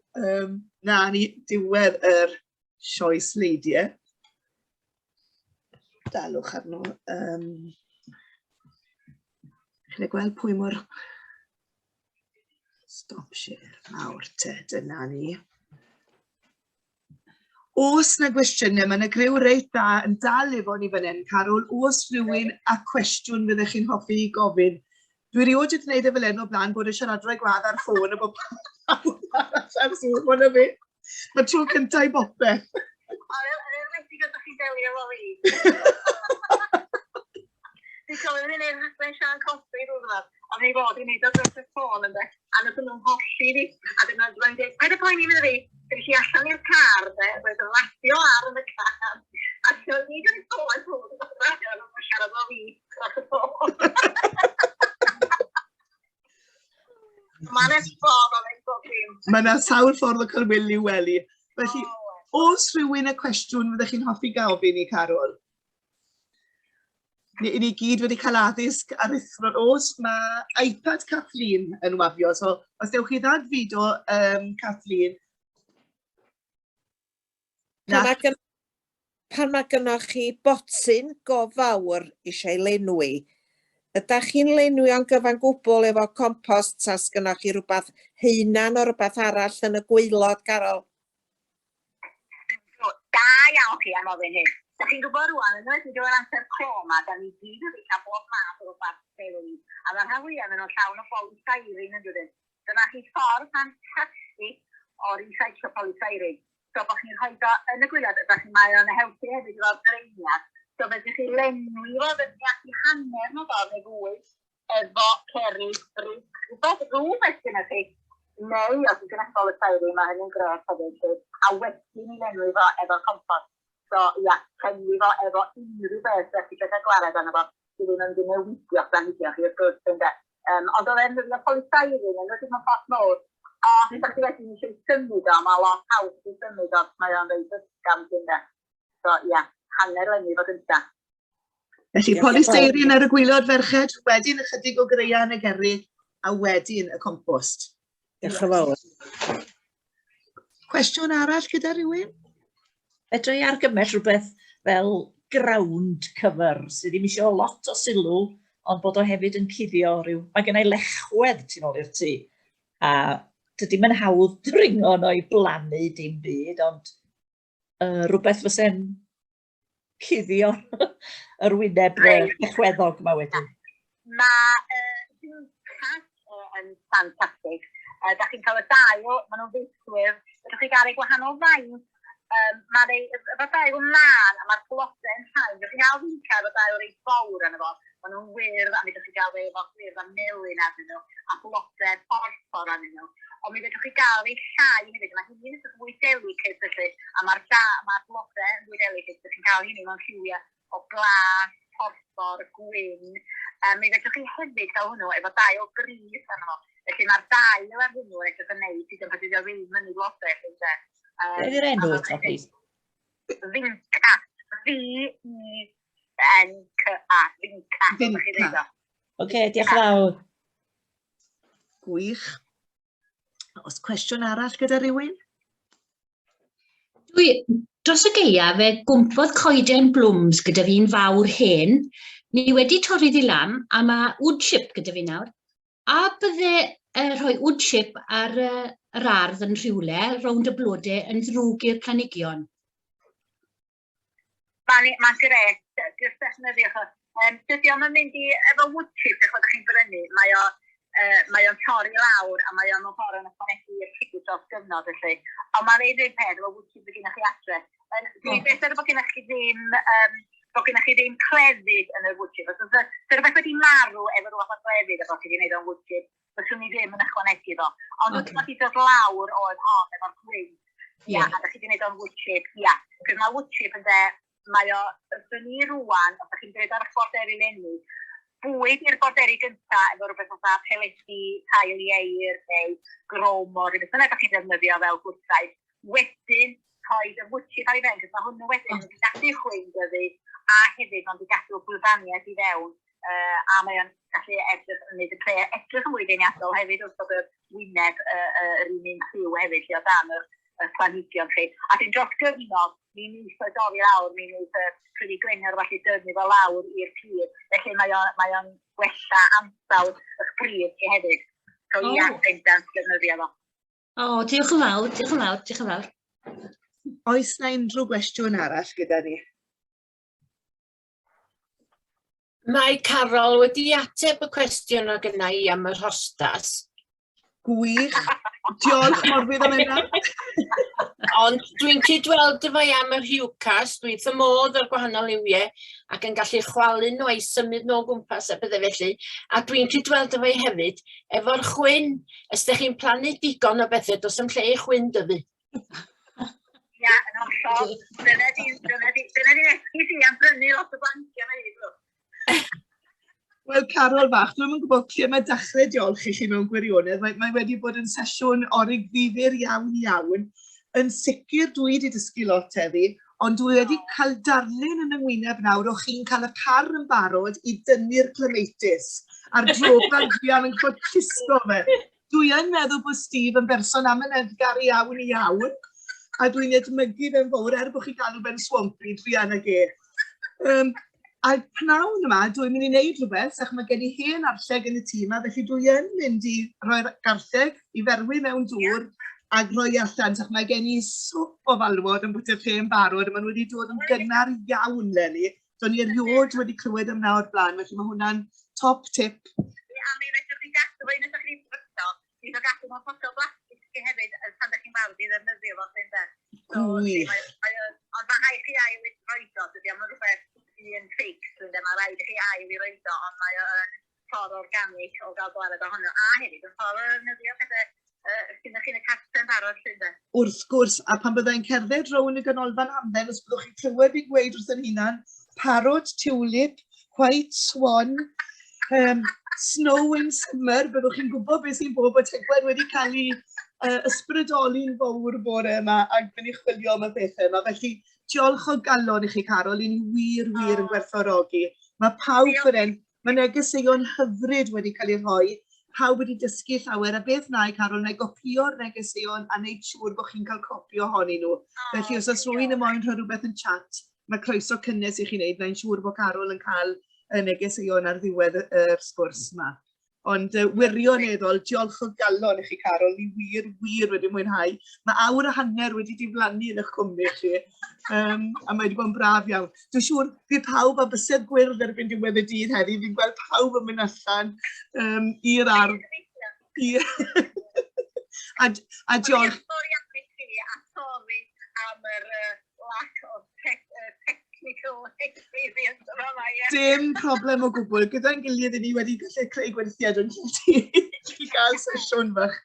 Na, ni diwedd yr sioe sleidiau. Dalwch arno. Chi'n gweld pwy mor... Stop share. Nawr te, dyna ni. Oes na gwestiynau, mae yna griw reit dda yn dal efo ni fan hyn, Carol. Oes rhywun a cwestiwn fyddech chi'n hoffi i gofyn? Dwi erioed wedi gwneud e fel hyn o blaen, bod y siaradwraig gwadd ar ffôn a bod pawb arall ar Zoom, ond na fi. Mae tro cyntaf i bopeth. Yn enwedig os ydych chi'n delio efo fi. Dwi'n cofio fi'n neud rhaglen Siân Cothi rhywun yma, ond ei fod i'n neud o dros y ffôn ynde, a nath nhw'n hollti fi, a dyna dwi'n dweud, paid â poeni medda fi, ddes i allan i'r car de, roedd y radio ar yn y car, a so ni wedi clywed hwn yn y radio, a nhw'n siarad efo fi dros y ffôn. Mae'n ffordd o'n ei bob dim. Mae yna sawl ffordd o cael Wil i'w wely. Felly, oes rhywun y cwestiwn fyddech chi'n hoffi gofyn i Carol? Ni, ni gyd wedi cael addysg aruthrol. Oes, mae iPad Kathleen yn wafio, so os dewch chi ddadfudo Kathleen. Pan mae, gen, pan mae gynnwch chi botyn go fawr eisiau lenwi, ydych chi'n lenwi o'n gyfan gwbl efo compost ta sgynnoch chi rhywbeth haenan o rhywbeth arall yn y gwaelod, Carol? Da iawn chi am ofyn hyn. Da chi'n gwybod rwan, yn enwedig efo'r amser clo yma, da ni gyd wedi cael bob math o rhywbeth teulu. A mae'r rhan fwyaf yn nhw'n llawn o polystyrene yn dydyn. Dyma chi ffordd ffantastig o recyclo polystyrene. So bod chi'n rhoi o yn y gwaelod, ydych chi'n mae o'n helpu hefyd efo'r draeniad. So fedrwch chi lenwi fo, fedrwch chi allu hanner mewn ffordd neu fwy efo cerrig, brics, rhywbeth, rhywbeth gyda chi. Neu os ydych chi'n polystyrene, mae hynny'n gret hefyd. Lly. A wedyn i lenwi fo efo compost. So ia, llenwi fo efo unrhyw beth ydych chi eisiau gwared arno fo, sydd ddim yn mynd i newidio'ch planhigion chi wrth gwrs, ynde. Ond oedd e'n ddefnyddio polystyrene, yn wedi mewn pot mawr. Os ydych chi wedyn eisiau symud o, mae lot haws i symud o, mae o'n reit ysgafn, ynde. So ia, hanner lenwi fo gynta. Felly, polystyrene ar y gwaelod, ferched, wedyn ychydig o graean y gerrig, a wedyn y compost. Diolch yn fawr. Cwestiwn arall gyda rhywun? Fedra i argymell rhywbeth fel ground cover, sydd ddim eisiau lot o sylw, ond bod o hefyd yn cuddio rhyw... Mae gen i lechwedd tu ôl i'r tŷ, a dydy yn hawdd dringo yno i blannu dim byd, ond rhywbeth fyse'n cuddio yr wyneb llechweddog yma wedyn. Mae Lucas yn ffantastig. Da chi'n cael y dail, maen nhw'n feithwyr. Ydych chi gael eu gwahanol faint. Mae rei, efo dail mân a mae'r blodau yn llai. Fedrwch chi gael vinca efo dail reit fawr arno fo. Maen nhw'n wyrdd a mi fedrwch chi gael rei efo gwyrdd a melyn arnyn nhw a blodau porffor arnyn nhw. Ond mi fedrwch chi gael rei llai hefyd. Mae hynny'n edrych fwy delicate felly a mae'r da, mae'r blodau yn fwy delicate. Ydych chi'n cael hynny mewn lliwiau o glas, porffor, gwyn. Mi fedrwch chi hefyd gael hwnnw efo dail gris arno fo. Felly mae'r dail ar hwnnw yn edrych yn neis, hyd yn oed dydy o ddim yn ei flodau, felly ynde. Be ydy'r enw eto, please? Vinca. V-I-N-C-A. Vinca. Vinca. Oce, diolch yn fawr. Gwych. Oes cwestiwn arall gyda rhywun? Dwi, dros y gaeaf fe gwmpodd coeden blwms gyda fi'n fawr hen. Ni wedi torri ddi lan a mae wood chip gyda fi nawr. A bydde rhoi wood chip ar yr ardd yn rhywle rownd y blode yn ddrwg i'r planhigion? Mae'n ma gret, jyst defnyddiwch o. Dydy o'm yn mynd i, efo wood chip, eich bod chi'n brynu, mae o, mae o'n torri lawr a mae o'n mewn ffordd yn ychwanegu i'r pridd dros gyfnod felly. Ond mae'n rhaid rhywun peth efo wood chip sydd gennych chi adre. Dwi'n beth er bod gennych chi ddim, bod gennych chi ddim clefyd yn yr wood chip. Os oes rhywbeth wedi marw efo rhywbeth o glefyd a bod chi wedi gwneud o'n wood chip, fyswn i ddim yn ychwanegu fo. Ond okay. wrth wedi dod lawr oedd hon efo'r gwynt, ia, a da chi wedi gwneud o'n wood chip, ia. Cos mae wood chip yn de, mae o, fyswn ni rwan, os da chi'n dweud ar y borderi lenni, bwyd i'r borderi gynta efo rhywbeth fatha peledi tail ieir neu grom o rhywbeth bynnag da chi'n defnyddio fel gwrtaith. Wedyn, rhoi y wood chip ar ei ben, cos mae hwnnw wedyn yn gadw chwyn dyfu, a hefyd mae'n gadw gwlybaniaeth i fewn a mae o'n gallu edrych yn neud y ple edrych yn fwy deniadol hefyd wrth bod y wyneb yr un un lliw hefyd lle o dan yr, y planhigion chi. A dyn dros gyfnod, mi wneith o dorri lawr, mi wneith y prynu gwenau'r falle dyrnu fo lawr i'r pridd. Felly mae o'n mae o'n gwella ansawdd eich pridd chi hefyd. So oh. ia, bendant defnyddio fo. O, oh, diolch yn fawr, diolch yn fawr, diolch yn fawr. Oes na unrhyw gwestiwn arall gyda ni? Mae Carol wedi ateb y cwestiwn o gynna i am y rhostas. Gwych. Diolch Morfydd am hynna. Ond dwi'n cydweld efo i am yr hiwcas, dwi wrth y modd o'r gwahanol liwiau ac yn gallu chwalu nhw a'i symud nhw o gwmpas a pethau felly. A dwi'n cydweld efo i hefyd efo'r chwyn. Os ydych chi'n plannu digon o bethau, does dim lle i chwyn dyfu. Ia, yn hollol. Dyna di, dyna di, dyna di esgus i am brynu lot o blancio na i. Wel, Carol fach, dwi'm yn gwybod lle mae dechrau diolch i chi mewn gwirionedd. Mae, mae wedi bod yn sesiwn orig ddifyr iawn iawn. Yn sicr dwi wedi dysgu lot heddi, ond dwi wedi cael darlun yn yng ngwyneb nawr o chi'n cael y car yn barod i dynnu'r clematis a'r drofa druan yn cod llusgo fe. Dwi yn meddwl bod Steve yn berson amyneddgar iawn iawn, a dwi'n edmygu fe'n fawr, er bod chi'n galw fe'n swampy, druan ag e. A pnawn yma, dwi'n mynd i wneud rhywbeth, sach mae gen i hen arlleg yn y tŷ yma, felly dwi yn mynd i roi'r garlleg i ferwi mewn dŵr a rhoi allan, sach mae gen i swp o falwod yn bwyta'r lle yn barod, a maen nhw wedi dod yn gynnar iawn leni. Do'n i erioed wedi clywed am 'na o'r blaen, felly mae hwnna'n top tip. A mi fedrwch chi gadw fo, un os ydych chi'n bryto, mi fedrwch gadw mewn potel blastig chi hefyd, pan ydych chi'n barod i ddefnyddio fo, llun de. So, Gwych. Ond mae rhaid chi ail i roed o, dydy o'm yn rhywbeth un fix, ynde, mae rhaid i chi ail i roed o, ond mae o yn ffordd organic o gael gwared ohono, a hefyd yn ffordd o ddefnyddio pethau sydd chi'n y cartre'n barod, lly, ynde. Wrth gwrs, a pan byddai'n cerdded rownd y ganolfan hamdden, os byddwch chi'n clywed fi'n gweud wrth yn hunan, parrot tulip, white swan, snow in summer, byddwch chi'n gwybod beth sy'n bod, bod Tegwen wedi cael ei ysbrydoli'n fawr bore yma ac mynd i chwilio am y pethau yma. Felly, diolch o galon i chi, Carol, i ni wir, wir yn gwerthfawrogi. Mae pawb fan hyn, mae negeseuon hyfryd wedi cael eu rhoi, pawb wedi dysgu llawer, a beth wna i, Carol, wna i gopio'r negeseuon a wneud siŵr bod chi'n cael copi ohonyn nhw. Felly, os oes rhywun yn moyn rhoi rhywbeth yn chat, mae croeso cynnes i chi wneud. Wna i'n siŵr bod Carol yn cael y negeseuon ar ddiwedd yr sgwrs yma. Ond wirioneddol, diolch o galon i chi, Carol, ni wir, wir wedi mwynhau. Mae awr a hanner wedi diflannu yn eich cwmni chi, a mae wedi bod yn braf iawn. Dwi'n siŵr bydd pawb â bysedd gwyrdd erbyn diwedd y dydd heddi. Fi'n gweld pawb yn mynd allan i'r ardd. A diolch. Diolch yn fawr iawn i chi, a sori am yr lack of tech, technical experience yma yma, ie. Dim problem o gwbl. Gyda'n gilydd, i ni wedi gallu creu gwerthiad yn lle i gael sesiwn fach.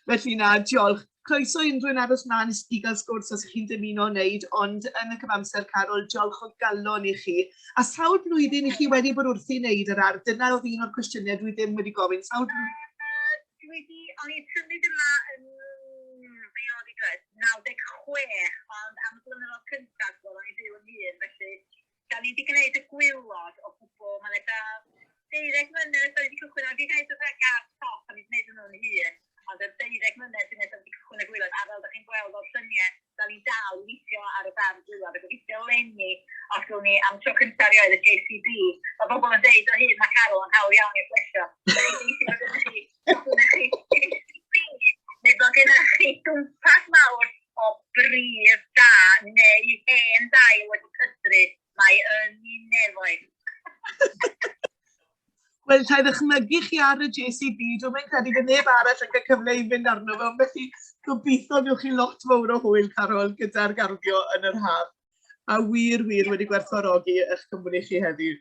Felly na, diolch. Croeso i unrhyw un aros mlaen i gael sgwrs os ych chi'n dymuno wneud, ond yn y cyfamser, Carol, diolch o galon i chi. A sawl blwyddyn i chi wedi bod wrthi wneud yr ardd? Dyna oedd un o'r cwestiynau dwi ddim wedi gofyn. Sawl blwyddyn? Dwi 'di, o'n i'n symud yma yn, be oedd i dweud, 96, ond am y blynyddoedd cyntaf, wel, o'n i'n byw yn hun, felly, da ni wedi gwneud y gwylod o gwbl, mae'n eitha deuddeg mlynedd, da ni wedi cychwyn, o'n i wedi gwneud y gardd top, o'n i wedi gwneud nhw'n hun, ond yr deuddeg mlynedd sy'n nesaf wedi cychwyn y gwylod, a fel da chi'n gweld o'r lluniau, da ni'n dal i weithio ar y darn gwaelod a gobeithio eleni, os gawn ni am tro cyntaf erioed y JCB, mae bobl yn deud o hyd mae Carol yn hawdd iawn i'w plesio. Da ni'n gobeithio bod gennych chi, bod gennych chi JCB, neu bod gennych chi dwmpath mawr o bridd da neu hen dail wedi pydru, mae yn ei nefoedd. Wel, llai ddychmygu chi ar y JCB, dwi'm yn credu bydd neb arall yn cael cyfle i fynd arno fe, ond felly gobeithio gewch chi lot fawr o hwyl, Carol, gyda'r garddio yn yr haf. A wir, wir wedi gwerthfawrogi eich cwmni chi heddiw.